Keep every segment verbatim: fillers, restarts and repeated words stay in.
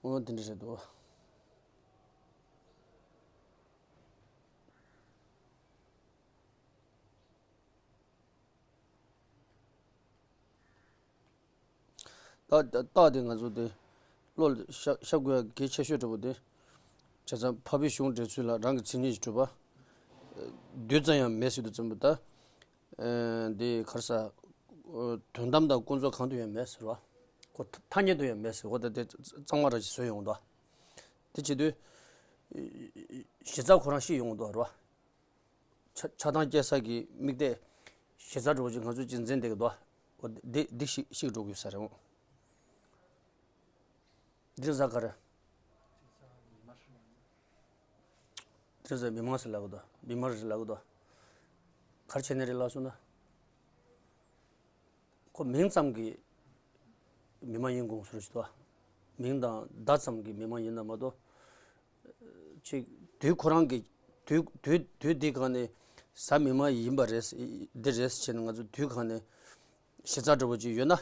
འོ་དེ་འདྲ་རེད་འདུག་ད་ད་རྟགས་དེ་ང་ཚོ་དེ་བློ་ལ་ཤ་ཤ་དགོས་ཡ་གལ་ཆེ་ཤོས་འདྲ་པོ་དེ། བྱས་ཙང་འཕགས་པའི་གཞུང་འགྲེལ་ཚུལ་ལ་རང་གི་མཚན་ཉིད་ཀྱིས་གྲུབ་པ། རྡུལ་ཙམ་ཡང་མེད་ཟེར་དུས་ཙམ་པ་ད། ཨ་འདི་ག་རེ་ཟ། དོན་དམ་དང་ཀུན་རྫོབ་གང་དུ་ཡང་མེད་ཟེར་བ། ཁོ་ཐ་ཐ་སྙད་དུ་ཡང་མེད་ཟེར་བ་ད་དེ་གཙང་མ་རང་ཞིག་བཟོས་ཡོང་འདུག་དེ་བྱེད་དུས། གཞི་རྩ་ཁོ་རང་ཤི་ཡོང་འདུག་རེད་བ། ཆ་ཆགས་སྡང་སྐྱེ་ས་གི་དམིགས་གཏད། གཞི་རྩ་འདྲ་པོ་ཅིག་ང་ཚོས་ཅིག་འཛིན་བསྡད་ཀྱི་འདུག་འོ་འདི་འདི་ཤི་ཤི་འགྲོ་དགོས་ས་རེད་འོང་། འདི་ཟ་ག་རེ། འདི་ཟ་མི་མང་ཟེར་ལབ་གི་འདུག་མི་མང་རེད་ལབ་གི་འདུག་ག་རེ་བྱས་ནས་རེད་ལབ་སོང་ན། ཁོ་མིང་ཙམ་གྱིས་མི་མ་ཡིན་དགོངས་ཟེར་ཞིག་འདུག་མིང་དང་བརྡ་ཙམ་གྱིས་མི་མ་ཡིན་ན་མ་གཏོགས། ཅིག་དུས་ཁོ་རང་གི་དུས་དུས་དུས་འདི་གང་ནས་ཟ་མི་མ་ཡིན་པ་རེད། འདི་རེད་ཟེར་ནས་ང་ཚོ་དུས་གང་ནས་གཞི་རྩ་འདྲ་པོ་ཅིག་ཡོད་ན།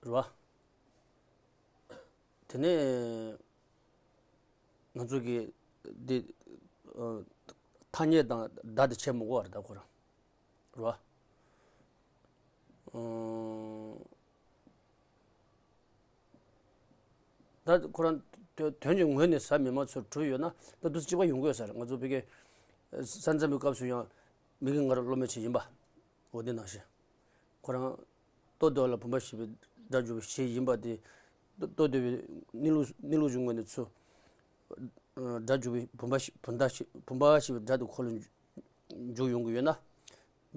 རེད་བ། དེ་ནས་ང་ཚོ་གི་འདི་ཨ་ཐ་སྙད་དང་བརྡ་དེ་བྱེད་མི་དགོས་པ་རེད་ད་ཁོ་རང་། རེད་བ། ཨ་ད་ཁོ་རང་དོན་དོན་གྱི་ངོས་ནས་ཟ་མི་མ་ཚུར་གྲུབ་ཡོད་ན་ད་འདུག་སེ་གཅིག་པ་ཡོང་གི་ཡོད་ས་རེད། ང་ཚོ་ཕ་གི་ས་མཚམས་པའི་སྐབས་སུ་ཡང་མི་གི་ང་རང་སློབ་མ་ཅིག་ཡིན་པ། འོ་དེ་ནང་བཞིན། ཁོ་རང་ལྟོ་ལྡིར་བ་ལ་བུམ་པ་ཞེས་པའི་སྒྲ་འཇུག་པའི་གཞི་ཡིན་པ་དེ། ལྟོ་ལྟོ་ལྡིར་བའི་གནས་ལུགས་གནས་ལུགས་ཀྱི་ངོས་ནས་ཚུར། སྒྲ་འཇུག་པའི་བུམ་པ་ཞེས་བུམ་པ་ཞེས་བུམ་པ་ཞེས་པའི་སྒྲ་དེ་ཁོ་ལ་འཇུག་ཡོང་གི་ཡོད་ན།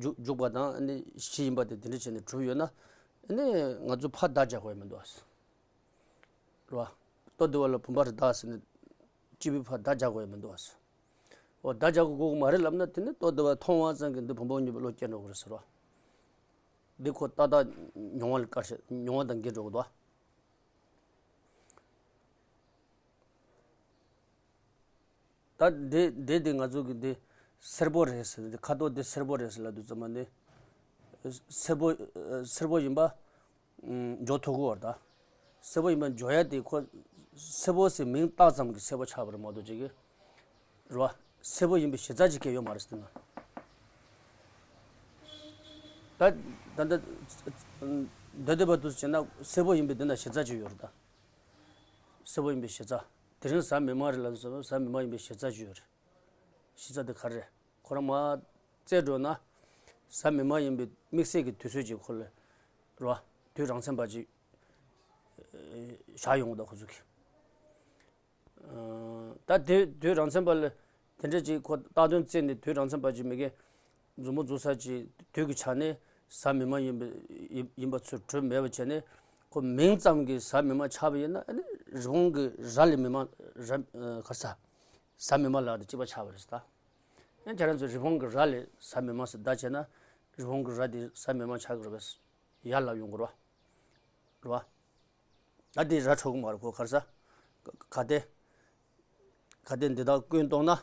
འཇུག་འཇུག་པ་དང་ཨ་ནི་གཞི་ཡིན་པ་དེ་དེ་འདྲ་བྱས་ནས་གྲུབ་ཡོད་ན། ཨ་ནི་ང་ཚོ་ཕར་བརྡ་རྒྱག་དགོས་ཡ་མི་འདུག་ཨ། རེད་བ། ལྟོ་ལྡིར་བ་ལ་བུམ་པ་རེད་ད་ཟེར་ནས། སྤྱི་བོའི་ཕར་བརྡ་རྒྱག་དགོས་ཡ་མི་འདུག་ཨ། འོ་བརྡ་རྒྱག་དགོས་དགོས་མ་རེད་ལབ་ན་དེ་ནི་ལྟོ་ལྡིར་བ་མཐོང་བ་ཙམ་གྱིས་འདི་བུམ་པ་ཡིན་པའི་བློ་སྐྱེ་འགྲོ་གི་རེད་ཟེར་བ། འདི་ཁོ་ཏག་ཏག་མྱོང་བ་ལ་དཀར་ཞིང་མྱོང་བ་དང་འགལ་འགྲོ་གི་འདུག་ཨ། ད་འདི་འདི་འདི་ང་ཚོ་གི་འདི་སེར་པོ་རེད་ཟེར། འདི་ཁ་དོག་འདི་སེར་པོ་རེད་ཟེར་ལབ་དུས་ཙམ་པ་འདི་སེར་པོ་སེར་པོ་ཡིན་པ་འཇོག་ཐུབ་ཀྱི་ཡོད་རེད་ད། སེར་པོ་ཡིན་པ་འཇོག་ཡ་དེ་ཁོ་སེར་པོ་ཟེར་མིང་བཏགས་ཙམ་གྱིས་སེར་པོ་ཆགས་པ་རེད་མ་གཏོགས་ཅིག་གི་རེད་བ། སེར་པོ་ཡིན་པའི་གཞི་རྩ་ཅིག་གང་ཡང་ཡོད་མ་རེད་ཟེར་ན། ད་ད་ལྟ་འདོད་འདོད་པ་དུ་བྱས་ན་སེར་པོ་ཡིན་པའི་འདི་ན་གཞི་རྩ་ཅིག་ཡོད་རེད་ད། སེར་པོ་ཡིན་པའི་གཞི་རྩ། དེ་རིང་ཟ་མི་མ་རེད་ལབ་སོང་ཟ་མི་མ་ཡིན་པའི་གཞི་རྩ་ཅིག་ཡོད་རེད། གཞི་རྩ་དེ་ག་རེ་རེད། ཁོ་རང་མར་བཙལ་འགྲོ་ན། ཟ་མི་མ་ཡིན་པའི་དམིགས་བསལ་གྱི་དུས་ཚོད་ཅིག་ཁོ་ལ། རེད་བ། དུས་རང་མཚན་པ་ཅིག་བཞག་ཡོང་གི་འདུག་ཁོ་ཚོ་གིས། ད་དུས་དུས་རང་མཚན་པ་ལ་དེ་འདྲ་ཅིག་ཁོ་བཏགས་དོན་བཙལ་ནས་དུས་རང་མཚན་པ་ཅིག་མི་དགེ་མཛུབ་མོ་འཛུགས་ས་ཅིག་དུས་ཀྱི་ཆ་ནས་ཟ་མི་མ་ཡིན་པ་ཡིན་ཡིན་པ་ཚུར་གྲུབ་མེད་པ་བྱས་ནས་ཁོ་མིང་ཙམ་གྱིས་ཟ་མི་མ་ཆགས་པ་ཡིན་ན་ཨ་ནི་རི་བོང་གི་རྭ་ལས་མི་མ་རྭ་ག་རེ་ཟ། ཟ་མི་མ་ལགས་དང་གཅིག་པ་ཆགས་པ་རེད་ད། ཡང་ཁྱེད་རང་ཚོ་རི་བོང་གི་རྭ་ལས་ཟ་མི་མ་ཟེར་བརྡ་བྱས་ན་རི་བོང་གི་རྭ་དེ་ཟ་མི་མ་ཆགས་ཀྱི་རེད་པས། ཡར་ལབ་ཡོང་གི་རེད་བ། རེད་བ། ད་དེ་རྭ་འཕྲོད་གི་མ་རེད་ཁོ་ག་རེ་ཟ། ག་གལ་ཏེ། གལ་ཏེ་འདི་དག་ཀུན་རྟོགས་ན།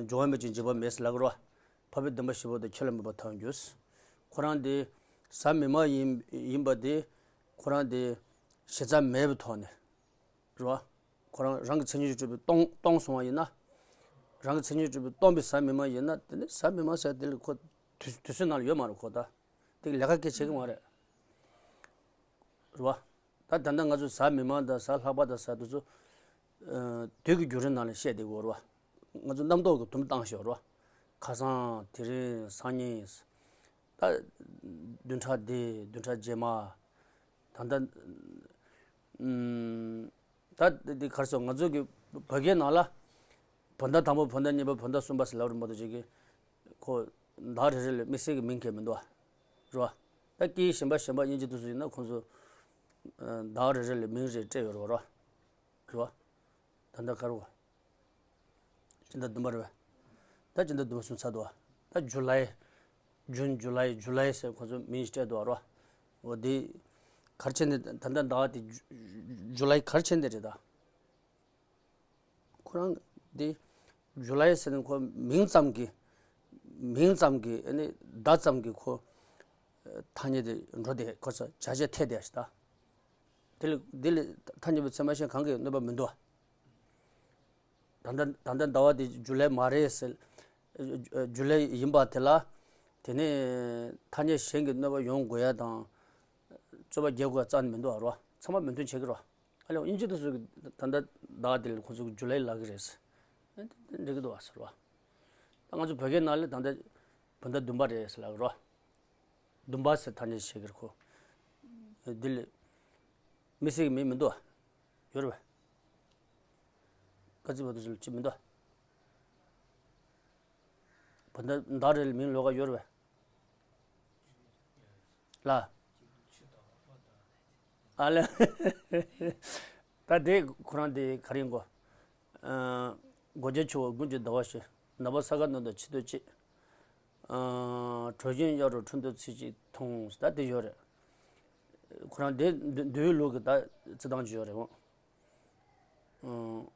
འབྱུང་བ་མེད་ཅིང་འཇིག་པ་མེད་ཟེར་ལབ་ཀྱི་རེད་བ། འཕགས་པའི་བདེན་པ་བཞི་པོ་དེ་ཁས་ལེན་མེད་པར་ཐལ་འགྱུར། ཁོ་རང་དེ་ཟ་མི་མ་ཡིན་ཡིན་པ་དེ་ཁོ་རང་དེ་གཞི་རྩ་མེད་པའི་ཐོག་ནས། རེད་བ། ཁོ་རང་རང་གི་མཚན་ཉིད་ཀྱིས་གྲུབ་པའི་སྟོང་སྟོང་སོང་བ་ཡིན་ན། རང་གི་མཚན་ཉིད་ཀྱིས་གྲུབ་པའི་སྟོང་པའི་ཟ་མི་མ་ཡིན་ན་དེ་ནི་ཟ་མི་མ་ཟེར་དེ་ལ་ཁོ་དུས་དུས་ཚོད་ནང་ལ་ཡོད་མ་རེད་ཁོ་ད། དེ་ལས་ཀ་སྐད་བྱེད་ཀྱི་མ་རེད། རེད་བ། ད་ད་ལྟ་ང་ཚོ་ཟ་མི་མ་དང་ཟ་ལྷག་པ་དང་ཟ་དེ་ཚོ། ཨ་དུས་ཀྱི་བརྒྱུད་རིམ་ནང་ལ་བཤད་བསྡད་ཡོད་རེད་བ། ང་ཚོ་རྣམ་རྟོག་གི་དུམ་བཏང་ཞོར་རེད་བ། ཁ་སང་དེ་རིང་སང་ཉིན། ད་བདུན་ཕྲག་འདི་བདུན་ཕྲག་རྗེས་མ། ད་ལྟ་ཨུམ། ད་འདི་ག་རེ་ཟེར་ང་ཚོ་གི་བོད་སྐད་ནང་ལ་བོད་ཟླ་དང་པོ་བོད་ཟླ་གཉིས་པ་བོད་ཟླ་གསུམ་པ་ཟེར་ལབ་རེད་མ་གཏོགས་ཅིག་གི་ཁོ་ཟླ་རེ་རེ་ལ་དམིགས་བསལ་གྱི་མིང་གང་ཡང་མི་འདུག་བ། རེད་བ། ད་སྐད་གཞན་པ་གཞན་པ་དབྱིན་ཇི་དེ་ཚོ་ཡིན་ན་ཁོང་ཚོ་ཨ་ཟླ་རེ་རེ་ལ་མིང་རེ་སྤྲད་ཡོད་རེད་བ། རེད་བ། ད་ལྟ་ག་རེ་བ། སྤྱི་ཟླ་བདུན་པ་རེད་བ། ད་སྤྱི་ཟླ་བདུན་པ་སོང་ཚར་འདུག་བ། ད་ཇུ་ལའི། ཇུན་ཇུ་ལའི་ཇུ་ལའི་ཟེར་ཁོང་ཚོ་མིང་སྤྲད་འདུག་བ་རེད་བ། འོ་དེ་ག་རེ་བྱས་ནས་ད་ལྟ་ཟླ་བ་དེ་ཇུ་ཇུ་ལའི་ག་རེ་བྱས་ནས་རེད་ད། ཁོ་རང་དེ་ཇུ་ལའི་ཟེར་ནས་ཁོ་མིང་ཙམ་གྱིས། མིང་ཙམ་གྱིས་ཨ་ནི་བརྡ་ཙམ་གྱིས་ཁོ་ཐ་སྙད་དེ་འགྲོ་བསྡད་ཁོ་ཚོ་བྱ་བྱེད་འཐད་བསྡད་ཤག་ད། དེ་ལས་དེ་ལས་ཐ་སྙད་པའི་ཚད་མ་གཞན་གང་གིས་གནོད་པ་མི་འདུག་ད་ལྟ་ད་ལྟ་ཟླ་བ་དེ་རྒྱུ་ལས་མ་རེད་ཟེར། རྒྱུ་ལས་ཡིན་པ་དེ་ལ། དེ་ནས་ཐ་སྙད་གཞན་གྱིས་གནོད་པ་ཡོང་དགོས་ཡ་དང་། རྩོད་པ་རྒྱག་དགོས་ཡ་རྩ་ནས་མི་འདུག་ཨ་རོ། ཚང་མ་མོས་མཐུན་བྱེད་ཀྱི་རོ། ཨ་ལས་དབྱིན་ཇི་དེ་ཚོ་གི་ད་ལྟ་ཟླ་བ་དེ་ལ་ཁོ་ཚོ་གི་རྒྱུ་ལས་ལབ་ཀྱི་རེད་ཟེར། འགྲིག་གི་འདུག་ཨ་ཟེར་རོ། ད་ང་ཚོ་བོད་སྐད་ནང་ལ་ད་ལྟ་བོད་ཟླ་བདུན་པ་རེད་ཟེར་ལབ་ཀྱི་རོ། བདུན་པ་ཟེར་ཐ་སྙད་བྱེད་ཀྱི་རེད་ཁོ། འདི་ལས། མི་སྲིད་ཀྱི་མིང་མི་འདུག་ཨ། ཡོད་རེད་པས། བཀའ་བརྩི་བ་དེ་ཚོ་ལ་ཅི་མི་འདུག་བོད་ཟླ་ཟླ་རེ་ལ་མིང་ལོགས་ཀ་ཡོད་རེད་པས། ལ། ཨ་ལེ། ད་དེ་ཁོ་རང་དེ་ག་རེ་ཡིན་གོ། ཨ། སྒོ་བརྒྱ་ཆུ་བོ་དགུན་གྱི་ཟླ་བ་བཞི། ནག་པོ་ས་ག་ནང་དུ་ཆེ་དུ་གཅིག་ཨ། གྲོ་བཞིན་གཡག་རུ་ཁྲོན་དུ་ཚིག་གཅིག་མཐོང་ཟེར་ད་དེ་ཡོད་རེད། ཁོ་རང་དེ་འདི་འདིའི་ལུགས་ཀྱི་ད་རྩི་སྟངས་ཅིག་ཡོད་རེད་འོ། ཨ།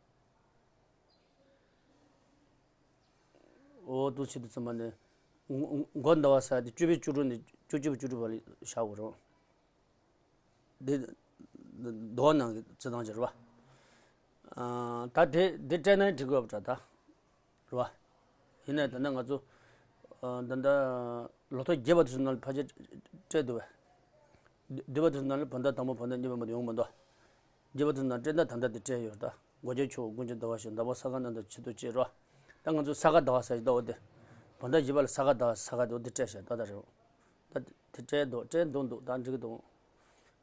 འོ་ཏུ་ཆེ་དུ་ཚང་མ་ནི། མགོ་མགོ་ཟླ་བ་ས་དེ་བཅུ་པའི་བཅུ་དྲུག་ནས་བཅུ་གཅིག་པའི་བཅུ་དྲུག་བར་ལ་བཞག་དགོས་རེད། འདི་འདོགས་ནང་གི་རྩི་སྟངས་ཅིག་རེད་པ། ཨ། ད་དེ་འདི་སྤྲད་ན་འགྲིག་གི་རེད་པ་ད། རེད་པ། ཡིན་ནའི་ད་ལྟ་ང་ཚོ། ཨ། ད་ལྟ་ལོ་ཐོ་བརྒྱད་པ་དེ་ཚོ་ནང་ལ་ཕལ་ཆེར་སྤྲད་འདུག་པས། བདུན་པ་དེ་ཚོ་ནང་ལ་བོད་ཟླ་དང་པོ་བོད་ཟླ་གཉིས་པ་མ་གཏོགས་ཡོང་གི་མི་འདུག་བརྒྱད་པ་དེ་ཚོ་ནང་སྤྲད་ན་ད་ལྟ་དེ་སྤྲད་ཡོད་རེད་ད། སྒོ་བརྒྱ་ཆུ་བོ་དགུན་གྱི་ཟླ་བ་བཞི། ཟླ་བ་ས་ག་ནང་དུ་ཆེ་དུ་གཅིག་རེད་པ། ད་ང་ཚོ་ས་ག་ཟླ་བ་ཟེར་གྱི་འདུག་འོ་དེ། བོད་ཟླ་བཞི་པ་ལ་ས་ག་ཟླ་བ་ས་ག་དེ་འོ་དེ་སྤྲད་བཞག་ད་ད་རེད་པ། ད་དེ་སྤྲད་འདུག་སྤྲད་འདུག་འདུག་ད་འགྲིག་གི་འདུག་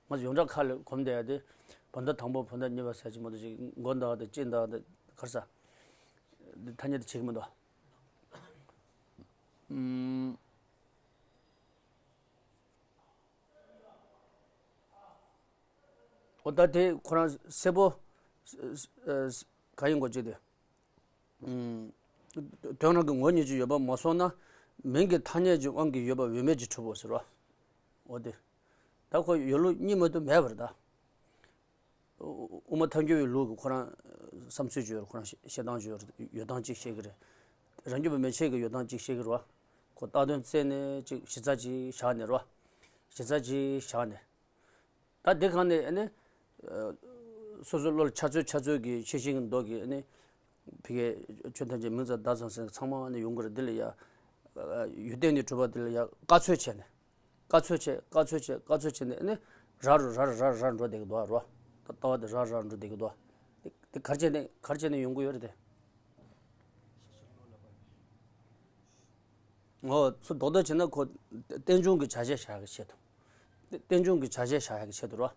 ང་ཚོ་ཡོངས་གྲགས་ཁ་ལ་གོམས་བསྡད་ཡ་དེ། བོད་ཟླ་དང་པོ་བོད་ཟླ་གཉིས་པ་ཟེར་གྱི་མ་གཏོགས་ཅིག་མགོ་ཟླ་བ་དང་དཔྱིད་ཟླ་བ་དང་ག་རེ་ཟ། འདི་ཐ་སྙད་དེ་བྱེད་ཀྱི་མི་འདུག་ཨུམ། འོ་ད་དེ་ཁོ་རང་གསལ་པོ། ག་ཡིན་གོ་ཅི་དེ། དོན་རང་གི་ངོ་བོ་ཉིད་ཀྱིས་ཡོད་པ་མ་སོང་ན། མིང་གི་ཐ་སྙད་ཀྱི་དབང་གིས་ཡོད་པ་འོས་མེད་ཀྱི་གྲུབ་པོ་ཟེར་བ། འོ་དེ། ད་ཁོ་ཡོད་ལུགས་གཉིས་མ་གཏོགས་མེད་པར་ད། དབུ་མ་ཐལ་འགྱུར་བའི་ལུགས་ཀྱི་ཁོ་རང་བསམ་ཚུལ་ཅིག་ཡོད་རེད། ཁོ་རང་བཤད་སྟངས་ཅིག་ཡོད་རེད། ཡོད་སྟངས་ཅིག་བཤད་ཀྱི་རེད། རང་རྒྱུད་པ་མན་ཆད་ཀྱི་ཡོད་སྟངས་ཅིག་བཤད་ཀྱི་རེད་བ། ཁོ་བཏགས་དོན་བཙལ་ནས་ཅིག་གཞི་རྩ་ཅིག་བཞག་ནས་རེད་བ། གཞི་རྩ་ཅིག་བཞག་ནས། ད་དེ་གང་ནས་ཨ་ནི། སོ་སོའི་བློ་ལ་འཆར་ཚུལ་འཆར་ཚུལ་གྱི་ཤེས་བཞིན་གྱི་མདོ་གི་ཨ་ནི། ཕ་གིའི་ཆོས་ཐམས་ཅད་མིང་ཙམ་བརྡ་ཙམ་ཟེར་ཚང་མ་ཨ་ནི་ཡོང་གི་རེད། འདི་ལ་ཡ། ཡུལ་བརྟེན་ནས་གྲུབ་པ་འདི་ལ་ཡ་བཀག་ཚོད་བྱས་ནས། བཀག་ཚོད་བྱས་བཀག་ཚོད་བྱས་བཀག་ཚོད་བྱས་ནས་ཨ་ནི། ར་རུ་ར་རུ་ར་རུ་ར་འགྲོ་བསྡད་ཀྱི་འདུག་རོ། ད་ལྟ་བ་འདི་ར་རུ་ར་རུ་འགྲོ་བསྡད་ཀྱི་འདུག་དེ་དེ་ག་རེ་བྱས་ནས་ག་རེ་བྱས་ནས་ཡོང་གི་ཡོད་རེད་དེ། ངོ་ཚོ་རྡོག་རྡོག་བྱས་ན་ཁོ་རྟེན་འབྱུང་གི་བྱ་བྱེད་བྱ་ཡག་གི་ཆེད་དུ། རྟེན་འབྱུང་གི་བྱ་བྱེད་བྱ་ཡག་གི་ཆེད་དུ་རོ།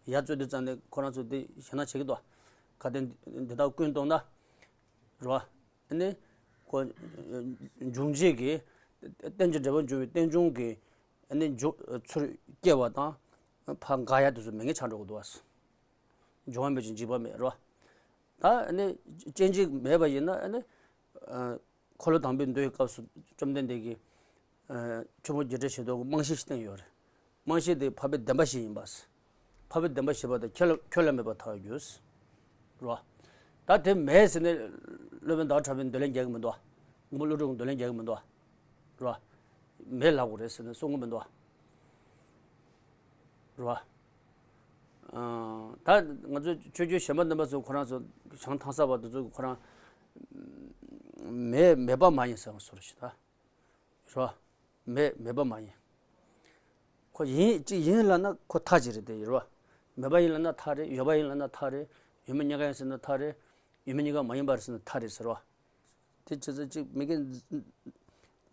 ཡ་རྩོད་དུས་ཙམ་ནས་ཁོ་རང་ཚོ་དེ་ཞེད་སྣང་བྱེད་ཀྱི་འདུག་ཁ་དན་འདི་དག་ཀུན་བཏང་ན། རོ། ཨ་ནི། ཁོ། འབྱུང་བྱེད་ཀྱི། རྟེན་གྱི་འབྲེལ་པ་འབྱུང་བའི་རྟེན་འབྱུང་གི། ཨ་ནི་འབྱུང་ཚུར་སྐྱེ་བ་དང་། ཕར་འགག་ཡ་དེ་ཚོ་མེད་མཁན་ཆགས་འགྲོ་གི་འདུག་བ། འབྱུང་བ་མེད་ཅིང་འཇིག་པ་མེད་རོ། ད་ཨ་ནི་སྐྱེ་འཇིག་མེད་པ་ཡིན་ན་ཨ་ནི། འཁོར་ལོ་དང་པོའི་མདོའི་སྐབས་སུ་བཅོམ་ལྡན་འདས་ཀྱིས། ཆོས་མང་བརྒྱད་ཁྲི་བཞི་སྟོང་གི་རྨང་གཞི་ཞིག་བསྟན་ཡོད་རེད། རྨང་གཞི་དེ་འཕགས་པའི་བདེན་པ་བཞི་ཡིན་པ། འཕགས་པའི་བདེན་པ་བཞི་པ་དེ་ཁྱོད་ལ་ཁྱོད་ལ་མེད་པར་ཐལ་བར་འགྱུར། རོ། ད་དེ་མེད་ཟེར་ནས་སློབ་དཔོན་ཟླ་བ་གྲགས་པས་འདོད་ལན་རྒྱག་གི་མི་འདུག་མགོན་པོ་ཀླུ་སྒྲུབ་ཀྱིས་འདོད་ལན་རྒྱག་གི་མི་འདུག་རོ། མེད་ལབ་དགོས་རེད་ཟེར་ནས་གསུང་གི་མི་འདུག་རོ། ད་ང་ཚོ་ཆོས་བརྒྱུད་གཞན་པ་རྣམ་པ་ཚོ་ཁོ་རང་ཚོ་བྱང་ཐང་ས་བ་དེ་ཚོ་ཁོ་རང་མེད་མེད་པ་མ་ཡིན་ཟེར་བ་སོར་ཞིག་ད། རོ། མེད་མེད་པ་མ་ཡིན། ཁོ་ཡིན་གཅིག་ཡིན་ལབ་ན་ཁོ་མཐའ་གཅིག་རེད་དེ་ཡིན་རོ། མེད་པ་ཡིན་ལབ་ན་མཐའ་རེད། ཡོད་པ་ཡིན་ལབ་ན་མཐའ་རེད། ཡོད་མེད་གཉིས་ཀ་ཡིན་ཟེར་ན་མཐའ་རེད། ཡོད་མེད་གཉིས་ཀ་མ་ཡིན་པ་རེད་ཟེར་ན་མཐའ་རེད་ཟེར་རོ། དེ་བྱས་ཙང་གཅིག་མི་དགེ་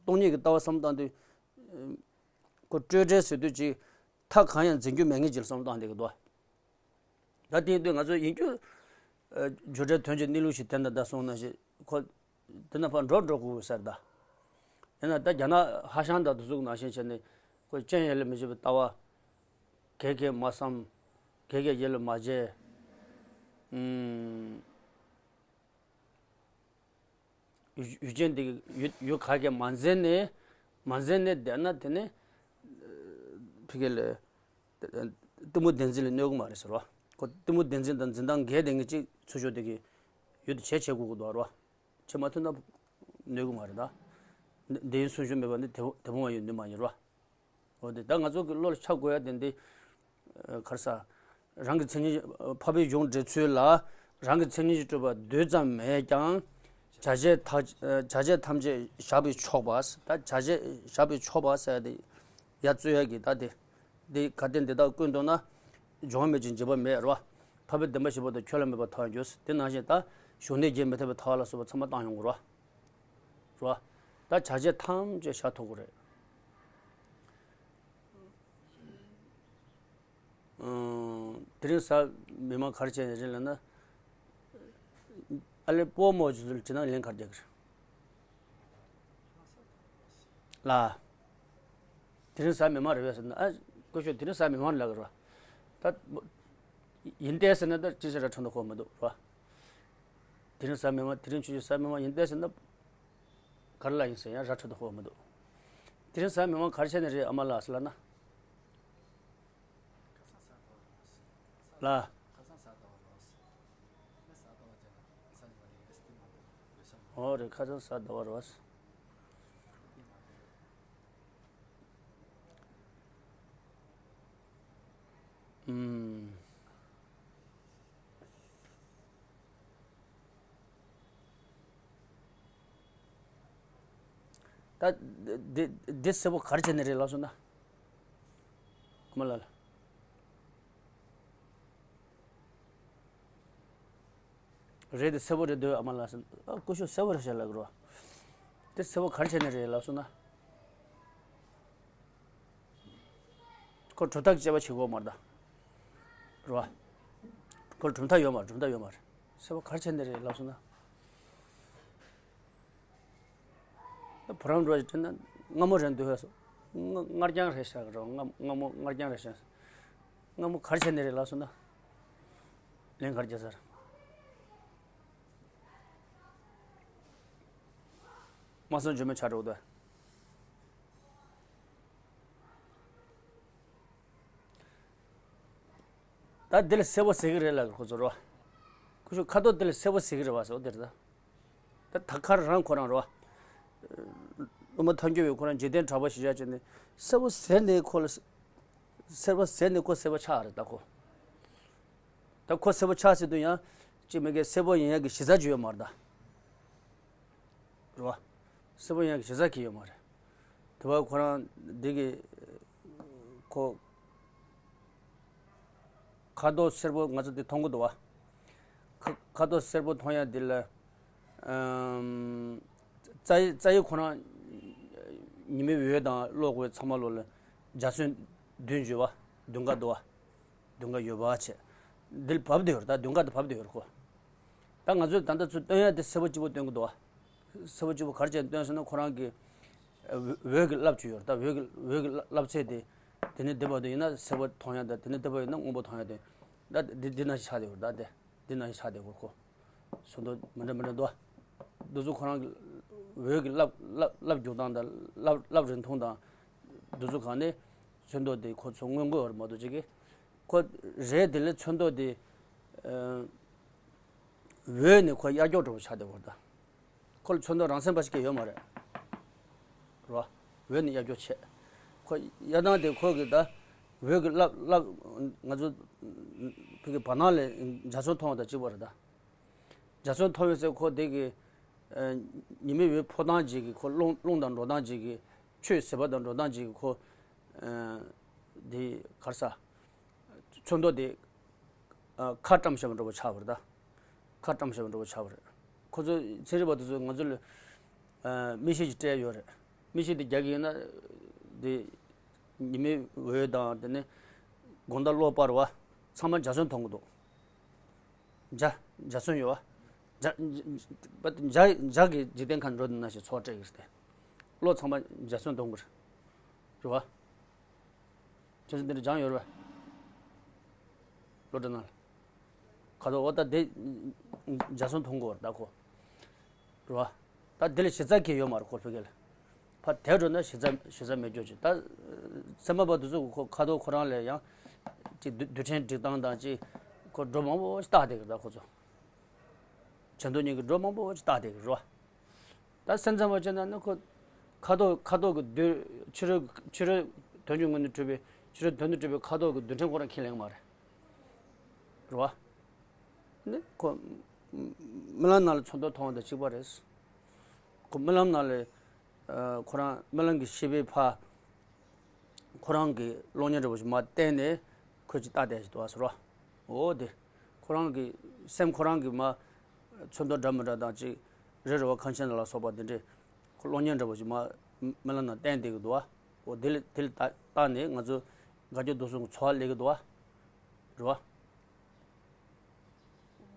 སྟོང་ཉིད་ཀྱི་ལྟ་བ་བསམ་བློ་བཏང་དུས། ཁོ་སྤྲོས་བྲལ་ཟེར་དུས་གཅིག་མཐའ་གང་ཡང་འཛིན་རྒྱུ་མེད་ངེས་ཀྱི་བསམ་བློ་བཏང་བསྡད་ཀྱི་འདུག་ད་དེ་ཡིན་དུས་ང་ཚོ་ཡིན་རྒྱུ། རྒྱུ་འབྲས་དོན་གྱི་གནས་ལུགས་ཤིག་དེ་འདྲ་ད་གསུངས་ན་ཞེས་ཁོ། དེ་ན་ཕར་འགྲོ་འགྲོ་དགོས་ཟེར་ད། ཡིན་ན་ད་རྒྱ་ནག་ཧྭ་ཤང་དང་དེ་ཚོ་ནང་བཞིན་བྱས་ནས་ཁོ་རྐྱེན་ཡིད་ལ་མི་བྱེད་པའི་ལྟ་བ། གས་གས་མ་བསམ། གས་གས་ཡིད་ལ་མ་བྱེད། ཨུམ། ཡུལ་ཡུལ་ཅན་དེ་གི་ཡུལ་ཡུལ་ག་གེ་མ་འཛིན་ནས་མ་འཛིན་ནས་བསྡད་ན་དེ་ནི་ཕ་གི་ལ་གཏི་མུག་བདེན་འཛིན་ལ་གནོད་གི་མ་རེད་ཟེར་བ། ཁོ་གཏི་མུག་བདེན་འཛིན་དང་འཛིན་སྟངས་འགལ་དེ་ངས་ཅིག་ཚུར་ཤོག་དེ་གི་ཡུལ་དུ་བྱེད་བྱེད་དགོས་གི་འདུག་རོ། བྱེད་མ་ཐུབ་ན་གནོད་གི་མ་རེད་ད། འདི་ཡིན་གསུང་ཞུ་མེད་པ་ནི་དེ་དེ་མོ་བ་ཡོད་ནི་མ་ཡིན་རོ། འོ་དེ་ད་ང་ཚོ་གི་བློ་ལ་ཆགས་དགོས་ཡ་དེ་འདི། ག་རེ་ཟ། རང་གི་མཚན་ཉིད་འཕགས་པའི་གཞུང་འགྲེལ་ཚུལ་ལ་རང་གི་མཚན་ཉིད་ཀྱིས་གྲུབ་པ་རྡུལ་ཙམ་མེད་ཀྱང་། བྱ་བྱེད་ཐ་བྱ་བྱེད་ཐམས་ཅད་བཞག་པས་ཆོག་པ། ད་བྱ་བྱེད་བཞག་པས་ཆོག་པ་ཟེར་ཏེ་ཡ་རྩོད་ཡ་གི་ད་དེ། འདི་ག་དེ་འདི་དག་ཀུན་བཏུལ་ན། འབྱུང་བ་མེད་ཅིང་འཇིག་པ་མེད་རོ། འཕགས་པའི་བདེན་པ་བཞི་པོ་དང་ཁྱོད་ལ་མེད་པར་ཐལ་བར་འགྱུར། དེ་ནང་བཞིན་ད་གཞུང་ནས་རྒྱས་མི་ཐེབས་པའི་ཐལ་བ་ལ་སོགས་པ་ཚང་མ་བཏང་ཡོང་གི་རོ། རོ། ད་བྱ་བྱེད་ཐམས་ཅད་བཞག་ཐུབ་ཀྱི་རེད། ཨང་། དེ་རིང་གཟའ་མིག་དམར་ག་རེ་བྱས་ནས་རེད་ལབ་ན། ཨ་ལེ་སྤོ་མོ་ཆུ་ཚོད་ལ་བྱེད་ན་ལན་ག་རེ་རྒྱག་གི་རེད། ལ། དེ་རིང་གཟའ་མིག་དམར་རེད་པས་ཟེར་ན། ཨ། སྐུ་ཞབས་དེ་རིང་གཟའ་མིག་དམར་ལབ་ཀྱི་རེད་པ། ད་ཡིན་ཏེ་ཟེར་ན་ད་ཅི་ཟེར་ར་འཕྲོད་འདུག་གོ་མི་འདུག་རེད་པ། དེ་རིང་གཟའ་མིག་དམར། དེ་རིང་ཆུ་ཚོད་གཟའ་མིག་དམར་ཡིན་ཏེ་ཟེར་ན། ག་རེ་ལ་ཡིན་ཟེར་ཡང་ར་འཕྲོད་འདུག་གོ་མི་འདུག་དེ་རིང་གཟའ་མིག་དམར་ག་རེ་བྱས་ནས་རེད་ཨ་མ་ལགས་ཟེར་ལབ་ན། ལ། ཨོ་རེད། ཁ་སང་གཟའ་ཟླ་བ་རེད་པ། ཨུམ། ད་འདི་འདི་སེར་པོ་ག་རེ་བྱས་ནས་རེད་ལབ་སོང་ན། ཨ་མ་ལགས་ལ། རེད་དེ་སེར་པོ་རེད་འདོད་ཨ་མ་ལགས་ཟེར། ཨ་སྐུ་ཞབས་སེར་པོ་རེད་ཤག་ལབ་ཀྱི་རེད་པ། དེ་སེར་པོ་ག་རེ་བྱས་ནས་རེད་ལབ་སོང་ན། ཁོ་གྲུབ་མཐའ་གི་དཔྱད་པ་བྱེད་དགོས་མ་རེད་ད། རེད་པ། ཁོ་གྲུབ་མཐའ་ཡོད་མ་རེད། གྲུབ་མཐའ་ཡོད་མ་རེད། སེར་པོ་ག་རེ་བྱས་ནས་རེད་ལབ་སོང་ན། བུ་རམ་འགྲོ་ཞིག་དྲན་ན་སྔ་མོ་རེད་འདུག་ཧེ་སོ། སྔ་སྔར་རྐྱང་རེད་ཤག་རོ། སྔ་སྔ་མོ་སྔར་རྐྱང་རེད་ཤག་སྔ་མོ་ག་རེ་བྱས་ནས་རེད་ལབ་སོང་ན། ལན་ག་རེ་རྒྱག་ས་རེད། མ་སོང་འཇོན་མེད་ཆགས་འགྲོ་གི་འདུག་ད་འདི་ལ་སེར་པོ་ཟེར་གི་རེད་ལབ་ཀྱི་ཁོ་ཚོ་རོ། ཁོ་ཚོ་ཁ་དོག་འདི་ལ་སེར་པོ་ཟེར་གི་རེད་པ་ཟེར་བ་དེ་རེད་ད། ད་ད་ཁར་རང་ཁོ་རང་རོ། སློབ་མ་ཐལ་འགྱུར་བས་ཁོ་རང་འཇིག་རྟེན་གྲགས་པ་ཞེས་བྱ་བྱས་ནས་སེར་པོ་ཟེར་ནས་ཁོ་ལ། སེར་པོ་ཟེར་ནས་ཁོ་སེར་པོ་ཆགས་རེད་ད་ཁོ། ད་ཁོ་སེར་པོ་ཆགས་ཟེར་དུས་ཡང་ཅི་མི་དགེ་སེར་པོ་ཡིན་ཡག་གི་གཞི་རྩ་ཅིག་ཡོད་མ་རེད་ད། རེད་པ། སེར་པོ་ཡིན་ཡག་གི་གཞི་རྩ་གི་ཡོད་མ་རེད། དེ་བ་ཁོ་རང་འདི་གི་ཁོ། ཁ་དོག་སེར་པོ་ང་ཚོ་འདི་མཐོང་གི་འདུག་པ། ཁ་ཁ་དོག་སེར་པོ་མཐོང་ཡ་འདི་ལ། ཨམ། རྩ་བའི་རྩ་བའི་ཁོ་རང་ཉི་མའི་འོད་དང་གློག་འོད་ཚང་མ་ལོ་ལ་འཇའ་ཚོན་བདུན་ཡོད་པ། བདུན་ཀ་འདུག་པ། བདུན་ཀ་ཡོད་པ་བྱས། འདི་ལ་བབས་བསྡད་ཡོད་རེད་ད། བདུན་ཀ་དེ་བབས་བསྡད་ཡོད་རེད་ཁོ། ད་ང་ཚོས་ད་ལྟ་ཚུར་སྟོན་ཡ་དེ་སེར་པོ་གཅིག་པོ་སྟོན་གི་འདུག་པ། སེར་པོ་གཅིག་པོ་ག་རེ་བྱས་སྟོན་ཟེར་ན་ཁོ་རང་གི་འོད་འོད་ཀྱི་རླབས་ཅིག་ཡོད་རེད་ད། འོད་ཀྱི་འོད་ཀྱི་རླབས་ཚད་དེ། དེ་ནས་འདི་བར་དུ་ཡིན་ན་སེར་པོ་མཐོང་ཡ་དང་དེ་ནས་འདི་བར་ཡིན་ན་སྔོན་པོ་མཐོང་ཡ་དེ། ད་འདི་འདི་ན་ཞིག་ཆགས་བསྡད་ཡོད་རེད་ད་དེ། འདི་ན་ཡི་ཆ་དེ་གོ་ཁོ། སོ་འདོ་མི་འདྲ་མི་འདྲ་འདུག་འདི་ཚོ་ཁོ་རང་གི་འོད་ཀྱི་རླབས་རླབས་རླབས་རྒྱུག་སྟངས་དང་རླབས་རླབས་རིང་ཐུང་དང་། འདི་ཚོ་གང་ནས་སོ་འདོ་དེ་ཁོ་ཚོ་མངོན་གྱི་ཡོད་རེད་མ་གཏོགས་ཅིག་གི། ཁོ་རེད་དེ་ལས་སོ་འདོ་དེ། འོད་ནི་ཁོ་གཡར་འགྱོག་འགྲོ་བ་ཆགས་བསྡད་ཡོད་རེད་ད། ཁོ་ལ་ཚོན་མདོག་རང་མཚན་པ་ཞིག་ཡོད་མ་རེད། རོ། འོད་ནི་གཡར་འགྱོག་ཆེ། ཁོ་གཡར་སྟངས་དེ་ཁོ་གི་ད། འོད་ཀྱི་རླབས་རླབས། ང་ཚོ་ཕ་གི་བར་སྣང་ལས་འཇའ་ཚོན་མཐོང་བ་དང་གཅིག་པ་རེད་ད། འཇའ་ཚོན་མཐོང་བའི་ཚེ་ཁོ་དེ་གི། ཉི་མའི་འོད་ཕོག་སྟངས་ཅིག་གི་ཁོ་རླུང་རླུང་དང་འགྲོ་སྟངས་ཅིག་གི། ཆུ་ཟེར་བ་དང་འགྲོ་སྟངས་ཅིག་གི་ཁོ། དེ་གར་ས། ཚོན་མདོག་དེ། ཁ་བཀྲམ་བཞག་པ་འདྲ་པོ་ཆགས་པ་རེད་ད། ཁ་བཀྲམ་བཞག་པ་འདྲ་པོ་ཆགས་པ་རེད། ཁོ་ཚོ་ཚན་རིག་པ་དེ་ཚོས་ང་ཚོ་ལ། མིག་ཤེལ་ཅིག་སྤྲད་ཡོད་རེད། མིག་ཤེལ་དེ་རྒྱག་གི་ཡིན་ན། དེ། ཉི་མའི་འོད་དང་དེ་ནས། དགོང་དག་གློག་སྤར་བ། ཚང་མ་འཇའ་ཚོན་མཐོང་གི་འདུག་འཇའ་འཇའ་ཚོན་ཡོད་བ། འཇའ་འཇའ་འཇའ་གི་འཇིག་རྟེན་ཁ་འགྲོ་འདུག་ན་ཞེས་ཚོགས་སྤྲད་ཀྱི་རེད་དེ། གློག་ཚང་མ་འཇའ་ཚོན་མཐོང་གི་རེད། རེད་བ། ཁྱོད་ཚོ་འདི་འདྲ་སྦྱངས་ཡོད་རེད་པས། སློབ་གྲྭ་ནང་ལ། ཁ་དོག་འོ་ད་དེ། འཇའ་ཚོན་མཐོང་གི་ཡོད་རེད་ད་ཁོ། རེད་བ། ད་དེ་ལ་གཞི་རྩ་གང་ཡང་ཡོད་མ་རེད་ཁོ་ཕ་གི་ལ། ཕར་དེད་འགྲོ་ན་གཞི་རྩ་གཞི་རྩ་མེད་འགྱོ་ཅིག་ད། སེམས་པ་པ་དེ་ཚོ་ཁོ་ཁ་དོག་ཁོ་རང་ལ་ཡང་། ཅིག་རྡུལ་རྡུལ་ཕྲན་སྒྲིག་སྟངས་དང་ཅིག་ཁོ་འགྲོ་མང་པོ་ཞིག་བལྟས་བསྡད་ཀྱི་རེད་ད་ཁོ་ཚོ། བྱེ་མདོ་གཉིས་ཀྱི་འགྲོ་མང་པོ་ཞིག་བལྟས་བསྡད་ཀྱི་རེད་བ། ད་སེམས་ཙམ་པ་བྱས་ན་ནི་ཁོ། ཁ་དོག་ཁ་དོག་གི་རྡུལ་ཕྱི་རོལ་ཕྱི་རོལ་དོན་གྱི་ངོས་ནས་གྲུབ་པའི་ཕྱི་རོལ་དོན་དུ་གྲུབ་པའི་ཁ་དོག་གི་རྡུལ་ཕྲན་ཁོ་རང་ཁས་ལེན་གྱི་མ་རེད། རེད་བ། ནི་ཁོ་རྨི་ལམ་ནང་ལ་ཚོར་འདུ་མཐོང་བ་དང་གཅིག་པ་རེད། ཁོ་རྨི་ལམ་ནང་ལ་ཨ་ཁོ་རང་རྨི་ལམ་གྱི་ཤེས་པའི་ཕ་ཁོ་རང་གི་གློག་བརྙན་འདྲ་བོ་ཞིག་མར་བསྟན་ནས་ཁོས་ཅིག་ལྟ་བསྡད་ཅིག་འདུག་ཨ་ཟེར་བ། འོ་དེ་ཁོ་རང་གི་སེམས་ཁོ་རང་གི་མ་ཚོར་འདུ་འདྲ་མི་འདྲ་དང་ཅིག་རེད་རེད་བ། ཁ་ཆེམས་ལ་སོགས་པ་འདི་འདྲའི་ཁོ་གློག་བརྙན་འདྲ་བོ་ཞིག་མ་རྨི་ལམ་ནང་བསྟན་བསྡད་ཀྱི་འདུག་ཨ། འོ་དེ་ལ་དེ་ལ་ལྟ་ལྟ་ནས་ང་ཚོ་དགའ་སྐྱོ་སྡུག་གསུམ་གྱི་ཚོར་བ་སླེབས་ཀྱི་འདུག་ཨ། རེད་བ།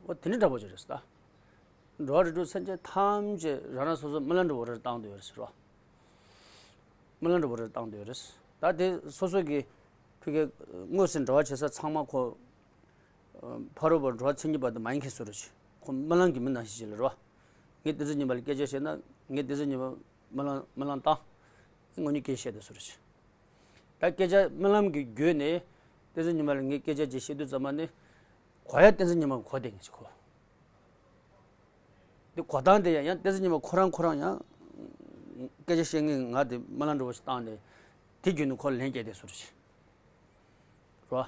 འོ་དེ་འདྲ་འདྲ་པོ་ཅིག་རེད་ཟེར་ད། འགྲོ་བ་རིགས་དྲུག་སེམས་ཅན་ཐམས་ཅད་རང་རང་སོ་སོ་རྨི་ལམ་འདྲ་པོ་རེ་བཏང་སྡོད་ཡོད་རེད་ཟེར་བ། རྨི་ལམ་འདྲ་པོ་རེ་བཏང་སྡོད་ཡོད་རེད། ད་དེ་སོ་སོ་གི་ཕ་གི་དངོས་སུ་འབྲེལ་བ་བྱེད་ས་ཚང་མ་ཁོ་ཕ་རོལ་པོ་འགྲོ་བ་མཚན་ཉིད་པ་དེ་མ་ཡིན་མཁན་བཟོ་འདྲ་ཅིག་ཁོ་རྨི་ལམ་གྱི་མི་ནང་བཞིན་ཅིག་ལ་རེད་བ། ངས་བསྟན་འཛིན་ཉི་མ་ལ་སྐད་ཆ་བཤད་ན་ངས་བསྟན་འཛིན་ཉི་མ་རྨི་ལམ་རྨི་ལམ་བཏང་། ངོ་ཉིད་སྐད་ཆ་བཤད་དེ་བཟོ་འདྲ་ཅིག་ད་སྐད་ཆ་རྨི་ལམ་གྱི་བརྒྱུད་ནས་བསྟན་འཛིན་ཉི་མ་ལ་ངས་སྐད་ཆ་ཅིག་བཤད་དུས་ཙམ་པ་ནི་གོ་ཡ་བསྟན་འཛིན་ཉི་མ་གོ་བསྡད་མཁན་ཅིག་གོ། འདི་གོ་སྟངས་དེ་ཡང་ཡང་བསྟན་འཛིན་ཉི་མ་ཁོ་རང་ཁོ་རང་ཡང་སྐད་ཆ་བཤད་མཁན་ང་དེ་རྨི་ལམ་འདྲ་བོ་ཞིག་བཏང་ནས་དེ་བརྒྱུད་ནས་ཁོ་ལན་སྐྱེལ་བསྡད་བཟོ་འདྲ་ཅིག་རེད་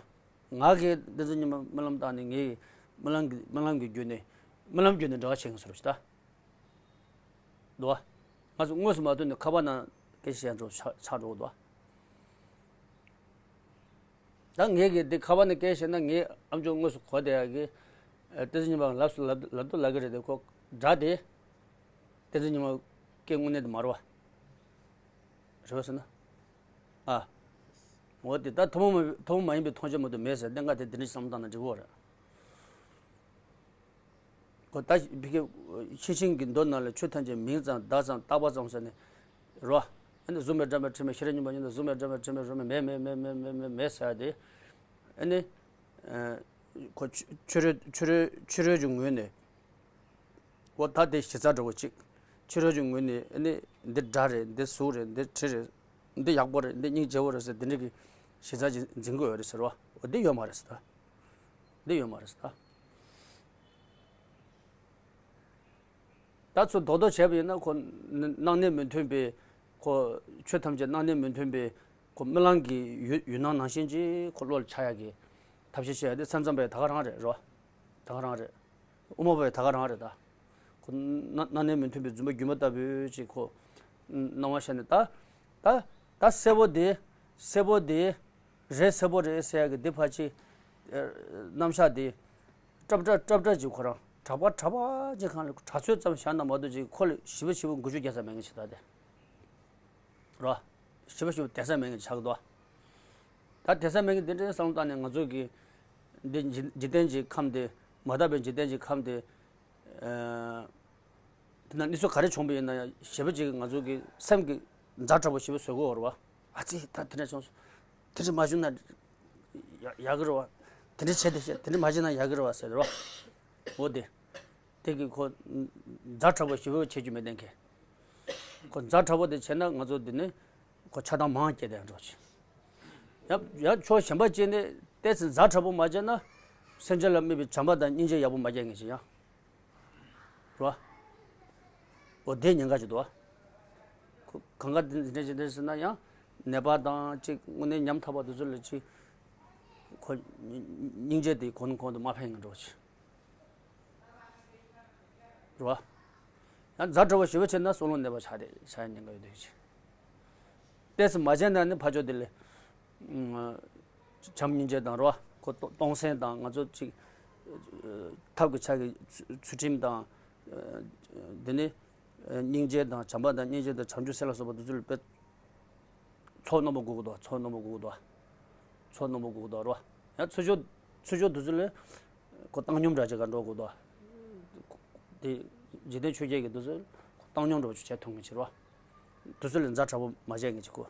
བ། ང་གིས་བསྟན་འཛིན་ཉི་མ་རྨི་ལམ་བཏང་ནས་ངའི་རྨི་ལམ་གྱི་རྨི་ལམ་གྱི་བརྒྱུད་ནས་རྨི་ལམ་བརྒྱུད་ནས་འབྲེལ་བ་བྱེད་མཁན་བཟོ་འདྲ་ཅིག་ད། འདུག་བ། ང་ཚོ་དངོས་སུ་མ་ཐུག་ནས་ཁ་པར་ནང་སྐད་ཆ་བཤད་འགྲོ་ཆགས་ཆགས་འགྲོ་གི་འདུག་བ། ད་ངས་གི་འདི་ཁ་པར་ནང་སྐད་ཆ་བཤད་ན་ངའི་ཨམ་ཅོག་དངོས་སུ་གོ་བསྡད་ཡག་གི་ཨ། བསྟན་འཛིན་ཉི་མ་ལབ་སུ་ལབ་ལབ་དུ་ལབ་གི་རེད་དེ་ཁོ་སྒྲ་དེ་བསྟན་འཛིན་ཉི་མ་སྐད་དངོས་གནས་དེ་མ་རེད་བ། རེད་བ་ཟེར་ན། ཨ། འོ་དེ་ད་ཐུན་མོང་མ་ཐུན་མོང་མ་ཡིན་པའི་མཐོང་ཆ་མ་གཏོགས་མེད་ཟེར་གནད་འགག་དེ་དེ་འདྲ་བསམ་བློ་བཏང་ན་འགྲིག་གི་རེད། ཁོ་ད་ཕ་གི་ཤེས་བཞིན་གྱི་མདོ་ནང་ལ་ཆོས་ཐམས་ཅད་མིང་ཙམ་བརྡ་ཙམ་བཏགས་པ་ཙམ་ཟེར་ནས་རོ། ཨ་ནི་གཟུགས་མེད་བྲམ་པའི་ཕྲིན་ལས་ཤེས་རབ་སྙིང་པོ་ཉིད་དང་གཟུགས་མེད་བྲམ་པའི་ཕྲིན་ལས་རོ་མེད་མེད་མེད་ཟེར་ཏེ། ཨ་ནི་ཁོ་ཕྱི་ཕྱི་རོལ་ཕྱི་རོལ་ཕྱི་རོལ་གྱི་ངོས་ནས་འོ་ད་དེ་གཞི་རྩ་འདྲ་བོ་གཅིག་ཕྱི་རོལ་གྱི་ངོས་ནས་ཨ་ནི་འདི་དགྲ་རེད། འདི་གཟུགས་རེད། འདི་གྲི་རེད། འདི་ཡག་པོ་རེད། འདི་སྙིང་རྗེ་བོ་རེད་ཟེར་དེ་འདྲ་གི་གཞི་རྩ་ཅིག་འཛིན་གྱི་ཡོད་རེད་ཟེར་བ། འོ་འདི་ཡོད་མ་རེད་ཟེར་ད། འདི་ཡོད་མ་རེད་ཟེར་ད། ད་ཚུར་རྡོག་རྡོག་བྱས་པ་ཡིན་ན་ཁོ་སྣང་གནས་མི་མཐུན་པའི་ཁོ་ཆོས་ཐམས་ཅད་སྣང་གནས་མི་མཐུན་པའི་ཁོ་རྨི་ལམ་གྱི་ཡུལ་ཡུལ་སྣང་ནང་བཞིན་གྱི་ཁོ་བློ་ལ་འཆར་ཡག་གི་ཐབས་ཤེས་བྱེད་ཡག་དེ་སེམས་ཙམ་པས་ད་ག་རང་རེད་རོ། ད་ག་རང་རེད། དབུ་མ་པས་ད་ག་རང་རེད་ད། ཁོ་སྣང་སྣང་གནས་མི་མཐུན་པའི་རྫུན་མ་སྒྱུ་མ་ལྟ་བུའི་ཅིག་ཁོ་སྣང་བ་ཤར་ནས་ད་ད་ད་སེར་པོ་དེ་སེར་པོ་དེ་རེད། སེར་པོ་རེད་ཟེར་ཡག་གི་འདི་ཕར་ཅིག་རྣམ་གཞག་དེ་སྲབ་སྲབ་སྲབ་སྲབ་ཅིག་ཁོ་རང་གྲགས་པ་གྲགས་པ་ཅིག་གང་ལ་གྲགས་ཚོད་ཙམ་བཞག་ན་མ་གཏོགས་ཅིག་ཁོ་ལ་ཞིབ་པ་ཞིབ་པ་འགུལ་སྐྱོད་རྒྱག་ས་མེད་མཁན་ཅིག་ད་དེ། རོ། ཞིབ་པ་ཞིབ་པ་དེ་ས་མེད་མཁན་ཆགས་འདུག་ད་དེ་ས་མེད་མཁན་དེ་འདྲའི་བསམ་བློ་བཏང་ནས་ང་ཚོ་གི་འདི་འཇིག་འཇིག་རྟེན་གྱི་ཁམས་དེ་མ་དག་པའི་འཇིག་རྟེན་གྱི་ཁམས་དེ། ཨ། དེ་ན་གནས་ཚུལ་ག་རེ་བྱུང་བ་ཡིན་ན་ཡང་ཞེ་པོ་ཅིག་ང་ཚོ་གི་སེམས་ཀྱི་ཛ་དྲག་པོ་ཞེ་པོ་བཟོ་གི་ཡོད་རེད་བ། ཨ་ཙི་ད་དེ་འདྲ་བྱུང་སོང་། དེ་འདྲ་མ་བྱུང་ན་ཡག་ཡག་གི་རེད་བ། དེ་འདྲ་བྱས་དེ་བྱས་དེ་འདྲ་མ་བྱས་ན་ཡག་གི་རེད་བ་ཟེར་རེད་བ། འོ་དེ། དེ་གི་ཁོ་ཛ་དྲག་པོ་ཞེ་པོ་བྱེད་རྒྱུ་མེད་མཁན། ཁོ་ཛ་དྲག་པོ་དེ་བྱས་ན་ང་ཚོ་འདི་ནས་ཁོ་ཆགས་སྡང་མང་སྐྱེ་བསྡད་འགྲོ་ཆེ། ཡང་ཡང་ཕྱོགས་གཞན་པ་བྱས་ནས་ཏོག་ཙམ་ཛ་དྲག་པོ་མ་བྱས་ན་སེམས་ཅན་ལ་དམིགས་པའི་བྱམས་པ་དང་སྙིང་རྗེ་ཡག་པོ་མ་སྐྱེ་མཁན་ཞིག་ཡང་། རེད་བ། འོ་དེ་ཉེན་ཁ་ཅིག་འདུག་བ། ཁོ་གང་ག་འདི་འདྲ་ཞིག་འདྲ་ཟེར་ན་ཡང་ནད་པ་དང་ཅིག་དངོས་གནས་ཉམ་ཐག་པ་དེ་ཚོ་ལ་ཅིག་ཁོ་སྙིང་རྗེ་དེ་གོང་ནས་གོང་དུ་མ་འཕེལ་ངེས་འགྲོ་ཆེ། རེད་བ། ཡང་ཛ་དྲག་པོ་ཞེ་པོ་བྱས་ན་བསམ་བློ་ནད་པ་ཆགས་ཏེ་ཆགས་ཡ་ཉེན་ཁ་ཡོད་དེ་ཆེ། ཏོག་ཙམ་མ་བྱས་ན་ནི་ཕར་ཕྱོགས་དེ་ལས། བྱམས་སྙིང་རྗེ་དང་རེད་བ། ཁོ་གཏོང་སེམས་དང་ང་ཚོ་ཅིག་ཐབས་ཀྱི་ཆ་གི་ཚུལ་ཁྲིམས་དང་། དེ་ནས་སྙིང་རྗེ་དང་བྱམས་པ་དང་སྙིང་རྗེ་དང་བྱང་ཆུབ་སེམས་ལ་སོགས་པ་དེ་ཚོ་ལ་དཔེ་ཚོགས་རྣོན་པོ་དགོས་ཀྱི་འདུག་ཚོགས་རྣོན་པོ་དགོས་ཀྱི་འདུག་ཚོགས་རྣོན་པོ་དགོས་ཀྱི་འདུག་རེད་བ། ཡང་ཚུལ་འཆོས་ཚུལ་འཆོས་དེ་ཚོ་ལ་ཁོ་བཏང་སྙོམས་འདྲ་ཅིག་ག་འགྲོ་དགོས་འདུག་དེ་འཇིག་རྟེན་ཆོས་བརྒྱད་ཀྱི་དེ་ཚོ་བཏང་སྙོམས་འདྲ་བོ་ཅིག་བྱས་ཐུབ་མཁན་ཅིག་རེད་བ། དེ་ཚོ་ལ་ཛ་དྲག་པོ་མ་བྱས་མཁན་ཅིག་གོ།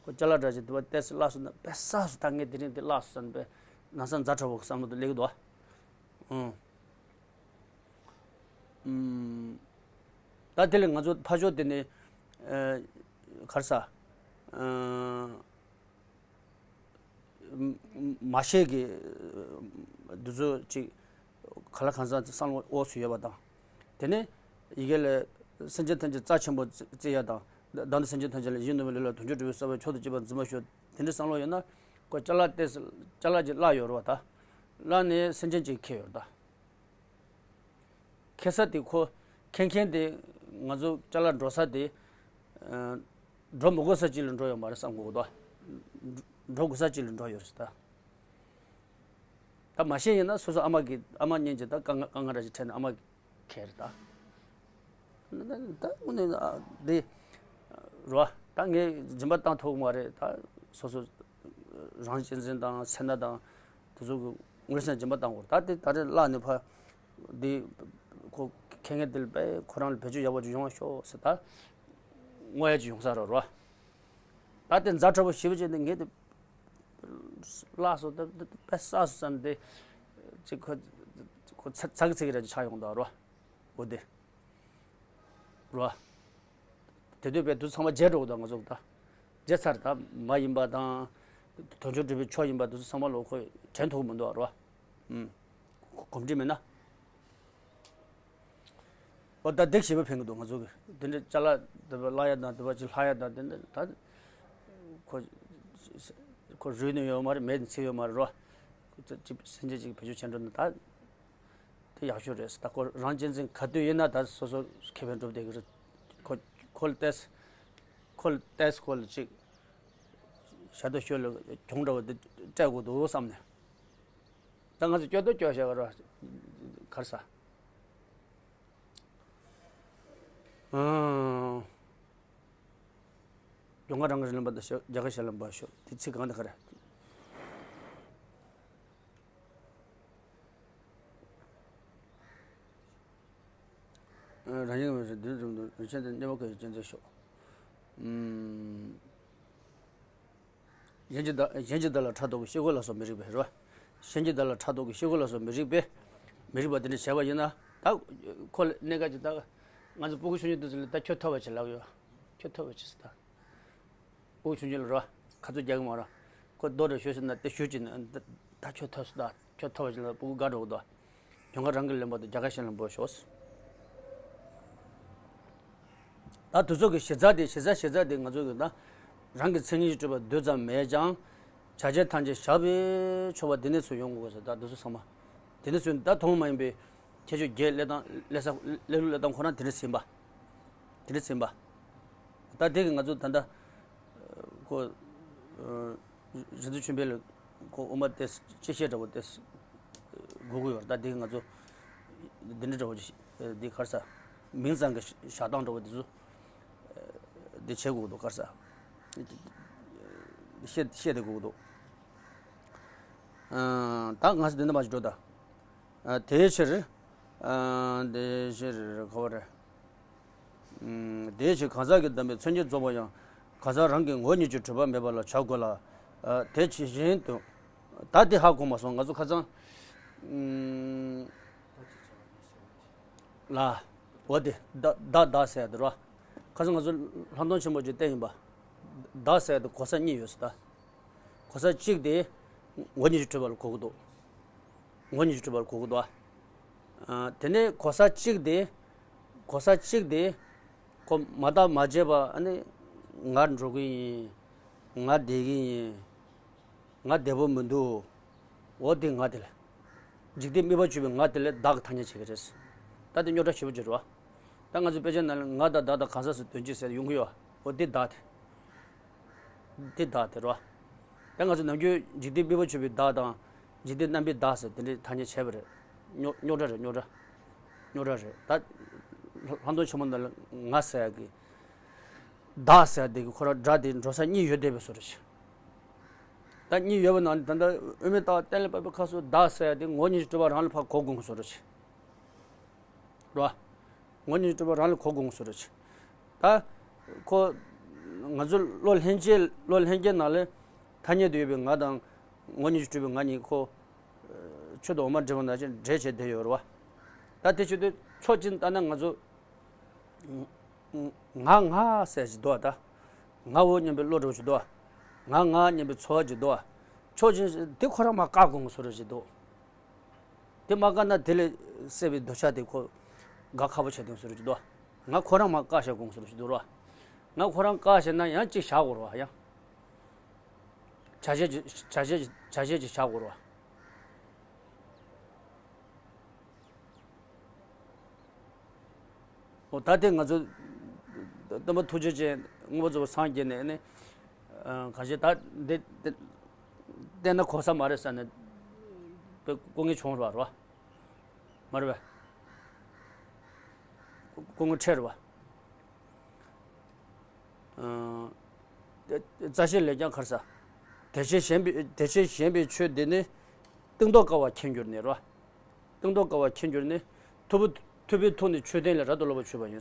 ཁོ་ཅ་ལག་འདྲ་ཅིག་དེ་བ་ཏོག་ཙམ་བརླག་སོང་ན་དཔེ་བསགས་སོང་ད་ངས་དེ་རིང་དེ་བརླག་སོང་ཟེར་ནས་དཔེ་ན་ཚ་ཛ་དྲག་པོ་གི་བསམ་བློ་དེ་སླེབས་ཀྱི་འདུག་བ། ཨང་། ཨུམ། ད་དེ་ལས་ང་ཚོ་ཕར་ཕྱོགས་དེ་ནས་ཨ། ག་རེ་ཟ། ཨ། མ་ཤེས་ཀྱི་འདི་ཚོ་ཅིག་ག་ལ་གང་ཟག་བསམ་བློ་འོག་སུ་ཡོད་པ་དང་། དེ་ནས་ཡི་གེ་ལ་སེམས་ཅན་ཐམས་ཅད་རྩ་ཆེན་པོ་བརྩི་ཡ་དང་། བདག་ནི་སེམས་ཅན་ཐམས་ཅད་ལ་ཡིད་བརྟན་པའི་ལུས་ལ་དོན་མཆོག་སྒྲུབ་པའི་བསམ་པས་མཆོག་ཏུ་གྱུར་པར་འཛིན་པར་ཤོག་དེ་འདྲའི་བསམ་བློ་ཡོད་ན་ཁོ་ཅ་ལག་ཏོག་ཙམ་ཅ་ལག་ཅིག་བརླག་ཡོད་རེད་བ་ད། བླ་ནས་སེམས་ཅན་གཅིག་ཁྱེར་ཡོད་ད། ཁྱེར་ས་དེ་ཁོ་ཁྱེར་མཁན་དེ་ང་ཚོ་ཅ་ལག་འགྲོ་ས་དེ། ཨ། འགྲོ་མི་དགོས་ས་གཅིག་ལ་འགྲོ་ཡོད་མ་རེད་བསམ་དགོས་ད། འགྲོ་དགོས་ས་གཅིག་ལ་འགྲོ་ཡོད་རེད་ད། ད་མ་ཤེས་ཡིན་ན་སོ་སོ་ཨ་མ་གི་ཨ་མ་གཉེན་གྱི་ད་དཀའ་ངལ་དཀའ་ངལ་ར་ཅིག་འཕྲད་ན་ཨ་མ་ཁྱེར་ད། ད་དངོས་གནས་འདི་རོ། ད་ངས་སྦྱིན་པ་བཏང་ཐུབ་མ་རེད་ད། སོ་སོ་རང་གཅེས་འཛིན་དང་སེར་སྣ་དང་དེ་ཚོ་གི་ངོས་ཟིན་སྦྱིན་པ་བཏང་དགོས་ད། དེ་ད་རེས་བརླག་ནས་ཕ་འདི་ཁོ་ཁེ་ངེ་དེ་ལ་པས་ཁོ་རང་ལ་བེད་སྤྱོད་ཡག་པོ་ཅིག་ཡོང་བ་ཤོག་ཟེར་ད། བསྔོ་ཡ་ཅིག་ཡོང་ས་རོ་རོ། ད་དེ་ཛ་དྲག་པོ་ཞེ་པོ་ཅིག་འདི་ངས་དེ་བརླག་སོང་ད། དེ་དེ་དཔེ་བསགས་སོང་ཙམ་དེ་ཅིག་ཁོ་ཁོ་ཚ་ཚ་གི་ཚིག་ར་ཅིག་ཆགས་ཡོང་ད་རོ། འོ་དེ་རོ། དེ་དུས་པས་དུས་ཚང་མ་བརྗེད་འགྲོ་གི་འདུག་ང་ཚོ་ད། བརྗེད་ཚར་ད་མ་ཡིན་པ་དང་། དོན་ཆུང་གྲུབ་པའི་ཆོས་ཡིན་པ་དེ་ཚོ་ཚང་མ་ལོ་ཁོ་དྲན་ཐུབ་མི་འདུག་རོ། ཨུམ། གོམས་འདྲིས་མེད་ན། ཨོ་ད་སྡིག་ཞེ་པོ་ཕན་གི་འདུག་ང་ཚོ་གི་དེ་འདྲའི་ཅ་ལག་དེ་བ་བརླག་ཡ་དང་དེ་བ་ཅིག་ལྷག་ཡ་དང་དེ་འདྲ་ད། ཁོ་ཁོ་རུལ་ནས་ཡོད་མ་རེད། མེད་ནས་ཚིག་ཡོད་མ་རེད་རོ། ཁོ་ཚོ་ཅིག་སེམས་ཅན་ཅིག་བེད་སྤྱོད་བྱས་འགྲོ་ན་ད། དེ་ཡག་ཤོས་རེད་ད། ཁོ་རང་གཅེས་འཛིན་ག་དུས་ཡིན་ན་ད་སོ་སོ་ཁེ་ཕན་སྒྲུབ་བསྡད་ཀྱི་རེད། ཁོ་ཁོ་ལ་ཏེས་ཁོ་ལ་ཏེས་ཁོ་ལ་ཅིག་ཞབས་ཏོག་ཞུ་ལ་གྱོང་འདྲ་བོ་དེ་སྤྲད་དགོས་འདུག་བསམ་ནས། ད་ང་ཚོ་སྐྱོ་དོ་སྐྱོ་བྱ་བ་ར་གར་ས། ཨང་། ཡོང་ཁ་རང་གི་རིན་ལམ་པ་དང་ཤོག་རྒྱ་གར་ཤ་ལམ་པ་ཤོག་དེ་ཚིག་གང་དེ་ག་རེ། རང་བཞིན་གྱི་མི་ཚེ་འདིར་འཛོམས་འདུག་རིན་ཆེན་དང་མཉམ་པ་ཁ་ཡི་གཅན་གཟན་ཤོག་གཞན་གྱི་བདག་གཞན་གྱི་བདག་ལ་ཕྲག་དོག་གི་ཤེས་སྒོ་ལ་སོགས་མི་རིགས་པས་རེད་བ། གཞན་གྱི་བདག་ལ་ཕྲག་དོག་གི་ཤེས་སྒོ་ལ་སོགས་མི་རིགས་པས། མི་རིགས་པ་དེ་འདྲ་བྱས་པ་ཡིན་ན་ད། ཁོ་ལ་གནད་འགག་ཅིག་ད། ང་ཚོ་སྤུ་གུ་ཆུང་ཆུང་དེ་ཚོ་ལ་ད་ཁྱོད་ཐོབ་པ་ཅིག་ལབ་ཡོད། ཁྱོད་ཐོབ་པ་ཅིག་ཟེར་ད། སྤུ་གུ་ཆུང་ཆུང་ལ་རོ། ཁ་ཚུར་རྒྱག་གི་མ་རོ། ཁོ་རྡོ་རེ་གཞུས་ཟེར་ན་དེ་གཞུས་ཅིག་ན་ད་ད་ཁྱོད་ཐོབ་སོང་ད། ཁྱོད་ཐོབ་པ་ཅིག་ལ་སྤུ་གུ་དགའ་འགྲོ་གི་འདུག་ཡོང་ཁ་རང་གི་ལེན་པ་དང་རྒྱ་གར་ཤ་ལེན་པོ་ཤོག་ད་དུས་ཚོད་ཀྱི་གཞི་རྩ་དེ་གཞི་རྩ་གཞི་རྩ་དེ་ང་ཚོ་གི་ད་རང་གི་མཚན་ཉིད་ཀྱི་སྤྲུལ་པ་རྡུལ་ཙམ་མེད་ཀྱང་། བྱ་བྱེད་ཐམས་ཅད་བཞག་པས་ཆོག་པ་འདི་ནས་ཚུར་ཡོང་དགོས་ས་ད་དུས་ཚོད་ཚང་མ། དེ་ནས་ཚུར་ད་མཐོང་མ་ཡིན་པའི་ཁྱད་ཆོས་བརྒྱད་སླེབས་སྟངས་སླེབས་ས་སླེབས་ལུགས་སླེབས་སྟངས་ཁོ་རང་དེ་འདྲ་ཟིན་པ། དེ་འདྲ་ཟིན་པ། ད་དེ་གི་ང་ཚོ་ད་ལྟ་ཁོ། རི་འཛིན་ཆོས་འཕེལ་ལ་ཁོ་དབུ་མ་ཏེས་སྤྱི་བཤད་འདྲ་བོ་ཏེས་དགོས་ཀྱི་ཡོད་རེད། ད་འདི་ང་ཚོ་འདི་འདྲ་འདྲ་བོ་ཅིག་འདི་ག་རེ་ཟ། མིང་ཙམ་གྱི་བཞག་སྟངས་འདྲ་བོ་འདི་ཚོ་འདི་བྱེད་དགོས་འདུག་ག་རེ་ཟ། བཤད་བཤད་བསྡད་དགོས་འདུག་ད་ང་ཚོ་འདི་འདྲ་མ་ཞིག་འགྲོ་ད། དེའི་ཕྱིར། དེའི་ཕྱིར་ག་བ་རེད། དེའི་ཕྱིར་གང་ཟག་གི་བདམས་པའི་མཚོན་བྱེད་རྫོགས་པ་ཡང་གང་ཟག་རང་གི་ངོ་བོ་ཉིད་ཀྱིས་གྲུབ་པ་མེད་པ་ལ་བྱ་དགོས་ལ། དེ་ཇི་བཞིན་དུ། ད་དེ་ཧ་གོ་མ་སོང་ང་ཚོ་ཁ་སང་། ལ། འོ་དེ་བདག་བདག་བདག་ཟེར་ཡ་དེ་རོ། ཁ་སང་ང་ཚོ་ལྷག་མཐོང་ཆེན་པོ་ཅིག་བསྟན་ཡིན་པ། བདག་ཟེར་ཡ་དེ་གོ་ས་གཉིས་ཡོད་ཟེར་ད། གོ་ས་གཅིག་དེ་ངོ་བོ་ཉིད་ཀྱིས་གྲུབ་པ་ལ་གོ་གི་འདུག་ངོ་བོ་ཉིད་ཀྱིས་གྲུབ་པ་ལ་གོ་གི་འདུག་ཨ། དེ་ནས་གོ་ས་གཅིག་དེ། གོ་ས་གཅིག་དེ། ཁོ་མ་བརྟགས་མ་དཔྱད་པ་ཨ་ནི། ང་འགྲོ་གི་ཡིན། ང་བསྡད་ཀྱི་ཡིན། ང་བདེ་པོ་མི་འདུག་འོ་དེ་ང་དེ་ལ། འཇིག་རྟེན་དམིགས་པ་བཅུ་པའི་ང་དེ་ལ་བདག་གི་ཐ་སྙད་བྱེད་ཀྱི་རེད། ད་དེ་རྙོག་དྲ་ཞེ་པོ་ཅིག་རེད་བ། ད་ང་ཚོའི་དཔེ་ཆ་ནང་ལ་ང་དང་བདག་དང་གང་ཟག་སུ་དོན་གཅིག་ཟེར་ཡོང་གི་ཡོད། འོ་དེ་བདག་དེ། དེ་བདག་དེ་རེད་བ། ད་ང་ཚོ་ནམ་རྒྱུན་འཇིག་རྟེན་དམིགས་པ་བཅུ་པའི་བདག་དང་། འཇིག་རྟེན་རྣམ་པའི་བདག་ཟེར་དེ་འདྲའི་ཐ་སྙད་བྱས་པ་རེད། རྙོག་རྙོག་དྲ་རེད་རྙོག་དྲ། རྙོག་དྲ་རེད་ད། ལྷག་མཐོང་ཆེན་མོ་ནང་ལ་ང་ཟེར་ཡག་གི། བདག་ཟེར་ཡག་དེ་གི་ཁོ་རང་སྒྲ་དེ་འགྲོ་ས་གཉིས་ཡོད་བསྡད་པའི་བཟོ་འདྲ་ཞིག་ད་གཉིས་ཡོད་པ་ནང་ནས་ད་ལྟ་དབུ་མའི་ལྟ་བ་གཏན་ལ་ཕབ་པའི་སྐབས་སུ་བདག་ཟེར་ཡག་དེ་ངོ་བོ་ཉིད་ཀྱིས་གྲུབ་པ་རང་ལ་ཕར་གོ་དགོས་བཟོ་འདྲ་ཞིག་རེད་བ། ངོ་བོ་ཉིད་ཀྱིས་གྲུབ་པ་རང་ལ་གོ་དགོས་བཟོ་འདྲ་ཞིག་ད་ཁོ། ང་ཚོ་བློ་ལྷན་སྐྱེས་བློ་ལྷན་སྐྱེས་ནང་ལ་ཐ་སྙད་དུ་ཡོད་པའི་ང་དང་ངོ་བོ་ཉིད་ཀྱིས་གྲུབ་པའི་ང་གཉིས་ཁོ། ཆོས་དང་འོ་མ་འདྲེས་པ་ནང་བཞིན་འདྲེས་བྱས་བསྡད་ཡོད་རེད་བ། ད་དེ་བྱེད་དུས་ཕྱོགས་གཅིག་ལྟ་ན་ང་ཚོ། ང་ང་ཟེར་ཞིག་འདུག་བ་ད། ང་འོ་སྙམ་པའི་བློ་འདྲ་བོ་ཞིག་འདུག་བ། ང་ང་སྙམ་པའི་ཚོར་བ་ཅིག་འདུག་བ། ཕྱོགས་གཅིག་དེ་ཁོ་རང་མར་བཀག་དགོས་བཟོ་འདྲ་ཞིག་འདུག་དེ་མ་བཀག་ན་དེ་ལས་སད་པའི་འདོད་ཆགས་དེ་ཁོ་དགག་ཁག་པོ་བྱེད་དུས་བཟོ་འདྲ་ཞིག་འདུག་བ། ང་ཁོ་རང་མར་བཀག་བཞག་དགོས་བཟོ་འདྲ་ཞིག་འདུག་ར། ང་ཁོ་རང་བཀག་བཞག་ན་ཡང་གཅིག་བཞག་དགོས་རེད་བ་ཡང་། བྱ་བྱེད་ཀྱི་བྱ་བྱེད་ཀྱི་བྱ་བྱེད་ཀྱི་བཞག་དགོས་རེད་བ། ད་དེ་ང་ཚོ་སྟོན་པ་ཐུགས་རྗེ་ཅན་མངོན་པར་རྫོགས་པར་སངས་རྒྱས་ནས་ནི། གང་ཞིག་ད་འདི་འདི་བལྟས་ན་གོ་ས་མ་རེད་ཟེར་ནས་དཔེ་སྐུ་ངལ་བྱུང་ར་བ། མ་རེད་པས། སྐུ་ངལ་འཕྲད་ར་བ། རྩ་ཤེ་ལས་ཀྱང་ཁར་ས། དེ་བཞིན་གཞན་པའི་དེ་བཞིན་གཞན་པའི་ཆོས་འདི་ནི། སྟེང་ཐོག་དཀའ་བ་མཁྱེན་གྱུར་ནས་ར་བ། སྟེང་ཐོག་དཀའ་བ་མཁྱེན་གྱུར་ནས། ཐུབ་པ་ཐུབ་པའི་ཐུགས་ནི་ཆོས་ལྡན་ལས་རབ་ཏུ་ལོག་པར་བྱུས་པ་ཡིན།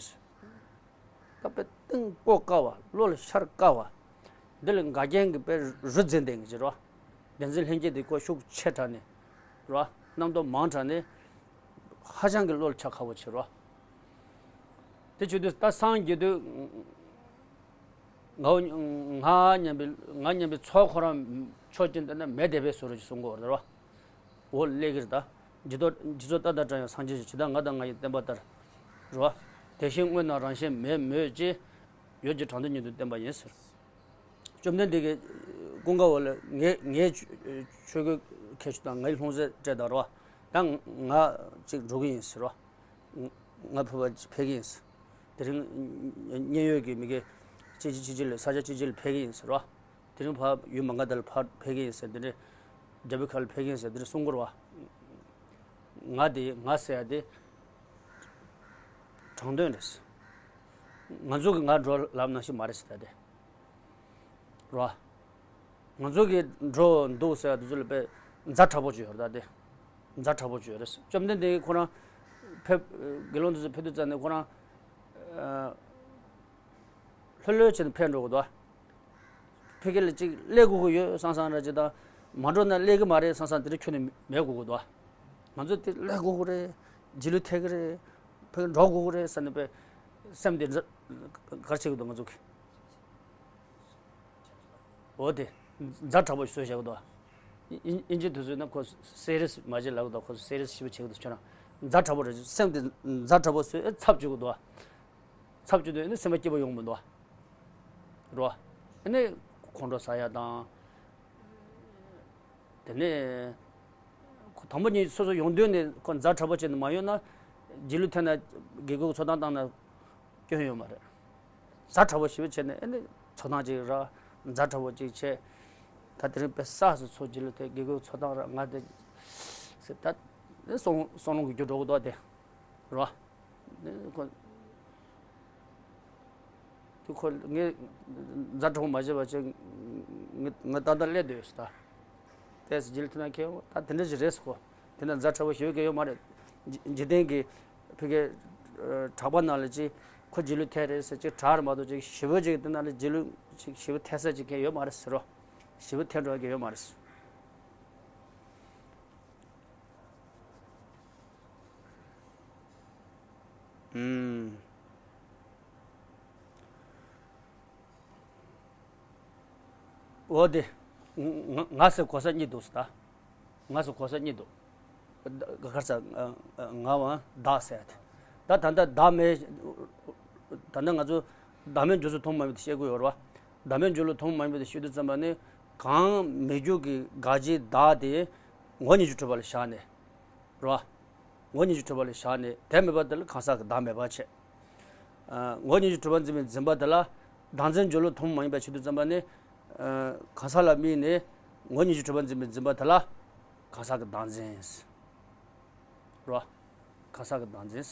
ད་དཔེ་སྟེང་སྤོ་དཀའ་བ། བློ་ལ་ཤར་དཀའ་བ། འདི་ལ་འགལ་རྐྱེན་གྱི་དཔེ་རུ་འཛིན་ལྡན་གྱི་ཅི་རོ། བདེན་འཛིན་ལྷན་སྐྱེས་དེ་ཁོ་ཤུགས་ཆེ་དྲགས་ནས་རོ། རྣམ་རྟོག་མང་དྲགས་ནས་ཧ་ཅང་གི་བློ་ལ་ཆགས་ཁག་པོ་ཆེ་རོ། དེ་བྱེད་དུས་ད་སངས་རྒྱས་དུས། ང་ང་མཉམ་པའི་ང་མཉམ་པའི་ཚོགས་ཁོ་རང་ཕྱོགས་ཀྱི་འདི་ན་མེ་དེ་བས་སོ་རོ་ཅིག་གསུང་གོ་རེད་རོ། འོ་ལས་ཀྱི་རེད་ད། ཇི་ལྟར་ཇི་ལྟར་ལྟ་དང་བྲལ་ཡང་སངས་རྒྱས་ཀྱི་ཇི་ལྟར་ང་དང་ང་ཡི་བསྟན་པ་ལྟར། རོ། དེ་བཞིན་དངོས་རྣམས་རང་བཞིན་མེད་མོད་ཀྱི། ཡོད་ཀྱི་དྲང་དོན་ཉིད་དུ་བསྟན་པ་ཡིན་ཟེར། བཅོམ་ལྡན་འདས་ཀྱིས་ཀུན་དགའ་བོ་ལ་ངའི་ངའི་ཆོས་གོས་ཁྱེར་ཤོག་དང་ངའི་ལྷུང་བཟེད་སྤྲད་དང་རོ། ད་ང་ཅིག་འགྲོ་གི་ཡིན་ཟེར་རོ། ང་ཕུ་བ་ཕེབས་ཀྱི་ཡིན་ཟེར། དེ་རིང་མཉན་ཡོད་ཀྱི་མི་དགེ་གཅིག་གཅིག་གཅིག་ལ་ས་ཆ་གཅིག་གཅིག་ལ་ཕེབས་ཀྱི་ཡིན་ཟེར་རོ། དེ་རིང་ཕར་ཡུལ་མ་འགའ་དག་ལ་ཕར་ཕེབས་ཀྱི་ཡིན་ཟེར། དེ་འདྲ་རྒྱལ་པོའི་ཁ་ལ་ཕེབས་ཀྱི་ཡིན་ཟེར། དེ་འདྲ་གསུང་གི་རེད་བ། ང་དེ་ང་ཟེར་ཡ་དེ་དྲང་དོན་རེད། ང་ཚོ་གི་ང་འགྲོ་ལབ་ནང་བཞིན་མ་རེད་ཟེར་ད་དེ། རོ། ང་ཚོ་གི་འགྲོ་འདུག་ཟེར་དེ་ཚོ་ལ་དཔེ་ཛ་དྲག་པོ་ཅིག་ཡོད་རེད་ད་དེ། ཛ་དྲག་པོ་ཅིག་ཡོད་རེད། བཅོམ་ལྡན་འདས་ཁོ་རང་ཕེབས། དགེ་སློང་དེ་ཚོ་ཕེབས་དུས་ཙམ་ནས་ཁོ་རང་ལྷོད་ལྷོད་བྱས་ནས་ཕེབས་འགྲོ་གི་འདུག་ཕ་གི་ལ་ཅིག་སླེབས་དགོས་ཀྱི་ཡོད་བསམ་བསམ་ར་ཅིག་དང་། མ་འགྲོ་ན་སླེབས་ཀྱི་མ་རེད་བསམ་བསམ་དེ་འདྲ་ཁྱོན་ནས་མེད་དགོས་ཀྱི་འདུག་ང་ཚོ་དེ་སླེབས་དགོས་ཀྱི་རེད། རྗེས་ལུས་ཐེབས་ཀྱི་རེད། ཕ་གི་འགྲོ་དགོས་ཀྱི་རེད་བསམ་ནས་དཔེ་སེམས་དེ་ག་རེ་བྱེད་ཀྱི་འདུག་ང་ཚོ་གི། འོ་དེ། ཛ་དྲག་པོ་ཞིག་བཟོས་བཞག་གི་འདུག་ཨིན་ཨིན་ཇི་དུས་ཚོད་ན་ཁོ་སེ་རི་སི་མ་བྱེད་ལབ་གི་འདུག་ཁོ་ཚོ་སེ་རི་སི་ཞེ་པོ་བྱེད་ཀྱི་འདུག་ཁྱོད་རང་ཛ་དྲག་པོ་རེད། སེམས་དེ་ཛ་དྲག་པོ་བཟོས་ཨེ་ཚབ་བཅུག་གི་འདུག་ཚབ་བཅུག་དུས་ཨེ་ནི་སེམས་པ་སྐྱིད་པོ་ཡོང་མི་འདུག་རོ། ཨེ་ནི་ཁོང་ཁྲོ་ཟ་ཡ་དང་། དེ་ནས་ཁོ་དང་པོ་ཉིད་སོ་སོ་ཡོང་དུས་ནས་ཁོ་ཛ་དྲག་པོ་བྱས་ནས་མ་ཡོང་ན། རྗེས་ལུས་ཐེབས་ན་དགེ་སྐོས་ཚོགས་གཏམ་བཏང་ན་སྐྱོན་ཡོད་མ་རེད། ཛ་དྲག་པོ་ཞེ་པོ་བྱས་ནས་ཨེ་ནི་ཚོགས་གཏམ་ཅིག་ར་ཛ་དྲག་པོ་ཅིག་བྱས། ད་དེ་རིང་དཔེ་བསགས་སུ་ཚོགས་རྗེས་ལུས་ཐེབས་དགེ་སྐོས་ཚོགས་གཏམ་ར་ང་དེ་ཟེར་ད་ཨེ་སོང་སོང་ལོང་གི་རྒྱུ་འགྲོ་གི་འདུག་དེ་རོ། ཨེ་ཁོ། དེ་ཁོ་ངས་ཛ་དྲག་པོ་མ་བྱས་པ་བྱས། ང་ང་ཏག་ཏག་སླེབས་བསྡད་ཡོད་ཟེར་ད། ཏེས་ཇི་ལ་ཐུ་ན་ཁེ་ད་དེ་འདྲ་ཞིག་རེད་ཟེར་ཁོ། དེ་འདྲ་ཛ་དྲག་པོ་ཞེ་པོ་གང་ཡོད་མ་རེད། འཇིག་རྟེན་གྱི་ཕ་གི་གྲགས་པ་ནང་ལ་ཅིག་ཁོ་རྗེས་ལུས་ཐེབས་རེད་ཟེར་ཅིག་གྲགས་རེད་མ་གཏོགས་ཅིག་ཞེ་པོ་ཅིག་དེ་ནང་ལ་རྗེས་ལུས་ཅིག་ཞེ་པོ་ཐེབས་ས་ཅིག་གང་ཡོད་མ་རེད་ཟེར་རོ། ཞེ་པོ་ཐེབས་འགྲོ་གང་ཡོད་མ་རེད་ཟེར། ཨུམ། འོ་དེ། ང་ང་ཟེར་གོ་ས་གཉིས་འདུག་ཟེར་ད། ང་ཟེར་གོ་ས་གཉིས་འདུག་ག་གར་ས་ང་བ་བདག་ཟེར་ཏེ། ད་ད་ལྟ་བདག་མེད། ད་ལྟ་ང་ཚོ་བདག་མེད་འཇོག་ཚུལ་ཐོག་མ་མེད་དུ་བཤད་དགོས་ཡོད་རེད་བ། བདག་མེད་འཇོག་ལུགས་ཐོག་མ་མེད་དུ་བཤད་དུས་ཙམ་པ་ནི། གང་མེད་རྒྱུ་གི་དགག་བྱའི་བདག་དེ་ངོ་བོ་ཉིད་ཀྱིས་གྲུབ་པ་ལ་བཞག་ནས། རེད་བ། ངོ་བོ་ཉིད་ཀྱིས་གྲུབ་པ་ལ་བཞག་ནས་དེ་མེད་པ་དེ་ལ་གང་ཟག་གི་བདག་མེད་པ་བྱས། ཨ། ངོ་བོ་ཉིད་ཀྱིས་གྲུབ་པར་འཛིན་པའི་འཛིན་པ་དེ་ལ་བདག་འཛིན་འཇོག་ལུགས་ཐུན་མོང་མ་ཡིན་པ་བྱེད་དུས་ཙམ་པ་ནི། ཨ། གང་ཟག་ལ་དམིགས་ནས་ངོ་བོ་ཉིད་ཀྱིས་གྲུབ་པར་འཛིན་པའི་འཛིན་པ་དེ་ལ་གང་ཟག་གི་བདག་འཛིན། རེད་བ། གང་ཟག་གི་བདག་འཛིན།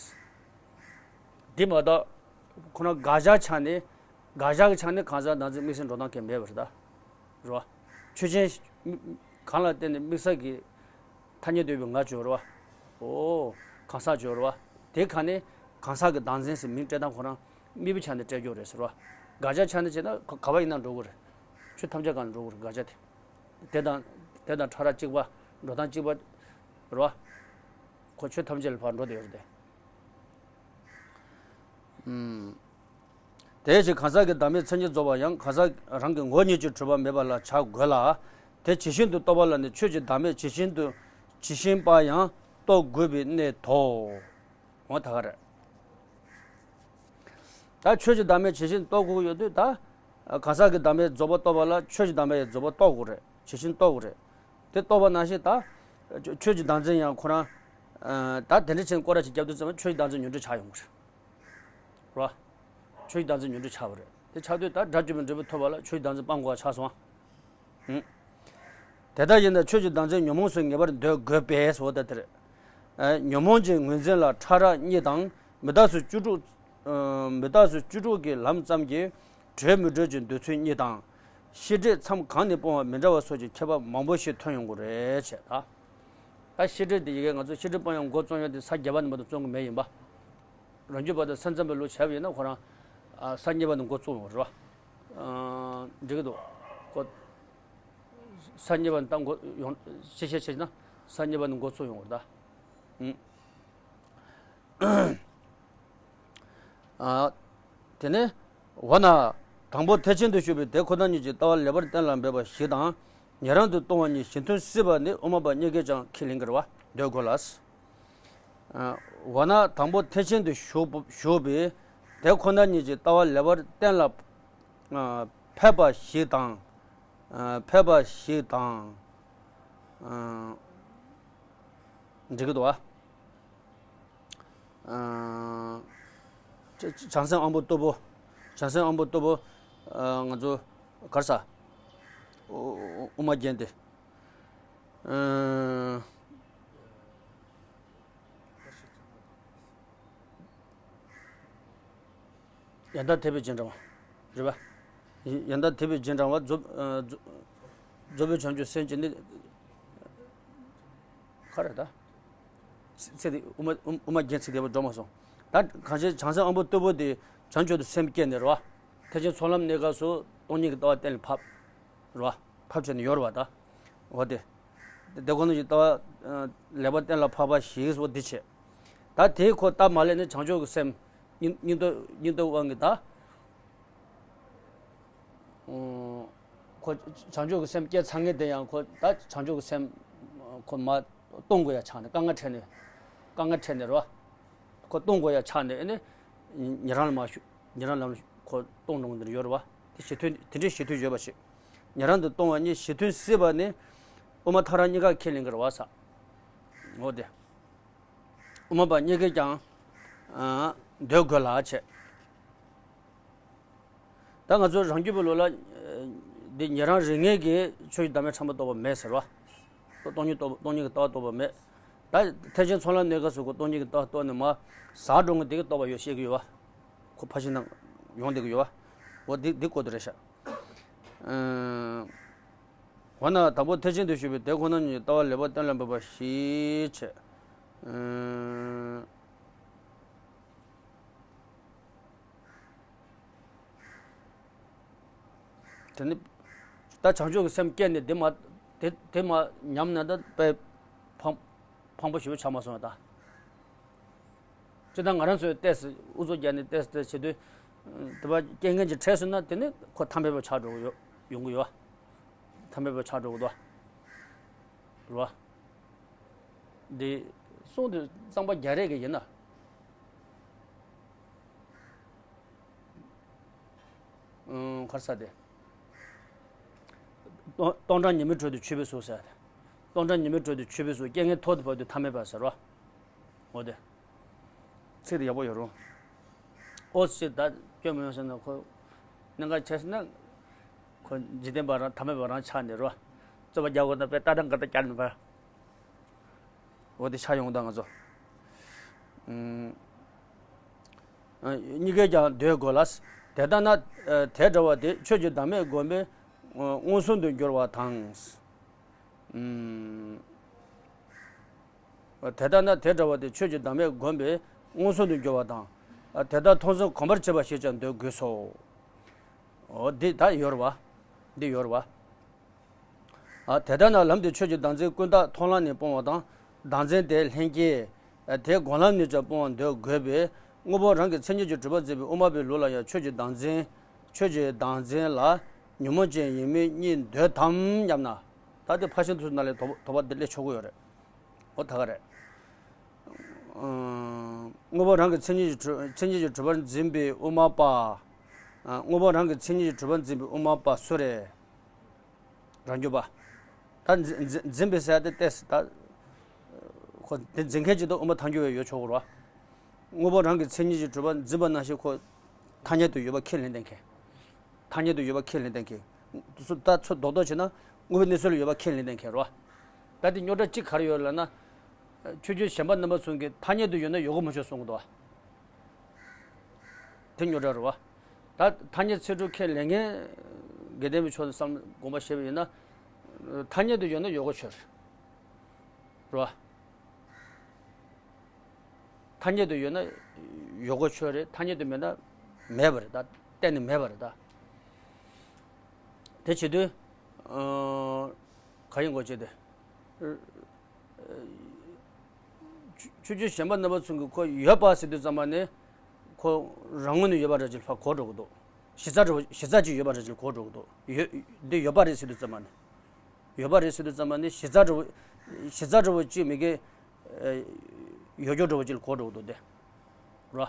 འདི་མ་གཏོགས་ཁོ་ན་དགག་བྱ་ཆ་ནས། དགག་བྱ་གི་ཆ་ནས་གང་ཟག་བདག་འཛིན་དམིགས་བསལ་འགྲོ་སྟངས་གང་ཡང་མེད་པ་རེད་ད། རེད་བ། ཆོས་ཅན། གང་ལ་བརྟེན་ནས་དམིགས་བསལ་གྱི་ཐ་སྙད་འདོད་པའི་ང་བརྗོད་རེད་བ། འོ། གང་ཟག་བརྗོད་རེད་བ། དེ་ག་ནས་གང་ཟག་གི་བདག་འཛིན་ཟེར་མིང་སྤྲད་སྟངས་ཁོ་རང་དམིགས་པའི་ཆ་ནས་སྤྲད་རྒྱུ་རེད་ཟེར་བ། དགག་བྱ་ཆ་ནས་བྱས་ན་ག་ག་བ་ཡིན་ན་འགྲོ་གི་རེད། ཆོས་ཐམས་ཅད་གང་ལ་འགྲོ་གི་རེད་དགག་བྱ་དེ། དེ་དང་དེ་དང་ཕྲ་རགས་གཅིག་པ། འགྲོ་སྟངས་གཅིག་པ་རེད་བ། ཁོ་ཆོས་ཐམས་ཅད་ལ་ཕར་འགྲོ་བསྡད་ཡོད་རེད་དེ། ཨུམ། དེ་བཞིན་གང་ཟག་གི་བདག་མེད་མཚན་ཉིད་རྫོགས་པ་ཡང་གང་ཟག་རང་གི་ངོ་བོ་ཉིད་ཀྱིས་གྲུབ་པ་མེད་པ་ལ་བྱ་དགོས་ལ། དེ་ཇི་བཞིན་དུ་རྟོགས་པ་ལ་ནི་ཆོས་ཀྱི་བདག་མེད་ཇི་བཞིན་དུ་ཇི་བཞིན་པ་ཡང་རྟོགས་དགོས་པའི་གནད་དོ། འོ་ད་ག་རེད། ད་ཆོས་ཀྱི་བདག་མེད་ཇི་བཞིན་རྟོགས་དགོས་ཀྱི་ཡོད་དུས་ད། གང་ཟག་གི་བདག་མེད་རྫོགས་པ་རྟོགས་པ་ལ་ཆོས་ཀྱི་བདག་མེད་རྫོགས་པ་རྟོགས་དགོས་རེད། ཇི་བཞིན་རྟོགས་དགོས་རེད། དེ་རྟོགས་པ་ནང་བཞིན་ད། ཆོས་ཀྱི་བདག་འཛིན་ཡང་ཁོ་རང་། ད་དེ་འདྲ་བྱས་ནས་སྐོར་ར་ཅིག་བརྒྱབ་དུས་ཙམ་པ་ཆོས་ཀྱི་བདག་འཛིན་ཉོན་སྒྲིབ་ཆགས་ཡོང་གི་རེད། རེད་བ། ཆོས་ཀྱི་བདག་འཛིན་ཉོན་སྒྲིབ་ཆགས་པ་རེད། དེ་ཆགས་དུས་ད་དགྲ་བཅོམ་པའི་འབྲས་བུ་ཐོབ་པ་ལ་ཆོས་ཀྱི་བདག་འཛིན་སྤང་དགོས་པ་ཆགས་སོང་ཨ། ཧུམ། དེ་ལྟར་ཡིན་ན་ཆོས་ཀྱི་བདག་འཛིན་ཉོན་མོངས་སུ་ངེས་པར་འདོད་དགོས་པས་སོ། ད་དེ་རེད། ཨ། ཉོན་མོངས་ཀྱི་ངོས་འཛིན་ལ་ཕྲ་རགས་གཉིས་དང་མུ་མཐའ་སོགས་བཅུ་དྲུག་ཨ། མུ་མཐའ་སོགས་བཅུ་དྲུག་གི་ལམ་ཙམ་གྱིས་གྲོལ་མི་གྲོལ་གྱི་འདོད་ཚུལ་གཉིས་དང་། བཤད་སྒྲིབ་མཚམས་གང་ནས་སྤོང་བ་མི་འདྲ་བ་སོགས་ཀྱི་ཁྱད་པར་མང་པོ་ཞིག་ཐོན་ཡོང་གི་རེད་བྱས་ད། ད་བཤད་སྒྲིབ་དེ་ཡི་གེ་ང་ཚོ་བཤད་སྒྲིབ་སྤང་ཡག་འགོ་རྩོམ་ཡག་དེ་ས་བརྒྱད་པ་ནས་མ་གཏོགས་རྩོམ་གི་མེད་ཡིན་པ། རང་རྒྱུད་པ་དང་སེམས་ཙམ་པའི་ལུགས་བྱས་པ་ཡིན་ན་ཁོ་རང་། ཨ། ས་གཉིས་པ་ནས་འགོ་བཙུགས་ཡོང་རེད་བ། ཨ། འགྲིག་གི་འདུག་ཁོ། ས་གཉིས་པ་ནས་ད་འགོ་ཡོང་ཤེས་ཤེས་བྱས་ན་ས་གཉིས་པ་ནས་འགོ་བཙུགས་ཡོང་རེད་ད། ཨུ། ཨ། དེ་ནས། འོ་ན། དང་པོ་ཐེག་ཆེན་དུ་ཞུགས་པའི་དེ་ཁོ་ན་ཉིད་ཀྱི་ལྟ་བ་ལེགས་པར་གཏན་ལ་འབེབས་པ་ཞིག་དང་། ཉན་རང་དུ་ལྟུང་བ་གཉིས་གཞི་མཐུན་སྲིད་པ་ནི་དབུ་མ་པ་གཉིས་ཀས་ཀྱང་ཁས་ལེན་གྱི་རེད་བ། འདོད་དགོས་ལ། འོ་ན་དང་པོ་ཐེག་ཆེན་དུ་ཞུགས་ཞུགས་པའི་དེ་ཁོ་ན་ཉིད་ཀྱི་ལྟ་བ་ལེགས་པར་གཏན་ལ་ཕེབས་པ་ཞིག་དང་། ཕེབས་པ་ཞིག་དང་། འགྲིག་གི་འདུག་བ། ཨ། བྱང་སེམས་དབང་པོ་སྟུག་པོ། བྱང་སེམས་དབང་པོ་སྟུག་པོ། ཨ། ང་ཚོ་ག་རེ་ཟ། དབུ་མ་རྒྱན་ཏེ། ཨ། ཡང་དག་ཐེག་པའི་རྗེས་འབྲང་བ། རེད་པ། ཡང་དག་ཐེག་པའི་རྗེས་འབྲང་བ་རྫོགས། ཨ། རྫོགས། རྫོགས་པའི་བྱང་ཆུབ་སེམས་ཀྱི་ནི། ག་རེ་ད། ཚེ་འདི་དབུ་མ་དབུ་མ་རྒྱན་ཚིག་དེ་བ་འགྲོ་མ་སོང་། ད་གང་ཞིག་བྱང་སེམས་དབང་པོ་སྟུག་པོ་དེ་བྱང་ཆུབ་ཏུ་སེམས་བསྐྱེད་ནས་རེད་བ། ཐེག་ཆེན་ཚོགས་ལམ་གནས་སྐབས་སུ་སྟོང་ཉིད་ཀྱི་ལྟ་བ་གཏན་ལ་ཕབ། རེད་བ། ཕབ་བྱས་ནས་ཡོད་རེད་བ་ད། འོ་དེ། དེ་ཁོ་ན་ཉིད་ཀྱི་ལྟ་བ་ལེགས་པར་གཏན་ལ་ཕབ་པ་ཞིག་སོགས་འདི་བྱས། ད་དེའི་ཁོ་སྟབས་མ་ལེགས་ནས་བྱང་ཆུབ་ཀྱི་སེམས་སྙིང་སྙིང་སྟོབས་སྙིང་སྟོབས་དབང་གིས་ད། ཁོ་བྱང་ཆུབ་ཀྱི་སེམས་བསྐྱེད་ཚར་མཁན་དེ་ཡང་ཁོ་ད་བྱང་ཆུབ་ཀྱི་སེམས་ཁོ་མར་གཏོང་དགོས་ཡ་ཆགས་ནས་དཀའ་ངལ་འཕྲད་ནས། དཀའ་ངལ་འཕྲད་ནས་རེད་བ། ཁོ་གཏོང་དགོས་ཡ་ཆགས་ནས་ཨ་ནི། ཉན་རང་ལ་མར་ཞུགས། ཉན་རང་ལམ་ཁོ་གཏོང་འགྲོ་གི་འདིར་ཡོད་རེད་བ། དེ་ཞི་མཐུན་དེ་འདྲའི་ཞི་མཐུན་ཡོད་པ་ཞིག་ཉན་རང་དུ་ལྟུང་བ་གཉིས་ཞི་མཐུན་སྲིད་པ་ནི། དབུ་མ་ཐལ་རང་གཉིས་ཀ་ཁས་ལེན་གྱི་རེད་བ་ས། འོ་དེ། དབུ་མ་པ་གཉིས་ཀས་ཀྱང་། ཨ། འདོད་དགོས་ལ་བྱས། ད་ང་ཚོ་རང་རྒྱུད་པའི་ལུགས་ལ། འདི་ཉན་རང་རིགས་ངེས་ཀྱིས་ཆོས་ཀྱི་བདག་མེད་ཕྲ་མོ་རྟོགས་པ་མེད་ཟེར་བ། སྟོང་ཉིད་རྟོགས་སྟོང་ཉིད་ཀྱི་ལྟ་བ་རྟོགས་པ་མེད། ད་ཐེག་ཆེན་ཚོགས་ལམ་གནས་སྐབས་སུ་ཁོ་སྟོང་ཉིད་ཀྱི་ལྟ་བ་རྟོགས་ནས་མར་ཟག་འགྲོ་མཁན་དེ་གི་རྟོགས་པ་ཡོད་བཤད་ཀྱི་ཡོད་བ། ཁོ་ཕར་ཕྱིན་ནང་ཡོང་བསྡད་ཀྱི་ཡོད་བ། འོ་འདི་འདི་སྐོར་དུ་རེད་ཤག་འོ་ན་དང་པོ་ཐེག་ཆེན་དུ་ཞུགས་པའི་དེ་ཁོ་ན་ཉིད་ཀྱི་ལྟ་བ་ལེགས་པར་གཏན་ལ་འབེབས་པ་ཞིག་བྱས། དེ་ནི། ད་བྱང་ཆུབ་ཀྱི་སེམས་བསྐྱེད་ནས་དེ་མ། དེ་དེ་མ་ཉམས་ན་ད་དཔེ་ཕངས་ཕངས་པོ་ཞེ་པོ་ཆགས་མ་སོང་ད། སྤྱིར་བཏང་ང་རང་ཚོའི་ཏོག་ཙམ་ཨུ་ཚུགས་རྒྱག་ནས་ཏོག་ཙམ་ཏོག་ཙམ་བྱེད་དུས། དེ་བ་རྐྱེན་ངན་གྱིས་ཁྲེལ་སོང་ན་དེ་ནི་ཁོ་ཐ་མལ་པ་ཆགས་འགྲོ་གི་ཡོད། ཡོང་གི་ཡོད། ཐ་མལ་པ་ཆགས་འགྲོ་གི་འདུག་རེད་བ། འདི་གསུང་དེ་གཙང་པ་རྒྱག་རེས་ཀྱི་ཡིན་ན། ཨང་། ག་རེ་ཟེར་དེ། སྟོང་སྟོང་གྲངས་ཉི་མའི་དྲོད་དུ་ཆུད་པའི་གཟུགས་ཟེར་ཏེ། སྟོང་གྲངས་ཉི་མའི་དྲོད་དུ་ཆུད་པའི་གཟུགས་རྐྱེན་ངན་ཐོག་ཏུ་བབ་དུས་ཐ་མལ་པ་ཟེར་རོ། འོ་དེ། ཚིག་དེ་ཡག་པོ་ཡོད་རུང་། ཨོ་ཙི་ད་སྐྱོན་མི་ཡོང་ཟེར་ན་ཁོ། གནད་འགག་ཆེ་ཟེར་ན། ཁོ་འཇིག་རྟེན་པ་རང་ཐ་མལ་པ་རང་ཆགས་ནས་རོ། རྩོད་པ་རྒྱག་དགོས་ན་དཔེ་ལྟ་སྟངས་འགལ་ཟླ་རྒྱག་ནས་པ། འོ་དེ་ཆགས་ཡོང་ད་ང་ཚོ། ཨུམ། ཨ། གཉིས་ཀས་ཀྱང་འདོད་དགོས་ལ། དེ་ལྟ་ན། ཨ། དེ་འདྲ་བ་དེ་ཆོས་ཀྱི་བདག་མེད་བསྒོམས་པས་མངོན་སུམ་དུ་འགྱུར་བ་དང་། ཨུམ། དེ་ལྟ་ན་དེ་འདྲ་བ་དེ་ཆོས་ཀྱི་བདག་མེད་བསྒོམས་པས་མངོན་སུམ་དུ་འགྱུར་བ་དང་། ཨ། དེ་ལྟར་མཐོང་ཚུལ་གོམས་པར་བྱེད་པ་ཞེས་ཀྱང་འདོད་དགོས་སོ། འོ་འདི་ད་ཡོད་རེད་བ། འདི་ཡོད་རེད་བ། ཨ། དེ་ལྟར་ན་ལམ་དེ་ཆོས་ཀྱི་བདག་འཛིན་ཀུན་བརྟགས་མཐོང་ལམ་ནས་སྤོང་བ་དང་བདག་འཛིན་དེ་ལྷན་སྐྱེས། ཨ། དེ་སྒོམ་ལམ་ནས་ཀྱང་སྤོང་བར་འདོད་དགོས་པས་དངོས་པོ་རང་གི་མཚན་ཉིད་ཀྱིས་གྲུབ་པར་འཛིན་པའི་དབུ་མ་པའི་ལུགས་ལ་ཡང་ཆོས་ཀྱི་བདག་འཛིན། ཆོས་ཀྱི་བདག་འཛིན་ལ་ཉོན་མོངས་ཅན་ཡིན་མིན་གཉིས་འདོད་དམ་སྙམ་ན། ད་དེ་ཕར་ཕྱིན་དུ་ན་ལས་དོགས་དོགས་པ་འདི་སླེབས་ཆོག་གི་ཡོད་རེད། འོ་ད་ག་རེད། ཨང་། དངོས་པོ་རང་གི་མཚན་ཉིད་ཀྱིས་གྲུབ་མཚན་ཉིད་ཀྱིས་གྲུབ་པར་འཛིན་པའི་དབུ་མ་པ། ཨ། དངོས་པོ་རང་གི་མཚན་ཉིད་ཀྱིས་གྲུབ་པར་འཛིན་པའི་དབུ་མ་པ་སུ་རེད། རང་རྒྱུད་པ། ད་འཛིན་འཛིན་འཛིན་པའི་ཟེར་ཡ་དེ་ཏོག་ཙམ་ད། ཁོ་དེ་འཛིན་མཁན་ཅིག་ཏུ་དབུ་མ་ཐལ་འགྱུར་བ་ཡོད་ཆོག་གི་རེད་བ། དངོས་པོ་རང་གི་མཚན་ཉིད་ཀྱིས་གྲུབ་པ་འཛིན་པ་ནང་བཞིན་ཁོ་ཐ་སྙད་དུ་ཡོད་པ་ཁས་ལེན་གཏན་འཁེལ། ཐ་སྙད་དུ་ཡོད་པ་ཁས་ལེན་གཏན་འཁེལ། ད་ཚུར་རྡོག་རྡོག་བྱས་ན་དངོས་པོའི་གནས་ཚུལ་ལ་ཡོད་པ་ཁས་ལེན་གཏན་འཁེལ་རོ། ད་དེ་རྙོག་དྲ་གཅིག་ག་རེ་ཡོད་ལབ་ན། ཆོས་བརྒྱུད་གཞན་པ་རྣམ་པ་ཚོ་གིས་ཐ་སྙད་དུ་ཡོད་ན་ཡོད་དགོས་མི་ཆོག་གསུང་གི་འདུག་བ། དེ་རྙོག་དྲ་རེད་བ། ད་ཐ་སྙད་ཚིག་གྲོགས་ཁས་ལེན་མཁན་དགེ་ལྡན་པའི་ཕྱོགས་ནས་བསམ་དགོངས་པ་བཞེས་པ་ཡིན་ན། ཐ་སྙད་དུ་ཡོད་ན་ཡོད་དགོས་ཆོག་རེད་བ། ཐ་སྙད་དུ་ཡོད་ན་ཡོད་དགོས་ཆོག་རེད། ཐ་སྙད་དུ་མེད་ན་མེད་པ་རེད་ད། གཏན་ནས་མེད་པ་རེད་ད། དེ་བྱེད་དུས། ཨ། ག་ཡིན་དགོས་བྱེད་དེ། ཆོས་བརྒྱུད་གཞན་པ་རྣམ་པ་ཚོ་གིས་ཁོ་ཡོད་པ་ཟེར་དུས་ཙམ་པ་ནས། ཁོ་རང་ངོས་ནས་ཡོད་པ་འདྲ་ཅིག་ཕར་གོ་འགྲོ་གི་འདུག་གཞི་རྩ་འདྲ་བོ་གཞི་རྩ་ཅིག་ཡོད་པ་འདྲ་ཅིག་གོ་འགྲོ་གི་འདུག་ཡོད། འདི་ཡོད་པ་རེད་ཟེར་དུས་ཙམ་པ་ནས། ཡོད་པ་རེད་ཟེར་དུས་ཙམ་པ་ནས་གཞི་རྩ་འདྲ་བོ། གཞི་རྩ་འདྲ་བོ་གཅིག་མི་དགེ། ཨ། ཡོད་རྒྱུ་འདྲ་བོ་གཅིག་ལ་གོ་འགྲོ་གི་འདུག་སྟེ། རོ།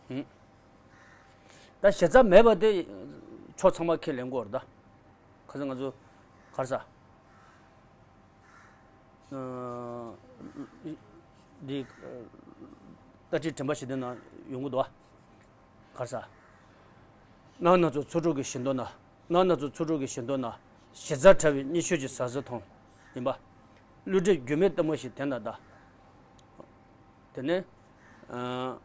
ཧུམ། ད་གཞི་རྩ་མེད་པ་དེ་ཕྱོགས་ཚང་མ་ཁས་ལེན་དགོས་རེད་ད། ཁ་སང་ང་ཚོ་ག་རེ་ཟ། ཨ། འདི། ཨ། ལྟ་ཁྲིད་དྲན་པ་ཞིག་དེ་ན་ཡོང་གི་འདུག་བ། ག་རེ་ཟ། སྣང་སྣ་ཚོགས་ཚོགས་དྲུག་གི་བཞི་མདོ་ན། སྣང་སྣ་ཚོགས་ཚོགས་དྲུག་གི་བཞི་མདོ་ན། གཞི་རྩ་བྲལ་བའི་གཉིད་ཤོད་ཀྱི་ཟ་ཟི་མཐོང་། ཡིན་པ། བསླུ་བྲིད་རྒྱུ་མེད་ལྟ་མོ་ཞིག་དེ་ན་གདའ། དེ་ནས། ཨ།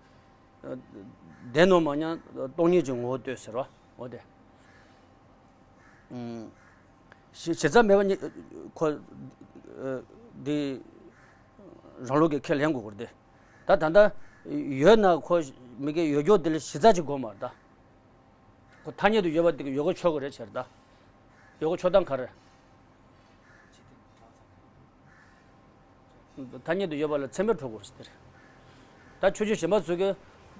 བདེན་ནོ་མ་ཉམས་སྟོང་ཉིད་ཀྱི་ངོ་བོ་ལྟོས་ཟེར་བ། འོ་དེ། ཨུམ། གཞི་གཞི་རྩ་མེད་པ་ཉིད་ཁོ། ཨ། འདི་རང་ལུགས་ཀྱི་ཁས་ལེན་དགོས་སྐོར་དེ། ད་ད་ལྟ་ཡོད་ན་ཁོ་མི་དགེ་ཡོད་རྒྱུ་དེ་ལ་གཞི་རྩ་ཅིག་དགོས་མ་རེད་ད། ཁོ་ཐ་སྙད་དུ་ཡོད་པ་དེ་གི་ཡོད་དགོས་ཆོག་གི་རེད་ཟེར་ད། ཡོད་དགོས་ཆོག་སྟངས་ག་རེ། ཐ་སྙད་དུ་ཡོད་པ་ལ་ཚད་མས་གྲུབ་དགོས་ཟེར། ད་ཆོས་བརྒྱུད་གཞན་པ་ཚོ་གིས་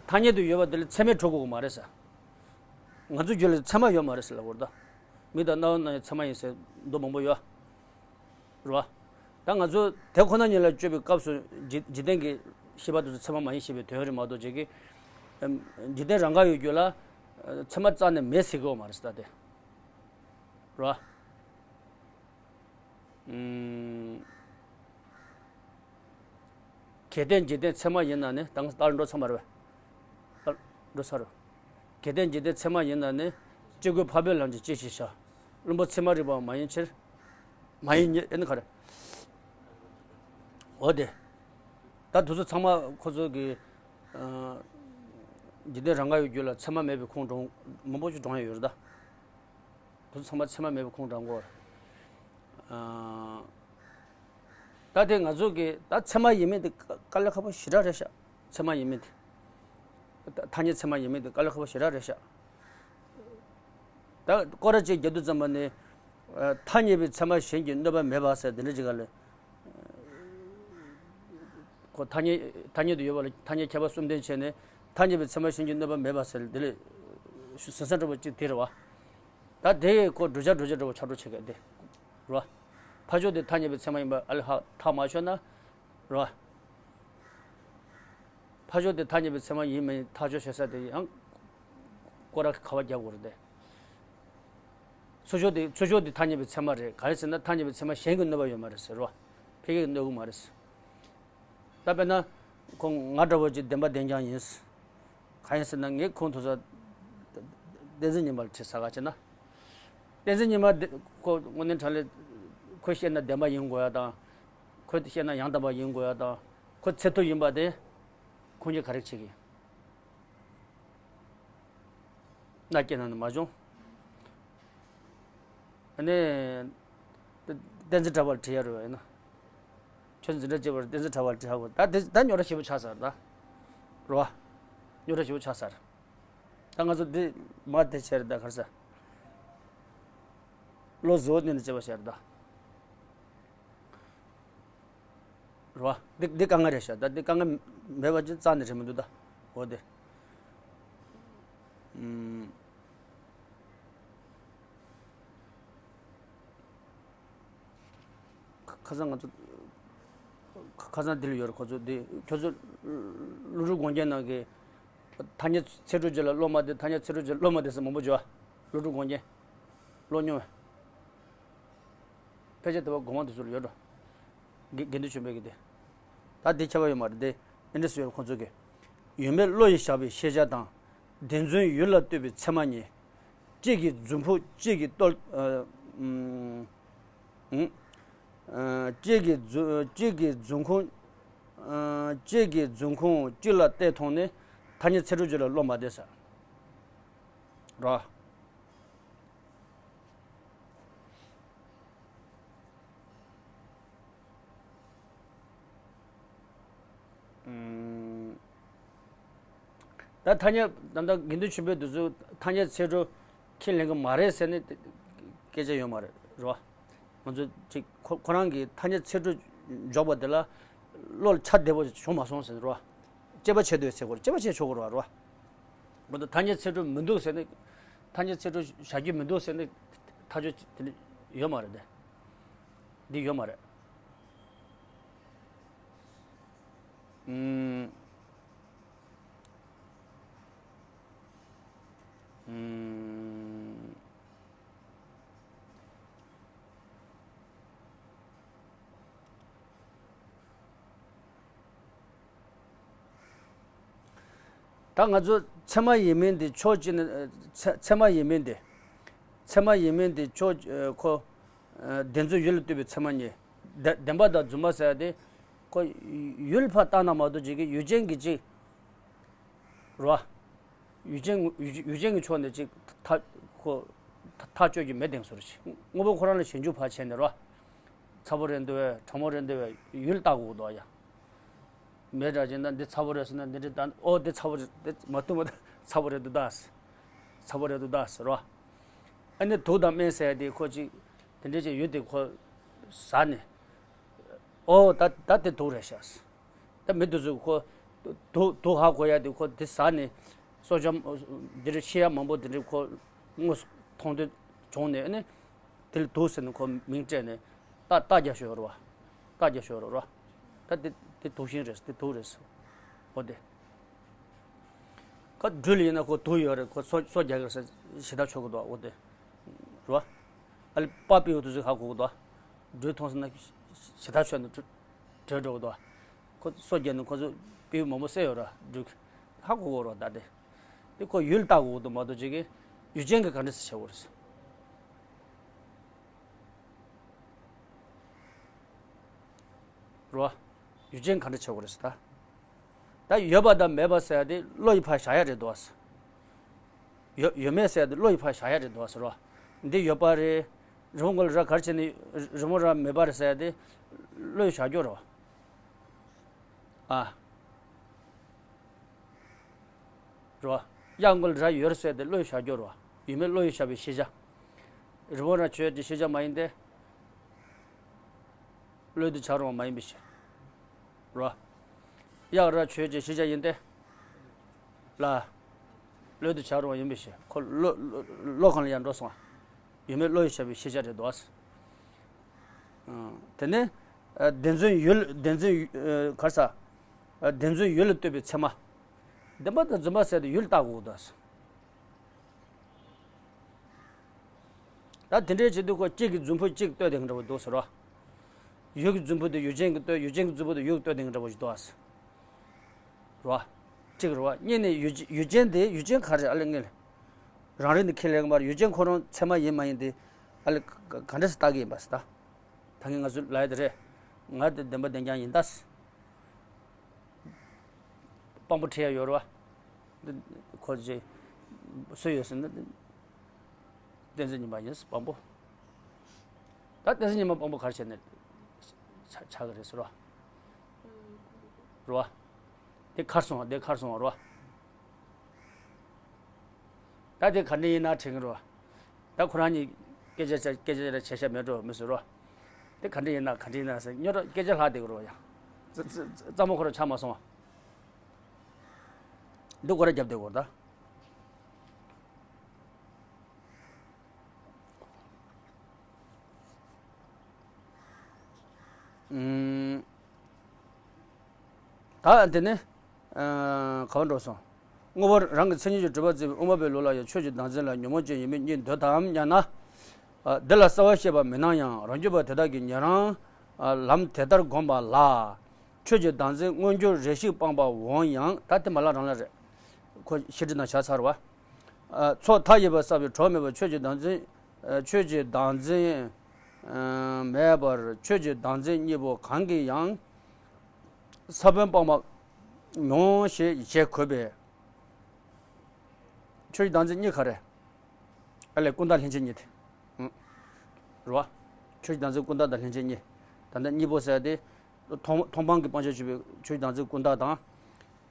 ཐ་སྙད་དུ་ཡོད་པ་དེ་ལ་ཚད་མས་གྲུབ་དགོས་མ་རེད་ཟེར། ང་ཚོ་རྒྱུད་ལ་ཚད་མ་ཡོད་མ་རེད་ཟེར་ལབ་དགོས་རེད་ད། མི་དང་རྣ་བ་སྣ་ཡི་ཚད་མ་ཡིན་ཟེར་མདོ་མང་པོ་ཡོད། རེད་བ། ད་ང་ཚོ་དེ་ཁོ་ན་ཉིད་ལ་དཔྱོད་པའི་སྐབས་སུ་འཇིག་འཇིག་རྟེན་གྱི་ཤེས་པ་དེ་ཚོ་ཚད་མ་མ་ཡིན་ཞེས་པའི་དོན་རེད་མ་གཏོགས་ཅིག་གིས། ཨམ། འཇིག་རྟེན་རང་ག་ཡོད་རྒྱུ་ལ། ཨ། ཚད་མ་རྩ་ནས་མེད་ཟེར་གི་ཡོད་མ་རེད་ཟེར་ད་དེ། རེད་བ། ཨམ། གལ་ཏེ་འཇིག་རྟེན་ཚད་མ་ཡིན་ན་ནི། ད་ལྟ་འགྲོ་ཚར་མ་རེད་པས། ད་འགྲོ་ཚར་རེད། གལ་ཏེ་འཇིག་རྟེན་ཚད་མ་ཡིན་ན་ནི། སྤྱི་སྒོས་འཕགས་པའི་ལམ་གྱིས་ཅི་ཞིག་བྱ། བླུན་པོ་ཚད་མ་རིག་པ་མ་ཡིན་ཕྱིར། མ་ཡིན་ཉིད་ཨེ་ནི་ག་རེ། འོ་དེ། ད་དེ་ཚོ་ཚང་མ་ཁོ་ཚོ་གི། ཨ། འཇིག་རྟེན་རང་ག་ཡོད་རྒྱུ་ལ་ཚད་མ་མེད་པའི་ཁུངས་དྲངས་མང་པོ་ཞིག་དྲངས་ཡ་ཡོད་རེད་ད། དེ་ཚོ་ཚང་མ་ཚད་མ་མེད་པའི་ཁུངས་དྲངས་དགོས། ཨ། ད་དེ་ང་ཚོ་གི་ད་ཚད་མ་ཡིན་མིན་དེ་དཀའ་ལས་ཁག་པོ་ཞེ་དྲག་རེད་ཤག་ཚད་མ་ཡིན་མིན་དེ། ཐ་སྙད་ཚད་མ་ཡིན་མིན་དེ་དཀའ་ལས་ཁག་པོ་ཞེ་དྲག་རེད་ཤག་ད་སྐོར་ར་གཅིག་རྒྱབ་དུས་ཙམ་པ་ནས། ཨ། ཐ་སྙད་པའི་ཚད་མ་གཞན་གྱིས་གནོད་པ་མེད་པ་ཟེར་དེ་འདྲ་ཅིག་ག་ལས། ཁོ་ཐ་སྙད་ཐ་སྙད་དུ་ཡོད་པ་ལ་ཐ་སྙད་ཁྱད་པར་གསུམ་ལྡན་བྱས་ནས། ཐ་སྙད་པའི་ཚད་མ་གཞན་གྱིས་གནོད་པ་མེད་པ་ཟེར་དེ་ལས་ཟིན་ས་འདྲ་པོ་གཅིག་དེ་རེད་བ། ད་དེ་ཁོ་བསྒྲུབ་བྱ་བསྒྲུབ་བྱ་འདྲ་པོ་ཆགས་འགྲོ་བྱེད་མཁན་དེ་རེད་བ། ཕར་ཕྱོགས་དེ་ཐ་སྙད་པའི་ཚད་མ་ཡིན་པ་ཨ་ལས་ཧ་ཐག་མ་ཆོད་ན། རེད་བ། ཕར་ཕྱོགས་དེ་ཐ་སྙད་པའི་ཚད་མ་ཡིན་མིན་ཐག་གཅོད་བྱེད་ས་དེ་ཡང་སྐོར་ར་ཁ་བ་རྒྱབ་དགོས་རེད་དེ། ཚུར་ཕྱོགས་དེ་ཚུར་ཕྱོགས་དེ་ཐ་སྙད་པའི་ཚད་མ་རེད། ག་རེ་ཟེར་ན་ཐ་སྙད་པའི་ཚད་མ་གཞན་གྱིས་གནོད་པ་ཡོད་མ་རེད་ཟེར་རོ། ཕ་གིར་གནོད་གི་མ་རེད་ཟེར། ད་དཔེར་ན། ཁོང་ང་འདྲ་བོ་ཅིག་བདེན་པ་བདེན་རྐྱང་ཡིན་ཟེར། གང་ཡིན་ཟེར་ན་ངས་ཁོང་དེ་ཚོ་བསྟན་འཛིན་ཉི་མ་ལ་དྲིས་ས་ག་བྱས་ན། བསྟན་འཛིན་ཉི་མ་དེ་ཁོ་དངོས་གནས་དྲང་ལས་ཁོས་བཤད་ན་བདེན་པ་ཡིན་དགོས་ཡ་དང་། ཁོས་བཤད་ན་ཡང་དག་པ་ཡིན་དགོས་ཡ་དང་། ཁོ་ཚད་ཐུབ་ཡིན་པ་དེ་ཁོང་གིས་ག་རེ་བྱེད་ཀྱི་ཡིན། མནའ་སྐྱེལ་གནང་ནས་མ་བྱུང་། ཨ་ནི། བསྟན་འཛིན་གྲགས་པ་ལ་དྲི་ཡ་རེད་བ་ཡིན་ན། ཁྱོད་འཛིན་གྲྭ་སྐྱེལ་བར་བསྟན་འཛིན་གྲགས་པ་ལ་དྲི་ཧ་གོ། ད་དེ་ད་རྙོག་དྲ་ཞེ་པོ་ཆགས་ཚར་ད། རེད་བ། རྙོག་དྲ་ཞེ་པོ་ཆགས་ཚར། ད་ང་ཚོ་འདི་མ་དེ་བྱས་རེད་ད་ག་རེ་ཟ། བློ་གཟུ་བོ་བསྟན་ནས་བྱས་པ་བྱས་རེད་ད། རེད་བ། འདི་འདི་དཀའ་ངལ་རེད་ཤག་ད་འདི་དཀའ་ངལ་མེད་པ་ཅིག་རྩ་ནས་རེད་མི་འདུག་ད། འོ་དེ། ཨུམ། ཁ་སང་ང་ཚོ། ཁ་སང་འདི་ལ་ཡོད་རེད་ཁོ་ཚོ་འདི་ཁྱོད་ཚོ། ཀླུ་སྒྲུབ་དགོངས་རྒྱན་ནང་གི། ཐ་སྙད་ཚིག་གྲོགས་ཅིག་ལ་སློབ་མ་དེ་ཐ་སྙད་ཚིག་གྲོགས་ཅིག་ལ་སློབ་མ་དེ་ཟེར་མང་པོ་བརྗོད་པ། ཀླུ་སྒྲུབ་དགོངས་རྒྱན། ཀློག་མྱོང་བས། ཕལ་ཆེར་དེ་བ་དགོངས་པ་དེ་ཚོ་ལ་ཡོད་འགྲོ། དགེ་དགེ་འདུན་ཆོས་འཕེལ་གྱི་དེ། ད་དེ་ཁྱད་པར་ཡོད་མ་རེད་དེ། ཨེ་འདྲ་སུ་ཡོད་ཁོང་ཚོ་གི། ཡོད་མེད་བློ་ཡིས་བཞག་པའི་ཤེས་བྱ་དང་། བདེན་རྫུན་ཡུལ་ལ་ལྟོས་པའི་ཚད་མ་གཉིས། གཅིག་གི་རྫུན་ཕུང་གཅིག་གིས་གཏོར། ཨ། ཨུམ། ཨ། གཅིག་གི་རྫུ། གཅིག་གི་རྫུན་ཁུངས། ཨ། གཅིག་གི་རྫུན་ཁུངས་གཅིག་ལ་བལྟས་མཐོང་ནས་ཐ་སྙད་ཚིག་གྲོགས་གཅིག་ལ་བློ་མ་བདེ་ས། རོ། ཨུམ། ད་ཐ་སྙད་ད་ལྟ་དགེ་འདུན་ཆོས་འཕེལ་དེ་ཚོ་ཐ་སྙད་ཚིག་གྲོགས་ཁས་ལེན་གི་མ་རེད་ཟེར་ནས་སྐད་ཆ་ཡོད་མ་རེད་རོ། ང་ཚོ་ཅིག་ཁོ་ཁོ་རང་གི་ཐ་སྙད་ཚིག་གྲོགས་འཇོག་པ་དེ་ལ་བློ་ལ་ཆ་བདེ་པོ་བྱུང་མ་སོང་ཟེར་རོ། དཔྱད་པ་བྱེད་འདོད་ཚེ་གོ་དཔྱད་པ་བྱེད་ཆོག་གི་རོ་རོ། མ་གཏོགས་ཐ་སྙད་ཚིག་གྲོགས་མི་འདུག་ཟེར་ནས་ཐ་སྙད་ཚིག་གྲོགས་བཞག་རྒྱུ་མི་འདུག་ཟེར་ནས་ཐག་གཅོད་དེ་འདྲ་ཡོད་མ་རེད་དེ། འདི་ཡོད་མ་རེད། ཨུམ། ཨུམ། ད་ང་ཚོ་ཚད་མ་ཡིན་མིན་དེ་ཕྱོགས་གཅིག་ནས་ཚད་ཚད་མ་ཡིན་མིན་དེ། ཚད་མ་ཡིན་མིན་དེ་ཕྱོགས་ཨ་ཁོ་ཨ་བདེན་རྫུན་ཡུལ་ལ་ལྟོས་པའི་ཚད་མ་གཉིས། བདེ་བདེན་པ་དང་རྫུན་མ་ཟེར་ཡ་དེ་ཁོ་ཡུལ་ཕར་བལྟས་ན་མ་གཏོགས་ཅིག་གི་ཡུལ་ཅན་གྱི་ཅིག་རོ། ཡུལ་ཅན་ཡུལ་ཡུལ་ཅན་གྱི་ཕྱོགས་ནས་ཅིག་ཐག་ཁོ་ཐག་གཅོད་ཀྱི་མེད་དེང་སོར་ཅིག་དངོས་པོ་ཁོ་རང་ལ་ཞིབ་འཇུག་ཕར་བྱས་ནས་རོ། ཚ་པོ་རེད་འདུག་བས་གྲང་མོ་རེད་འདུག་བས་ཡུལ་བལྟ་དགོས་འདུག་ཡ། མེད་འདྲ་ཅིག་ན་འདི་ཚ་པོ་རེད་ཟེར་ན་འདི་འདྲ་ད་ཨོ་འདི་ཚ་པོ་རེད་འདི་མ་གཏུམ་པ་ཚ་པོ་རེད་འདུག་ད། ཚ་པོ་རེད་འདུག་ད་ཟེར་རོ། ཨ་ནི་དུག་དང་སྨན་ཟེར་ཡ་དེ་ཁོ་ཅིག་དེ་འདྲ་ཅིག་ཡོད་དེ་ཁོ་ཟ་ནས། ཨོ་ད་ད་དེ་དུག་རེད་ཤག་ད་མི་དེ་ཚོས་ཁོ་དུག་དུག་ཧ་གོ་ཡ་དེ་ཁོ་དེ་ཟ་ནས་གསོ་བྱ་འདི་འདྲ་ཤི་ཡ་མང་པོ་དེ་འདྲ་ཁོ་དངོས་སུ་མཐོང་ཐོས་བྱུང་ནས་ཨ་ནི། དེ་ལ་དུག་ཟེར་ནས་ཁོ་མིང་སྤྲད་ནས་རྟ་རྟ་རྒྱག་ཤོག་རོ། རྟ་རྒྱག་ཤོག་རོ་རོ། ད་དེ་དེ་དུག་ཤིང་རེད་དེ་དུག་རེད། འོ་དེ། ཁ་སྦྲུལ་ཡིན་ན་ཁོ་དུག་ཡོད་རེད་ཁོ་སོ་སོ་རྒྱག་གི་རེད་ཟེར་ཞེ་དྲག་ཆོག་གི་འདུག་འོ་དེ། རོ། ཨ་ལེ་པ་པི་འོ་དུ་ཟིག་ཧ་གོ་གི་འདུག་སྦྲུལ་མཐོང་སོང་ན་ཞེ་དྲག་ཆོག་ནས་བྲོས་འགྲོ་གི་འདུག་ཁོ་སོ་རྒྱག་ནས་ཁོ་ཚོ་པི་མང་པོ་བསད་ཡོད་ར་སྦྲུལ་ཧ་གོ་གི་རོ་ད་དེ། དེ་ཁོ་ཡུལ་བལྟ་དགོས་འདུག་མ་གཏོགས་ཅིག་གིས་ཡུལ་ཅན་གྱི་ག་འདྲ་སེ་བྱ་དགོས་རེད། རོ། ཡུལ་ཅན་ག་འདྲ་བྱ་དགོས་རེད་ད། ད་ཡོད་པ་དང་མེད་པ་ཟེར་ཡ་དེ་བློ་ཡི་ཕར་བཞག་ཡ་རེད་འདུག་ཨ། ཡོད་ཡོད་མེད་ཟེར་ཡ་དེ་བློ་ཡི་ཕར་བཞག་ཡ་རེད་འདུག་ཨ་ཟེར་རོ། འདི་ཡོད་པ་རེད། རི་བོ་མགོ་ལ་ར་གར་བྱས་ནས་རི་མོ་ར་མེད་པ་རེད་ཟེར་ཡ་དེ་བློ་ཡི་བཞག་རྒྱུ་རེད་བ། ཨ། རེད་བ། གཡག་མགོ་ལ་ར་ཡོད་རེད་ཟེར་ཏེ་བློ་ཡི་བཞག་རྒྱུ་རེད་བ། ཡོད་མེད་བློ་ཡི་བཞག་པའི་ཤེས་བྱ། རི་བོ་ར་ཆོས་ཀྱི་ཤེས་བྱ་མ་ཡིན་ཏེ། བློས་བསྡུ་བྱ་རུང་བ་མ་ཡིན་པའི་ཕྱིར། རེད་བ། གཡག་ར་ཆོས་ཀྱི་ཤེས་བྱ་ཡིན་ཏེ། ལ། བློས་བསྡུ་བྱ་རུང་བ་ཡིན་པའི་ཕྱིར་ཁོ་བློ་བློ་བློ་གང་ལ་ཡང་འགྲོ་སོང་བ། ཡོད་མེད་བློ་ཡིས་བྱས་པའི་ཤེས་བྱ་རེད་དོ། དེ་ནས་བདེན་རྫུན་ཡུལ་བདེན་རྫུན་ག་རེ་ཟ། བདེན་རྫུན་ཡུལ་ལ་ལྟོས་པའི་ཚད་མ། བདེན་པ་དང་རྫུན་པ་ཟེར་ཏེ་ཡུལ་བལྟ་དགོས་དོ། ད་དེ་འདྲའི་བྱེད་དུས་ཁོ་གཅིག་གི་རྫུན་ཕུང་གཅིག་ལྟོས་དེ་འདྲ་བོ་འདུག་ཟེར་རོ། ཡུལ་གྱི་རྫུན་ཕུང་དེ་ཡུལ་ཅན་གྱི་ལྟོས་ཡུལ་ཅན་གྱི་རྫུན་ཕུང་དེ་ཡུལ་གྱི་ལྟོས་དེ་འདྲ་བོ་ཞིག་འདུག་ཟེར། རེད་བ། གཅིག་རེད་བ། གཉིས་ནས་ཡུལ་ཡུལ་ཅན་དེ་ཡུལ་ཅན་ག་རེ་ཨ་ལེ་ངེས་ལེ། རང་རིག་ནི་ཁས་ལེན་གྱི་མ་རེད། ཡུལ་ཅན་ཁོ་རང་ཚད་མ་ཡིན་མ་ཡིན་དེ་ཨ་ལེ་ག་ག་འདྲ་སེ་བལྟ་གི་ཡིན་པ་ཟེར་ད། ད་ངས་ང་ཚོ་ལབ་ཡ་དེ་རེད། ང་དེ་བདེན་པ་བདེན་རྐྱང་ཡིན་ད་ཟེར། དཔང་པོ་ཁྲིད་ཡ་ཡོད་རེད་བ། འདི་ཁོ་ཅེ་སུ་ཡོད་ཟེར་ན་འདི་བསྟན་འཛིན་ཉི་མ་ཡིན་ཟེར་དཔང་པོ། ད་བསྟན་འཛིན་ཉི་མ་དཔང་པོ་ག་རེ་བྱས་ནས་ཆ་ཆགས་ཀྱི་རེད་ཟེར་བ། རེད་བ། དེ་ཁར་སོང་བ་དེ་ཁར་སོང་བ་རེད་བ། ད་དེ་ག་འདྲ་ཡིན་ན་དྲན་གྱི་རེད་བ། ད་ཁོ་རང་གཉིས་སྐད་ཆ་བྱ་སྐད་ཆ་ར་བྱས་ཤ་མེད་འགྲོ་མི་ཟེར་རེད་བ། དེ་ག་འདྲ་ཡིན་ན་ག་འདྲ་ཡིན་ན་ཟེར་སྨྱོ་ར་སྐད་ཆ་ལྷག་བསྡད་ཀྱི་རེད་བ་ཡ། རྩ་རྩ་རྩ་མོ་ཁོ་ར་ཆགས་མ་སོང་བ། འདི་སྒོ་ར་རྒྱབ་བསྡད་ཀྱི་རེད་ད། ཨུམ། ད་དེ་ནས་ཨ་ག་པར་འགྲོ་སོང་། དངོས་པོ་རང་གི་མཚན་ཉིད་ཀྱིས་གྲུབ་པར་བརྩིས་པའི་དབུ་མ་པའི་ལུགས་ལ་ཡང་ཆོས་ཀྱི་བདག་འཛིན་ལ་ཉོན་མོངས་ཅན་ཡོད་མེད་གཉིས་འདོད་དམ་སྙམ་ན། ཨ་འདི་ལ་གསལ་བར་བཤད་པ་མིན་ན་ཡང་རང་རྒྱུད་པ་དེ་དག་གིས་ཉན་རང་ཨ་ལམ་དེ་ལྟར་བསྒོམས་པ་ལ། ཆོས་ཀྱི་བདག་འཛིན་མངོན་གྱུར་རེ་ཞིག་སྤངས་པ་འོང་ཡང་། ད་དེ་མ་ལ་རང་ལ་རེད། ཁོ་ཤེས་སྒྲིབ་ནང་བཞག་ཚར་བ། ཨ། ཚོགས་མཐའ་ཡས་པ་བསགས་པའི་གྲོགས་མེད་པར་ཆོས་ཀྱི་བདག་འཛིན། ཨ། ཆོས་ཀྱི་བདག་འཛིན། ཨ། མེད་པར་ཆོས་ཀྱི་བདག་འཛིན་གཉིས་པོ་གང་གིས་ཡང་ས་བོན་སྤངས་པ་མི་འོང་ཞེས་བཞེད་དགོས་པས། ཆོས་ཀྱི་བདག་འཛིན་གཉིས་ག་རེ། ཨ་ལས་ཀུན་བཏགས་ལྷན་སྐྱེས་གཉིས་དེ། ཨང་། རེད་བ། ཆོས་ཀྱི་བདག་འཛིན་ཀུན་བཏགས་དང་ལྷན་སྐྱེས་གཉིས། ད་ལྟ་གཉིས་པོ་ཟེར་དེ། མཐོང་མཐོང་སྤང་གི་སྤང་བྱར་གྱུར་པའི་ཆོས་ཀྱི་བདག་འཛིན་ཀུན་བཏགས་དང་།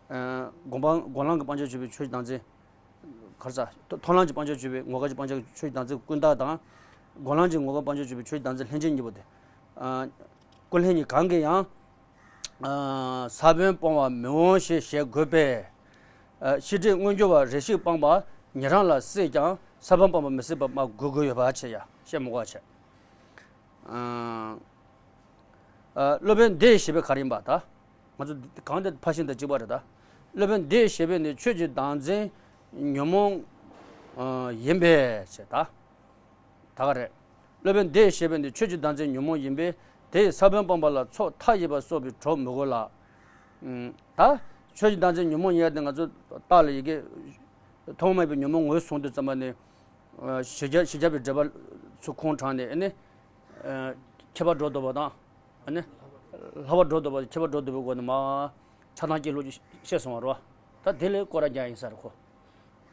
ཨ། སྒོམ་སྤང་སྒོམ་ལམ་གྱི་སྤང་བྱར་གྱུར་པའི་ཆོས་ཀྱི་བདག་འཛིན། ག་རེ་ཟ། མཐོང་ལམ་གྱི་སྤང་བྱར་གྱུར་པའི་ངོ་སྐལ་གྱི་སྤང་བྱར་ཆོས་ཀྱི་བདག་འཛིན་ཀུན་བཏགས་དང་། སྒོམ་ལམ་གྱི་ངོ་སྐལ་སྤང་བྱར་གྱུར་པའི་ཆོས་ཀྱི་བདག་འཛིན་ལྷན་སྐྱེས་གཉིས་པོ་དེ། ཨ། ཀུན་ལྷན་གཉིས་གང་གིས་ཡང་། ཨ། ས་བོན་སྤོང་བ་མི་འོང་ཞེས་བཞེད་དགོས་པས། ཨ། ཤེས་སྒྲིབ་མངོན་གྱུར་བ་རེ་ཞིག་སྤངས་པ་ཉན་རང་ལ་སྲིད་ཀྱང་ས་བོན་སྤངས་པ་མི་སྲིད་པ་སྨྲ་དགོས་དགོས་ཡོད་པ་བྱས་ཡ་བཤད་མི་དགོས་པ་བྱས། ཨ། ཨ། སློབ་དཔོན་འདིས་ཞེས་པའི་ག་རེ་ཡིན་པ་ད། ང་ཚོ་གང་དེ་ཕར་ཕྱིན་དང་གཅིག་པ་རེད་ད། སློབ་དཔོན་འདིས་ཞེས་པས་ནི་ཆོས་ཀྱི་བདག་འཛིན་ཉོན་མོངས། ཨ། ཡིན་པས་ཞེས་ད། ད་ག་རེད། སློབ་དཔོན་འདིས་ཞེས་པས་ནི་ཆོས་ཀྱི་བདག་འཛིན་ཉོན་མོངས་ཡིན་པས་དེས་ས་བོན་སྤངས་པ་ལ་ཚོགས་མཐའ་ཡས་པ་གསོག་པའི་གྲོགས་མི་དགོས་ལ། ཨུམ། ད་ཆོས་ཀྱི་བདག་འཛིན་ཉོན་མོངས་ཡིན་ཡ་དེ་ང་ཚོ་རྟགས་ལ་ཡི་གེ་ཐོག་མ་མེད་པའི་ཉོན་མོངས་ངོས་བཟུང་དུས་ཙམ་པ་ནས། ཨ། གཞལ་བྱ་གཞལ་བྱ་བའི་འབྲེལ་པ་ཚུར་ཁོང་དྲངས་ནས་ཨ་ནི། ཨ། ཁྱད་པར་སྒྲོ་འདོགས་པ་དང་། ཨ་ནི། ལྷག་པར་སྒྲོ་འདོགས་པ་ཁྱད་པར་སྒྲོ་འདོགས་པའི་སྒོ་ནས་མར་ཆགས་སྡང་སྐྱེ་ལུགས་བཤད་སོང་བ་རེད་བ། ད་དེ་ལས་སྐོར་ར་རྒྱག་ཡིན་ས་རེད་ཁོ།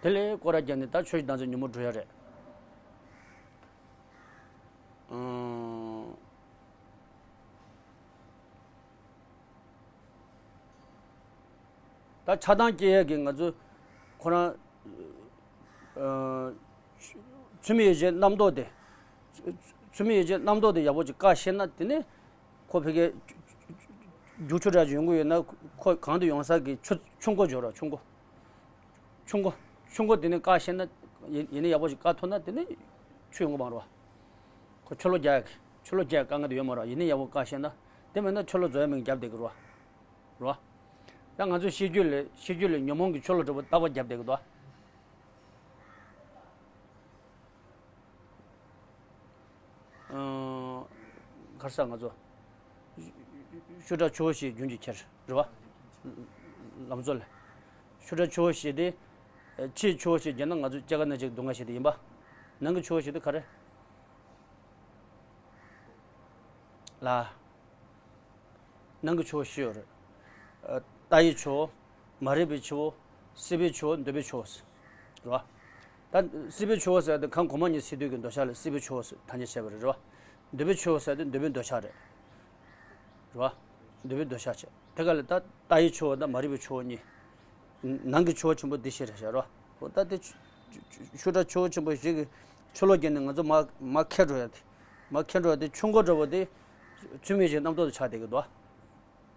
དེ་ལས་སྐོར་ར་རྒྱག་ནས་ད་ཆོས་ཀྱི་བདག་འཛིན་ཉོན་མོངས་འགྲོ་ཡ་རེད། ཨང་། ད་ཆགས་སྡང་སྐྱེ་ཡས་ཀྱི་ང་ཚོ་ཁོ་རང་། ཨ། ཚུལ་མིན་ཡིད་བྱེད་རྣམ་རྟོག་དེ། ཚུལ་མིན་ཡིད་བྱེད་རྣམ་རྟོག་དེ་ཡག་པོ་ཅིག་བཀག་ཤེས་ན་དེ་ནི་ཁོ་ཕ་གིའི་རྒྱུག་ཆུ་འདྲ་ཅིག་ཡོང་གི་ཡོད་ན་ཁོ་གང་དུ་ཡོང་ས་གི་ཆུ་ཆུ་མགོ་འབྱོར་ར་ཆུ་མགོ། ཆུ་མགོ། ཆུ་མགོ་དེ་ནི་བཀག་ཤེས་ན། ཡིན་ཡིན་ན་ཡག་པོ་ཞིག་བཀག་ཐུབ་ན་དེ་ནི་ཆུ་ཡོང་གི་མ་རེད་བ། ཁོ་ཆུ་ལོག་རྒྱག་ཆུ་ལོག་རྒྱག་དཀའ་ངལ་དེ་ཡོད་མ་རེད་བ། ཡིན་ན་ཡག་པོ་བཀག་ཤེས་ན། དེ་མེད་ན་ཆུ་ལོག་རྫོགས་ཡ་མིན་རྒྱབ་བསྡད་ཀྱི་རེད་བ། རེད་བ། ད་ང་ཚོའི་ཤེས་རྒྱུད་ལས་ཤེས་རྒྱུད་ལས་ཉོན་མོངས་ཀྱི་ཆུ་ལོག་འགྲོ་བ་རྟག་པར་རྒྱབ་བསྡད་ཀྱི་འདུག་བ། ཨང་། ག་རེ་ཟ་ང་ཚོ། ཤུགས་དྲག་ཆུ་བོ་ཞེས་རྒྱུན་གྱིས་ཁྱེར་རེད་བ། ལམ་གཙོ་ལས། ཤུགས་དྲག་ཆུ་བོ་ཞེས་དེ། ཕྱིའི་ཆུ་བོ་ཞེས་བརྗོད་ན་ང་ཚོ་སྐྱེ་རྒ་ན་འཆིའི་སྡུག་བསྔལ་ཞེས་དེ་ཡིན་པ། ནང་གི་ཆུ་བོ་ཞེས་དེ་ག་རེ། ལ། ནང་གི་ཆུ་བོ་བཞི་ཡོད་རེད། ཨ། ལྟ་བའི་ཆུ་བོ། མ་རིག་པའི་ཆུ་བོ། སྲིད་པའི་ཆུ་བོ། འདོད་པའི་ཆུ་བོ་ཟེར། རེད་བ། ད་སྲིད་པའི་ཆུ་བོ་ཟེར་དེ་གང་གོང་མ་གཉིས་སྲིད་དུས་ཀྱི་འདོད་ཆགས་ལ་སྲིད་པའི་ཆུ་བོ་ཟེར་ཐ་སྙད་བྱས་པ་རེད། རེད་བ། འདོད་པའི་ཆུ་བོ་ཟེར་དེ་འདོད་པའི་འདོད་ཆགས་རེད། རེད་བ། འདོད་པའི་འདོད་ཆགས་བྱས། དེ་ག་ལ་ད་ལྟ་བའི་ཆུ་བོ་དང་མ་རིག་པའི་ཆུ་བོ་གཉིས། ནང་གི་ཆུ་བོ་ཆེན་པོ་འདི་བཞི་རེད་ཤག་རོ། འོ་ད་དེ་ཆུ་ཆུ་ཆུ་ཁྲ་ཆུ་བོ་ཆེན་པོ་བཞི་གི་ཆུ་ལོག་བརྒྱབ་ནས་ང་ཚོ་མར་མར་ཁྱེར་འགྲོ་ཡ་དེ། མར་ཁྱེར་འགྲོ་ཡ་དེ་ཆུ་མགོ་འདྲ་བོ་དེ་ཚུལ་མིན་གྱི་རྣམ་རྟོག་ཏུ་ཆགས་བསྡད་ཀྱི་འདུག་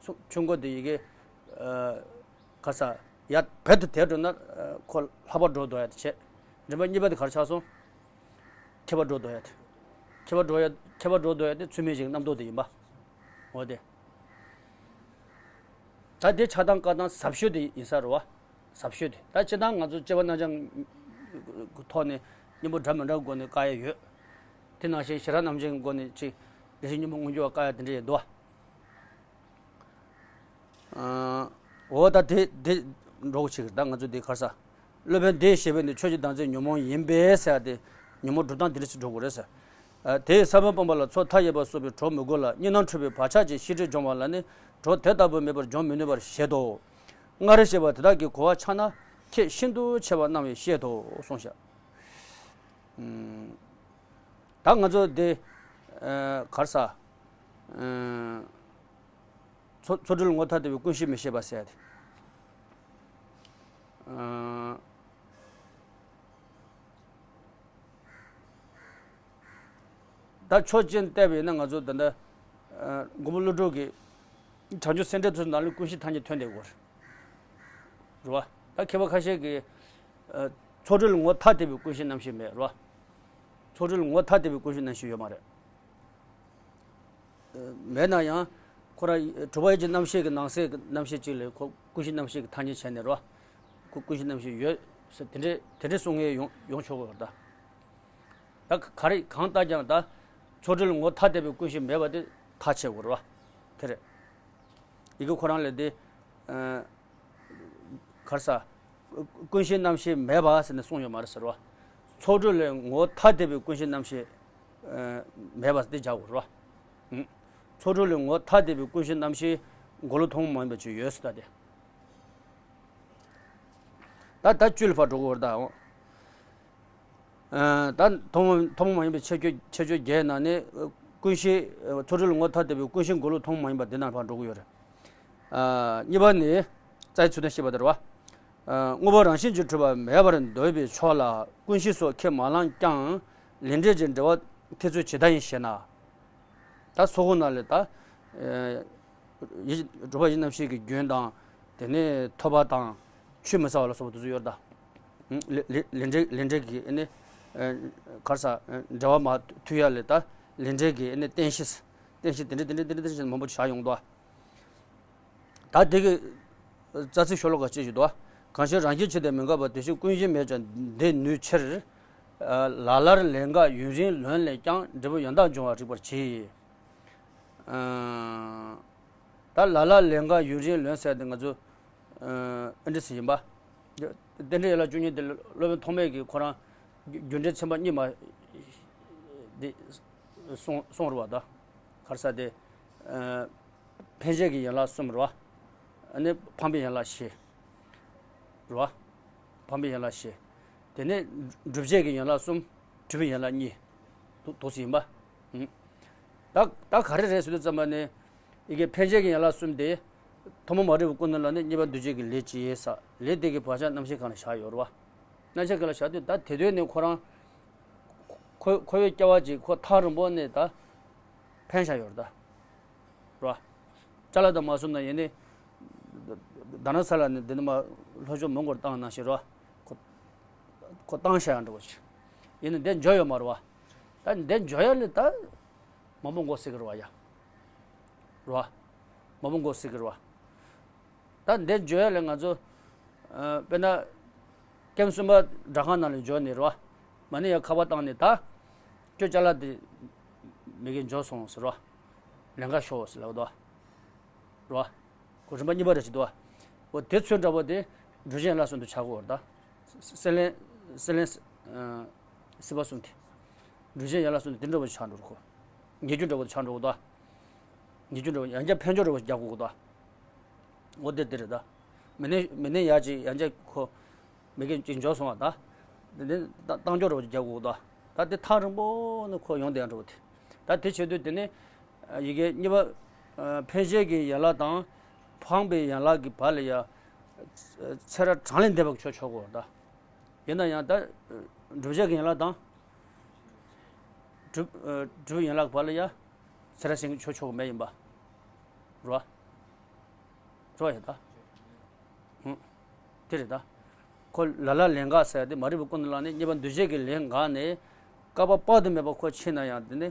ཆུ་ཆུ་མགོ་དེ་ཡི་གེ་ཨ་ག་ས་ཡ་བེད་དུ་དེད་འགྲོ་ན་ཨ་ཁོ་ལྷག་པར་འགྲོ་འདོད་ཡ་དེ་བྱས། རིམ་པ་གཉིས་པ་དེ་ག་རེ་ཆགས་སོང་། ཁྱད་པར་འགྲོ་འདོད་ཡ་དེ། ཁྱད་པར་འགྲོ་ཡ་ཁྱད་པར་འགྲོ་འདོད་ཡ་དེ་ཚུལ་མིན་གྱི་རྣམ་རྟོག་དེ་ཡིན་པ། འོ་དེ། ད་དེ་ཆགས་སྡང་བཀག་སྟངས་ཟབ་ཤོས་དེ་ཡིན་ས་རེད་བ། ཟབ་ཤོས་དེ་ད་སྤྱིར་བཏང་ང་ཚོ་སྐྱེ་བ་རྣམ་གྲངས་ཀྱི་ཐོག་ནས་གཉེན་པོ་འདྲ་མི་འདྲ་སྒོ་ནས་བཀག་ཡ་ཡོད། དེ་ནང་བཞིན་ཞི་རགས་རྣམ་འབྱེད་ཀྱི་སྒོ་ནས་ཅིག་བདེ་གཤེགས་སྙིང་པོ་མངོན་གྱུར་བ་བཀག་ཡ་དེ་འདྲ་ཡོད་འདུག་བ། ཨ། འོ་ད་དེ་དེ་འགྲོ་གི་ཆེ་གི་ད་ང་ཚོ་དེ་ག་རེ་ཟ། སློབ་དཔོན་འདིས་ཞེས་པས་ནི་ཆོས་ཀྱི་བདག་འཛིན་ཉོན་མོངས་ཡིན་པས་ཟེར་ཡ་དེ་ཉོན་མོངས་སྒྲུབ་སྟངས་དེ་འདྲ་ཞིག་འགྲོ་དགོས་རེད་ཟེར། ཨ། དེས་ས་བོན་སྤངས་པ་ལ་ཚོགས་མཐའ་ཡས་པ་གསོག་པའི་གྲོགས་མི་དགོས་ལ། གཉིས་སྣང་འཁྲུལ་པའི་བག་ཆགས་ཀྱིས་ཤེས་སྒྲིབ་སྦྱོང་བ་ལ་ནི་གྲོགས་དེ་ལྟ་བུ་མེད་པར་སྦྱོང་མི་ནུས་པར་བཞེད་དོ། སྔར་ཞེས་པ་དེ་དག་གི་གོ་བ་ཆགས་ན་ཁྱད་ཤིན་ཏུ་ཆེ་བ་སྣང་བས་ཤེས་དོ་གསུངས་ཤག་ཨུམ། ད་ང་ཚོ་འདི་ཨ་ག་རེ་ཟ། ཨ། ཚོགས་ཚོགས་སྒྲིབ་ངོ་ཐ་དད་པའི་ཀུན་གཞི་མི་ཤེས་པ་ཟེར་ཡ་དེ། ཨ། ད་ཕྱོགས་གཅིག་ནས་བལྟས་པ་ཡིན་ན་ང་ཚོ་ད་ལྟ་ཨ་མགོན་པོ་ཀླུ་སྒྲུབ་ཀྱིས་བྱང་ཆུབ་སེམས་འགྲེལ་ཚོའི་ནང་ལ་ཀུན་གཞི་ཐ་སྙད་ཐོན་བསྡད་ཡོད་རེད་བ། ད་མཁས་པ་ཁ་ཤས་ཀྱིས་ཨ་ཚོགས་སྒྲིབ་ངོ་ཐ་དད་པའི་ཀུན་གཞི་རྣམ་ཤེས་མེད་རེད་བ། ཚོགས་སྒྲིབ་ངོ་ཐ་དད་པའི་ཀུན་གཞི་རྣམ་ཤེས་ཡོད་མ་རེད། མེད་ན་ཡང་ཁོ་རང་གྲུབ་པ་ཡིད་ཀྱི་རྣམ་ཤེས་ཀྱི་ནང་གསེས་ཀྱི་རྣམ་ཤེས་གཅིག་ལ་ཁོ་ཀུན་གཞི་རྣམ་ཤེས་ཀྱི་ཐ་སྙད་བྱས་ནས་རོ། ཁོ་ཀུན་གཞི་རྣམ་ཤེས་ཡོད་ཟེར་དེ་འདྲའི་དེ་འདྲའི་གསུང་མཁན་ཡོང་ཡོང་ཆོག་གི་རེད་ད། ད་ག་རེ་གང་ལྟར་ཀྱང་ད་ཚོགས་སྒྲིབ་ངོ་ཐ་དད་པའི་ཀུན་གཞི་མེད་པ་དེ་ཐག་ཆོད་དགོས་རེད་བ། དེ་རེད། ཡི་གེ་ཁོ་རང་ལས་དེ། གར་ས། ཀུན་ཤེས་རྣམ་ཤེས་མེད་པ་ཟེར་ནས་གསུངས་ཡོད་མ་རེད་ཟེར་བ། ཚོགས་དྲུག་ལས་ངོ་བོ་ཐ་དད་པའི་ཀུན་ཤེས་རྣམ་ཤེས་མེད་པ་དེ་སྦྱར་དགོས་རེད་བ། ཚོགས་དྲུག་ལས་ངོ་བོ་ཐ་དད་པའི་ཀུན་ཤེས་རྣམ་ཤེས་མགོ་ལོག་ཐུན་མོང་མ་ཡིན་པ་ཅིག་ཡོད་ཟེར་ད་དེ། ད་ད་བཅུ་ལ་ཕར་འགྲོ་གི་ཡོད་རེད་ད། ད་ཐུན་མོང་ཐུན་མོང་མ་ཡིན་པའི་ཁྱད་ཆོས་ཁྱད་ཆོས་བརྒྱད་ནང་ནས་ཀུན་ཤེས། ཚོགས་དྲུག་ལ་ངོ་བོ་ཐ་དད་པའི་ཀུན་ཤེས་མགོ་ལོག་ཐུན་མོང་མ་ཡིན་པ་འདི་ནང་ཕར་འགྲོ་གི་ཡོད་རེད། གཉིས་པ་ནི་རྩ་བའི་ཚུལ་དོན་བཤད་པ་དེ་རེད་བ། དངོས་པོ་རང་བཞིན་གྱིས་གྲུབ་པ་མེད་པར་འདོད་པའི་ཕྱོགས་ལ་ཀུན་ཤེས་སོགས་ཁས་མ་བླངས་ཀྱང་ལས་འབྲས་ཀྱི་འབྲེལ་བ་ཐེ་ཚོམ་ཇི་ལྟར་ཡིན་ཞེ་ན། ད་ཚོགས་ཁོ་ན་ལས་ད། ཡིད་གྲུབ་པ་ཡིད་རྣམ་ཤེས་ཀྱི་རྒྱུན་དང་། དེ་ནས་ཐོབ་པ་དང་། ཆུད་མི་ཟ་བ་ལ་སོགས་པ་དེ་ཚོ་ཡོད་ད། ལས་ལས་ལས་འབྲས་ལས་འབྲས་ཀྱི་ཨ་ནི། གར་ས་འབྲེལ་བ་མ་མཐུད་ཡ་ལས་ད་ལས་འབྲས་ཀྱི་ཨ་ནི་རྟེན་གཞི། རྟེན་གཞི་དེ་འདྲ་དེ་འདྲ་དེ་འདྲ་དེ་འདྲ་ཞིག་མང་པོ་བཞག་ཡོང་དོ། ད་དེ་གི་རྩ་ཚིག་ཤོ་ལོ་ཀ་གཅིག་ཞིག་འདུག་གང་ཕྱིར་རང་བཞིན་ཆོས་དེ་མི་འགག་པ་དེ་བཞིན་ཀུན་གཞི་མེད་ཀྱང་འདི་ནུས་ཕྱིར། ལ་ལར་ལས་འགགས་ཡུན་རིང་ལོན་ལས་ཀྱང་འབྲས་བུ་ཡང་དག་འབྱུང་བར་རིག་པར་གྱིས། ད་ལ་ལར་ལས་འགགས་ཡུན་རིང་ལོན་ཟེར་དེ་ང་ཚོ་ཨ་འདྲ་ཟེར་ཡིན་པ། རྟེན་འབྲེལ་ཡན་ལག་བཅུ་གཉིས་དེ་སློབ་དཔོན་ཐོགས་མེད་ཀྱིས་ཁོ་རང་རྒྱུ་འབྲས་ཚན་པ་གཉིས་མ་དེ་གསུངས་གསུངས་རེད་བ། ད་གར་ས་དེ། འཕེན་བྱེད་ཀྱི་ཡན་ལག་གསུམ་རེད་བ། ཨ་ནི་འཕངས་པའི་ཡན་ལག་བཞི། རེད་བ། འཕངས་པའི་ཡན་ལག་བཞི། དེ་ནས་སྒྲུབ་བྱེད་ཀྱི་ཡན་ལག་གསུམ། སྒྲུབ་པའི་ཡན་ལག་གཉིས། དུ་དུ་ཟིན་པ། ད་ད་ག་རེ་རེད་ཟེར་དུས་ཙམ་པ་ནི། ཡི་གེ་འཕེན་བྱེད་ཀྱི་ཡན་ལག་གསུམ་དེ། ཐུན་མོང་མ་རིག་པའི་ཀུན་ནས་ལ་ནི་གཉིས་པ་འདུ་བྱེད་ཀྱི་ལས་ཀྱི་ཡས་ས་ལས་དེ་གི་བག་ཆགས་རྣམ་ཤེས་གང་ལ་བཞག་ཡོད་རེད་བ། རྣམ་ཤེས་གང་ལ་བཞག་དུས་ད་དེ་དུས་ནི་ཁོ་རང་། ཁོ་ཁོ་བོའི་སྐྱེ་བ་ཅིག་ཁོ་ཐག་རིང་པོ་ནས་ད་འཕེན་བཞག་ཡོད་རེད་ད། རེད་བ། ཅ་ལག་དང་མ་བཟུང་ན་ཡིན་ནི། ད་ན་ས་ལ་ནི་འདི་ནི་མ་ལྷོ་ཕྱོགས་མོན་གྷོར་བཏང་ནང་བཞིན་རེད་བ། ཁོ་ཁོ་བཏང་བཞག་ཡང་འགྲོ་བ་ཅིག་ཡིན་ནི་འདི་འཇོ་ཡོད་མ་རེད་བ། ད་འདི་འཇོ་ཡ་ལི་ད་མང་པོ་མགོ་སྲེག་གི་རེད་བ་ཡ། རེད་བ། མང་པོ་མགོ་སྲེག་གི་རེད་བ། ད་འདི་འཇོ་ཡ་ལས་ང་ཚོ། ཨ། དཔེར་ན། ཀེམ་གསུམ་པ་སྦྲག་ཁང་ནང་ལ་འཇོ་ནས་རོ། མ་ཎི་ཡ་ཁ་པར་བཏང་ནས་ད། ཁྱོད་ཅ་ལག་དེ། མི་གིས་འཇོ་སོང་ཟེར་རོ། ལན་ཁ་ཤོག་ཟེར་ལབ་དོ། རོ། ཁོ་རིམ་པ་གཉིས་པ་རེ་ཞིག་འདུག་བ། འོ་དེ་ཚོད་འདྲ་པོ་དེ། སྒྲུབ་བྱེད་ཡན་ལག་གསུམ་དུ་ཆགས་ཀྱི་ཡོད་རེད་ད། སེམས་ལས། སེམས་ལས། སྲིད་པ་གསུམ་དེ། སྒྲུབ་བྱེད་ཡན་ལག་གསུམ་དེ་དེ་འདྲ་པོ་ཆགས་འགྲོ་གི། ཉེ་རྒྱུ་འདྲ་པོ་ཆགས་འགྲོ་གི་འདུག་ཉེ་རྒྱུ་འདྲ་པོ་ཡང་བསྐྱར་འཕེན་ཕྱོགས་འདྲ་པོ་རྒྱག་དགོས་གི་འདུག་འོ་དེ་དེ་རེད་ད། མི་ནས་མི་ནས་ཡར་ཅིག་ཡང་བསྐྱར་ཁོ། མི་གིས་ཅིག་འཇོ་སོང་བ་ད། དེ་ནས་བཏང་ཕྱོགས་འདྲ་པོ་རྒྱག་དགོས་གི་འདུག་ད་དེ་ཐག་རིང་པོ་ནས་ཁོ་ཡོང་བསྡད་ཡང་འདྲ་པོ་དེ། ད་དེ་བྱེད་དུས་དེ་ནས། ཡི་གེ་གཉིས་པ། འཕེན་བྱེད་ཀྱི་ཡན་ལག་དང་། འཕངས་པའི་ཡན་ལག་གི་བར་ལ་ཡ། ཚེ་རབས་གྲངས་ལས་འདས་པ་ཆོས་ཆོག་གོ་ད། ཡིན་ན་ཡང་ད། སྒྲུབ་བྱེད་ཀྱི་ཡན་ལག་དང་། སྒྲུབ། སྒྲུབ་ཡན་ལག་བར་ལ་ཡ། ཚེ་རབས་གཞན་གྱི་ཆོས་ཆོག་མེད་ཡིན་པ། རོ། རོ་ཡ་ད། ཧུམ། དེ་རེད་ད། ཁོ་ལ་ལ་ལན་འགག་ཟེར་ཡ་དེ་མ་རིག་པའི་ཀུན་ནས་ལ་ནི་གཉིས་པ་འདུ་བྱེད་ཀྱི་ལན་འགག་ནས། བསྐལ་པ་དཔག་ཏུ་མེད་པ་ཁོ་ཕྱིན་ན་ཡང་དེ་ནི།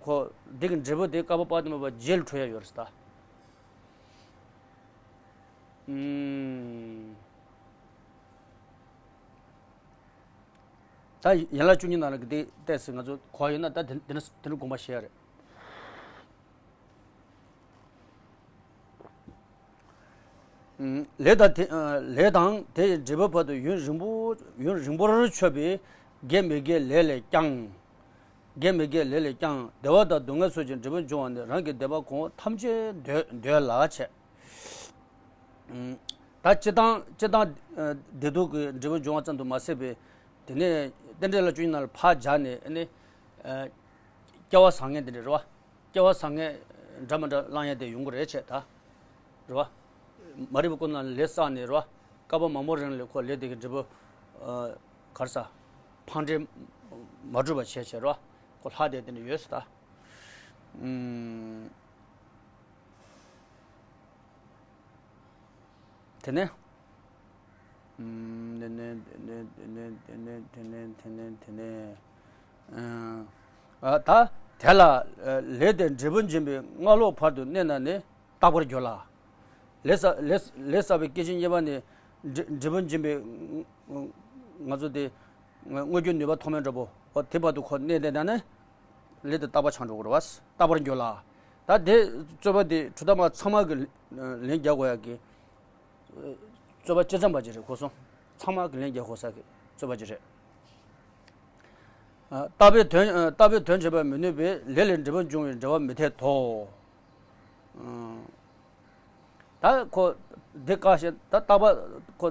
ཁོ། འདི་གི་འབྲས་བུ་དེ་བསྐལ་པ་དཔག་ཏུ་མེད་པ་རྗེས་ལ་འཕྲོ་ཡ་ཡོད་རེད་ད། ཨུམ། ད་ཡན་ལག་བཅུ་གཉིས་ནང་ལ་གི་དེ་བལྟས་ཟིན་ང་ཚོ་གོ་ཡོད་ན་ད་དེ་དེ་ནི་དེ་ནི་དགོངས་པ་བཞེས་ཡ་རེད། ལས་དང་དེ། ལས་དང་དེ་ཡི་འབྲས་བུ་བར་དུ་ཡུན་རིང་པོ། ཡུན་རིང་པོར་འཆོལ་བའི་དགེ་མི་དགེའི་ལས་ལས་ཀྱང་། དགེ་མི་དགེའི་ལས་ལས་ཀྱང་བདེ་བ་དང་སྡུག་བསྔལ་སོགས་ཀྱི་འབྲས་བུ་འབྱུང་བ་ནི་རང་གི་བདེ་བ་གོང་འོག་ཐམས་ཅད་འདོད་འདོད་ལགས་བྱས། ད་སྤྱིར་བཏང་སྤྱིར་བཏང་བདེ་སྡུག་གི་འབྲས་བུ་འབྱུང་བ་ཙམ་དུ་མ་ཟད་པའི། དེ་ནས་རྟེན་འབྲེལ་ལ་བཅུ་གཉིས་ནང་ལ་ཕར་སྦྱར་ནས་ཨ་ནི། སྐལ་བ་བཟང་ངན་དེ་འདྲ་རེད་བ། སྐལ་བ་བཟང་ངན་འདྲ་མི་འདྲ་བླང་ཡ་དེ་ཡོང་གི་རེད་བྱས་ད། རེད་བ། མ་རིག་པའི་ཀུན་ནས་ལས་བསགས་ནས་རེད་བ། བསྐལ་པ་མང་པོ་རིང་ལ་ཁོ་ལས་དེ་གི་འབྲས་བུ། གར་ས། ཕངས་འབྲས་མ་གྲུབ་པ་བྱས་བྱས་རེད་བ། ཁོ་ལྷག་བསྡད་དེ་འདྲ་ཡོད་ས་ད། དེ་ནས། དེ་ནས་དེ་ནས་དེ་ནས་དེ་ནས་དེ་ནས་དེ་ནས། ཨ། ད་དེ་ལ་ལས་དེ་འབྲས་བུ་འབྱིན་པའི་སྔ་ལོགས་བར་དུ་གནས་ན་ནི་རྟག་པར་འགྱུར་ལ། ལས་བསགས་ལས་ལས་བསགས་པའི་སྐྱེ་མཆེད་གཉིས་པ་ནི་འབྲས་འབྲས་བུ་འབྱིན་པའི་ང་ཚོ་དེ་དངོས་རྒྱུ་ནུས་པ་ཐོགས་མེད་འདྲ་པོ་འོ་དེ་བར་དུ་ཁོ་གནས་བསྡད་ན་ནི་ལས་དེ་རྟག་པ་ཆགས་འགྲོ་གི་རེད་བ། རྟག་པར་འགྱུར་ལ། ད་དེ་རྩོད་པ་དེ་གྲུབ་མཐའ་མ་ཚང་མ་གི་ལན་རྒྱག་དགོས་ཡག་གི་རྩོད་པ་ཇི་ཙམ་པ་ཅིག་རེད་གོ་སོང་། ཚང་མ་གི་ལན་རྒྱག་དགོས་ས་གི་རྩོད་པ་ཅིག་རེད། ཨ། རྟག་པའི་དོན། ཨ། རྟག་པའི་དོན་བྱེད་པར་མི་ནུས་པས་ལས་ལས་འབྲས་བུ་འབྱུང་བའི་འབྲེལ་བ་མི་འཐད་དོ། ཨ། ད་ཁོ་འདི་བཀག་བཞིན་ད་རྟག་པ་ཁོ་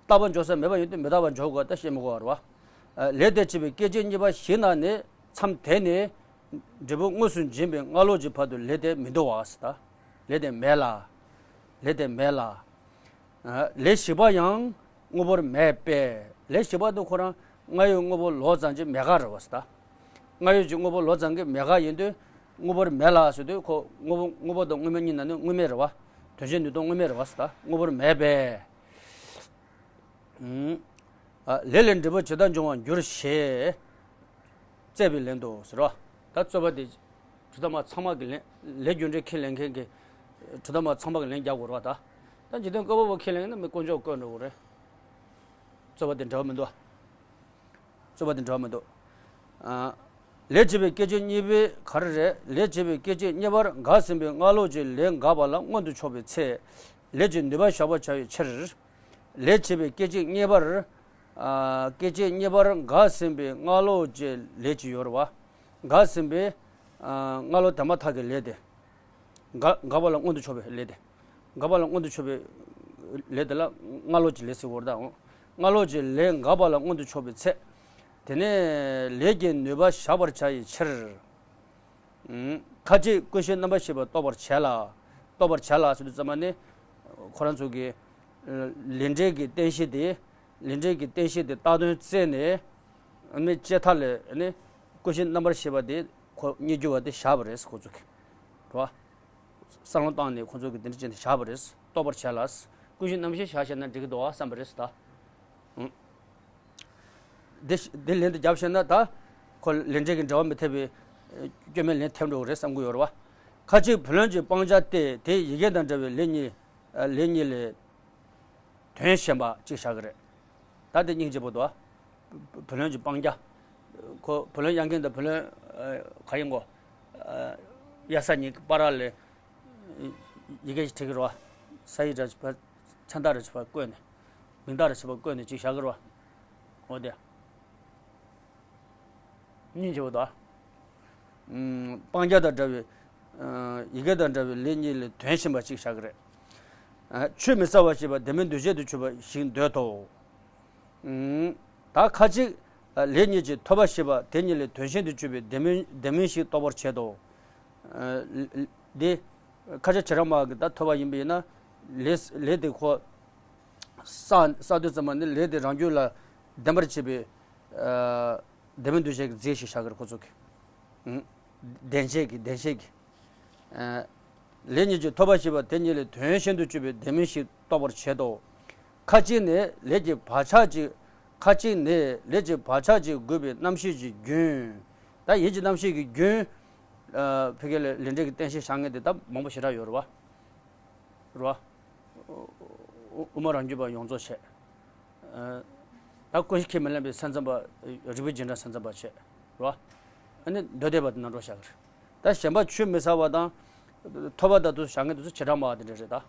རྟག་པ་འཇོག་ས་མེད་པ་ཡིན་དུས་མི་རྟག་པ་འཇོག་དགོས་ད་བཤད་མི་དགོས་པ་རེད་བ། ཨ། ལས་དེ་བྱེད་པའི་སྐད་ཅིག་གཉིས་པ་ཞིག་ན་ནི་མཚམས་དེ་ནི་འབྲས་བུ་དངོས་སུ་འབྱིན་པའི་སྔ་ལོགས་ཀྱི་བར་དུ་ལས་དེ་མི་འདུ་བ་ཟེར་ད། ལས་དེ་མེད་ལ། ལས་དེ་མེད་ལ། ལས་ཞིག་པ་ཡང་དངོས་པོར་མེད་པས། ལས་ཞིག་པ་དེ་ཁོ་རང་སྔ་ཡོད་དངོས་པོ་ལོག་ཙམ་གྱི་མེད་དགག་རེད་བ་ཟེར་ད། སྔ་ཡོད་ཀྱི་དངོས་པོ་ལོག་ཙམ་གྱི་མེད་དགག་ཡིན་དུས་དངོས་པོར་མེད་ལ་ཟེར་དུས་ཁོ་དངོས་པོ་དངོས་པོ་དང་དངོས་མེད་གཉིས་ན་ནི་དངོས་མེད་རེད་བ། དོན་བྱེད་ནུས་སྟོང་དངོས་མེད་རེད་བ་ཟེར་ད་དངོས་པོར་མེད་པས། ཨུམ། ཨ། ལས་ལས་འབྲས་བུ་ཇི་ལྟར་འབྱུང་བར་འགྱུར་ཞེས་བརྩད་པའི་ལན་དུ་ཟེར་བ། ད་རྩོད་པ་དེ་གྲུབ་མཐའ་མ་ཚང་མ་གི་ལན། ལས་རྒྱུ་འབྲས་ཁས་ལེན་མཁན་གྱི་གྲུབ་མཐའ་མ་ཚང་མ་གི་ལན་རྒྱག་དགོས་རེད་བ་ད། ད་འཇིག་རྟེན་བཀོད་པ་པོ་ཁས་ལེན་ན་མི་དཀོན་མཆོག་བཀོད་འགྲོ་དགོས་རེད། རྩོད་པ་དེ་འབྲེལ་བ་མི་འདུག་རྩོད་པ་དེ་འབྲེལ་བ་མི་འདུག་ཨ། ལས་བྱེད་པའི་སྐད་ཅིག་གཉིས་པའི་ག་རེ་རེད། ལས་བྱེད་པའི་སྐད་ཅིག་གཉིས་པར་འགགས་ཟིན་པའི་སྔ་ལོགས་ཀྱི་ལས་འགགས་པ་ལ་མངོན་དུ་ཕྱོགས་པའི་ཚེ། ལས་ཀྱི་ནུས་པ་བཞག་པར་བྱ་བའི་ཕྱིར། ལས་བྱེད་པའི་སྐད་ཅིག་གཉིས་པར། ཨ། སྐད་ཅིག་གཉིས་པར་འགགས་ཟིན་པའི་སྔ་ལོགས་ཀྱི་ལས་ཅིག་ཡོད་རེད་བ། འགགས་ཟིན་པའི། ཨ། སྔ་ལོགས་དེ་མ་ཐག་གི་ལས་དེ། འགག་འགག་པ་ལ་མངོན་དུ་ཕྱོགས་པའི་ལས་དེ། འགག་པ་ལ་མངོན་དུ་ཕྱོགས་པའི་ལས་དེ་ལ་སྔ་ལོགས་ཀྱི་ལས་ཟེར་བ་རེད་ད། སྔ་ལོགས་ཀྱི་ལས་འགག་པ་ལ་མངོན་དུ་ཕྱོགས་པའི་ཚེ། དེ་ནས་ལས་ཀྱི་ནུས་པ་བཞག་པར་བྱ་བའི་ཕྱིར། ཨུམ། ཁ་ཅིག་ཀུན་གཞི་རྣམ་པར་ཤེས་པ་རྟོགས་པར་བྱེད་ལ། རྟོགས་པར་བྱེད་ལ་ཟེར་དུས་ཙམ་པ་ནི། ཁོ་རང་ཚོ་གི་ལས་འབྲས་ཀྱི་རྟེན་གཞི་དེ། ལས་འབྲས་ཀྱི་རྟེན་གཞི་དེ་བཏགས་དོན་བཙལ་ནས། ཨ་ནི་བྱེ་བྲག་ལས་ནི་ཀུན་གཞི་རྣམ་པར་ཤེས་པ་དེ་ཁོ་རྙེད་རྒྱུ་བ་དེ་བཞག་པ་རེད་ཁོ་ཚོ་གི། རེད་བ། བསམ་བློ་བཏང་ནས་ཁོ་ཚོ་གི་དེ་འདྲ་བྱས་ནས་བཞག་པ་རེད། རྟོགས་པར་བྱེད་ལ། ཀུན་གཞི་རྣམ་ཤེས་བཞག་བྱས་ན་འགྲིག་གི་འདུག་བསམ་པ་རེད་ད། ཨང་། དེ་དེ་ལན་དུ་བརྒྱབ་བྱས་ན་ད། ཁོ་ལས་འབྲས་ཀྱི་འབྲེལ་བ་མི་འཐད་པའི་སྐྱོན་མེད་ལན་ཐེབས་འགྲོ་གི་རེད་བསམ་གྱི་ཡོད་རེད་བ། ཁ་ཅིག་བུ་ལོན་གྱི་སྤང་བྱ་སྟེ་དེ་ཡི་གེ་དང་འདྲ་བའི་ལས་གཉིས། ལས་གཉིས་ལས། དོན་གཞན་པ་གཅིག་བཞག་གི་རེད། ད་དེ་སྙིང་རྗེ་པོ་འདུག་ཨ། བུ་ལོན་གྱི་སྤང་བྱ། ཁོ་བུ་ལོན་གཡར་མཁན་དང་བུ་ལོན་ག་ཡིན་གོ། གཡར་ས་གཉིས་ཀྱི་བར་ལ་ཡི་གེ་ཞིག་བྲིས་ཀྱི་རེད་བ། ས་ཡིག་འདྲ་ཞིག་བ། མཚན་རྟགས་འདྲ་ཞིག་བ་བཀོད་ནས། མིང་རྟགས་འདྲ་ཞིག་བ་བཀོད་ནས་གཅིག་བཞག་གི་རེད་བ། འོ་དེ། སྙིང་རྗེ་བོ་དང་། ཨུམ། སྤང་བྱ་དང་འདྲ་བའི། ཨ། ཡི་གེ་དང་འདྲ་བའི་ལས་གཉིས་ལས་དོན་གཞན་པ་གཅིག་བཞག་གི་རེད། ཨ། ཆུད་མི་ཟ་བར་ཤེས་པ་དེ་མིན་འདུ་བྱེད་དུ་གྱུར་པ་ཞིག་འདོད་དོ། ཨུམ། ད་ཁ་ཅིག་ལས་གཉིས་ཀྱི་ཐོབ་པ་ཤེས་པ་དེ་གཉིས་ལས་དོན་གཞན་དུ་གྱུར་པའི་དེ་མིན་དེ་མིན་ཞིག་རྟོགས་པར་བྱེད་དོ། ཨ། འདི། ཁ་ཅིག་བྱེ་བྲག་སྨྲ་བ་གིས་ད་ཐོབ་པ་ཡིན་པས་ན། ལས་ལས་དེ་ཁོ། བསགས་བསགས་དུས་ཙམ་པ་ནི་ལས་དེ་རང་རྒྱུད་ལ་ལྡན་པར་བྱེད་པའི། ཨ། དེ་མིན་འདུ་བྱེད་ཀྱི་རྫས་ཤིག་བཞག་གི་རེད་ཁོ་ཚོ་གིས། ཨུམ། བདེན་བྱེད་ཀྱི་བདེན་བྱེད་ཀྱི། ཨ། ལས་གཉིས་ཀྱི་ཐོབ་པ་ཤེས་པ་དེ་གཉིས་ལས་དོན་གཞན་དུ་གྱུར་པའི་དེ་མིན་ཞིག་རྟོགས་པར་བྱེད་དོ། ཁ་ཅིག་ནི་ལས་ཀྱི་བག་ཆགས་ཀྱི། ཁ་ཅིག་ནི་ལས་ཀྱི་བག་ཆགས་ཀྱིས་བསྒོས་པའི་རྣམ་ཤེས་ཀྱི་རྒྱུན། ད་ཡིད་ཀྱི་རྣམ་ཤེས་ཀྱི་རྒྱུན། ཨ། ཕ་གི་ལས་ལས་འབྲས་ཀྱི་རྟེན་གཞི་བཞག་མཁན་དེ་ད་མང་པོ་ཞེ་དྲག་ཡོད་རེད་བ། རེད་བ། དབུ་མ་རང་རྒྱུད་པ་ཡོངས་རྫོགས་བྱས། ཨ། ད་ཀུན་གཞི་ཁས་མི་ལེན་པའི་སེམས་ཙམ་པ། རིགས་པའི་རྗེས་འབྲང་སེམས་ཙམ་པ་བྱས། རེད་བ། ཨ་ནི་མདོ་སྡེ་པ་དེ་ནང་འགྲོ་བཞག་གི་རེད། ད་གཞན་པ་ཆུད་མི་ཟ་བ་དང་། ཐོབ་པ་དང་དུ་བཞག་མཁན་དེ་ཚོ་བྱེ་བྲག་སྨྲ་བ་དེ་འདྲ་རེད་ད།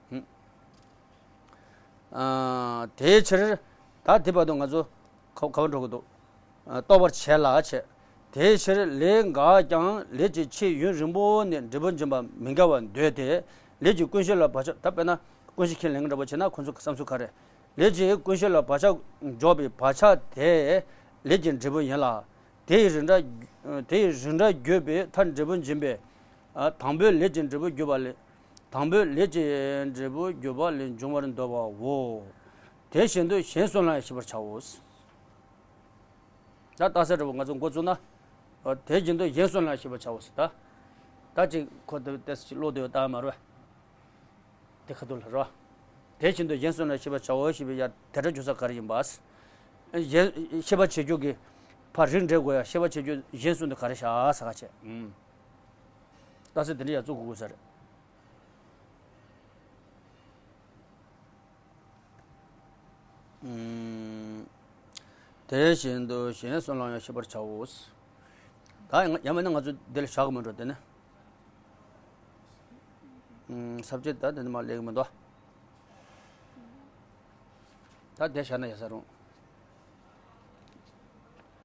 ཧུམ། ཨ། དེའི་ཕྱིར། ད་དེ་བར་དུ་ང་ཚོ་ག་ག་པར་འགྲོ་གི་འདུག་ཨ། རྟོགས་པར་བྱེད་ལ་བྱེད། དེའི་ཕྱིར་ལས་འགགས་ཀྱང་ལས་ཀྱི་ཆེས་ཡུན་རིང་པོ་ནས་འབྲས་བུ་འབྱིན་པ་མི་འགལ་བར་འདོད་དེ། ལས་ཀྱི་ཀུན་གཞི་ལ་བག་ཆགས། ད་དཔེར་ན་ཀུན་གཞི་ཁས་ལེན་གྱི་འདྲ་པོ་བྱས་ན་ཁོ་ཚོ་གི་བསམ་ཚུལ་ག་རེ། ལས་ཀྱི་ཀུན་གཞི་ལ་བག་ཆགས་འཇོག་པའི་བག་ཆགས་དེས་ལས་ཀྱི་འབྲས་བུ་ཡིན་ལ། དེ་ཡི་རིགས་འདྲ། དེ་ཡི་རིགས་འདྲ་བརྗོད་པའི་མཐར་འབྲས་བུ་འབྱིན་པས། ཨ། དང་པོའི་ལས་ཀྱི་འབྲས་བུ་བརྗོད་པ་ལས། དང་པོའི་ལས་ཀྱི་འབྲས་བུ་བརྗོད་པ་ལས་འབྱུང་བར་འདོད་པའོ། དེ་བཞིན་དུ་གཞན་གསུམ་ལའང་ཤེས་པར་བྱའོ། ད་རྟགས་གསལ་འདྲ་པོ་ང་ཚོ་འགོ་བཙུགས་ན། ཨ། དེ་བཞིན་དུ་གཞན་གསུམ་ལའང་ཤེས་པར་བྱའོ་ཟེར་ད། ད་ཅིག་ཁོ་དེ་ཏོག་ཙམ་ཅིག་ཀློག་སྡོད་ཡོད་ད་མ་རེད། དེ་ཁ་ཐུག་ལ་རོ། དེ་བཞིན་དུ་གཞན་གསུམ་ལ་ཤེས་པར་བྱའོ་ཞེས་པའི་ཡ་དེ་སྒྲ་འཇུག་ས་ག་རེ་ཡིན་པ། གཞན་ཤེས་པར་བྱེད་རྒྱུ་གི་ཕར་རིགས་འགྲེ་དགོས་ཡ། ཤེས་པར་བྱེད་རྒྱུ་གཞན་གསུམ་དུ་ག་རེ་བཞག་ས་ག་བྱས། ཨུམ། རྟགས་གསལ་དེ་འདྲ་ཡ་བཙུགས་དགོས་ས་རེད། ཨུམ། དེ་བཞིན་དུ་གཞན་གསུམ་ལའང་ཤེས་པར་བྱའོ། ད་ཡང་མིན་ན་ང་ཚོ་འདི་ལ་བཞག་གི་མི་འགྲོ་དེ་ནི། ཨུམ། ས་བཅད་ད་དེ་འདྲ་མ་ལེགས་མི་འདུག་ད་དེ་བཞག་ན་ཡག་ས་རུང་།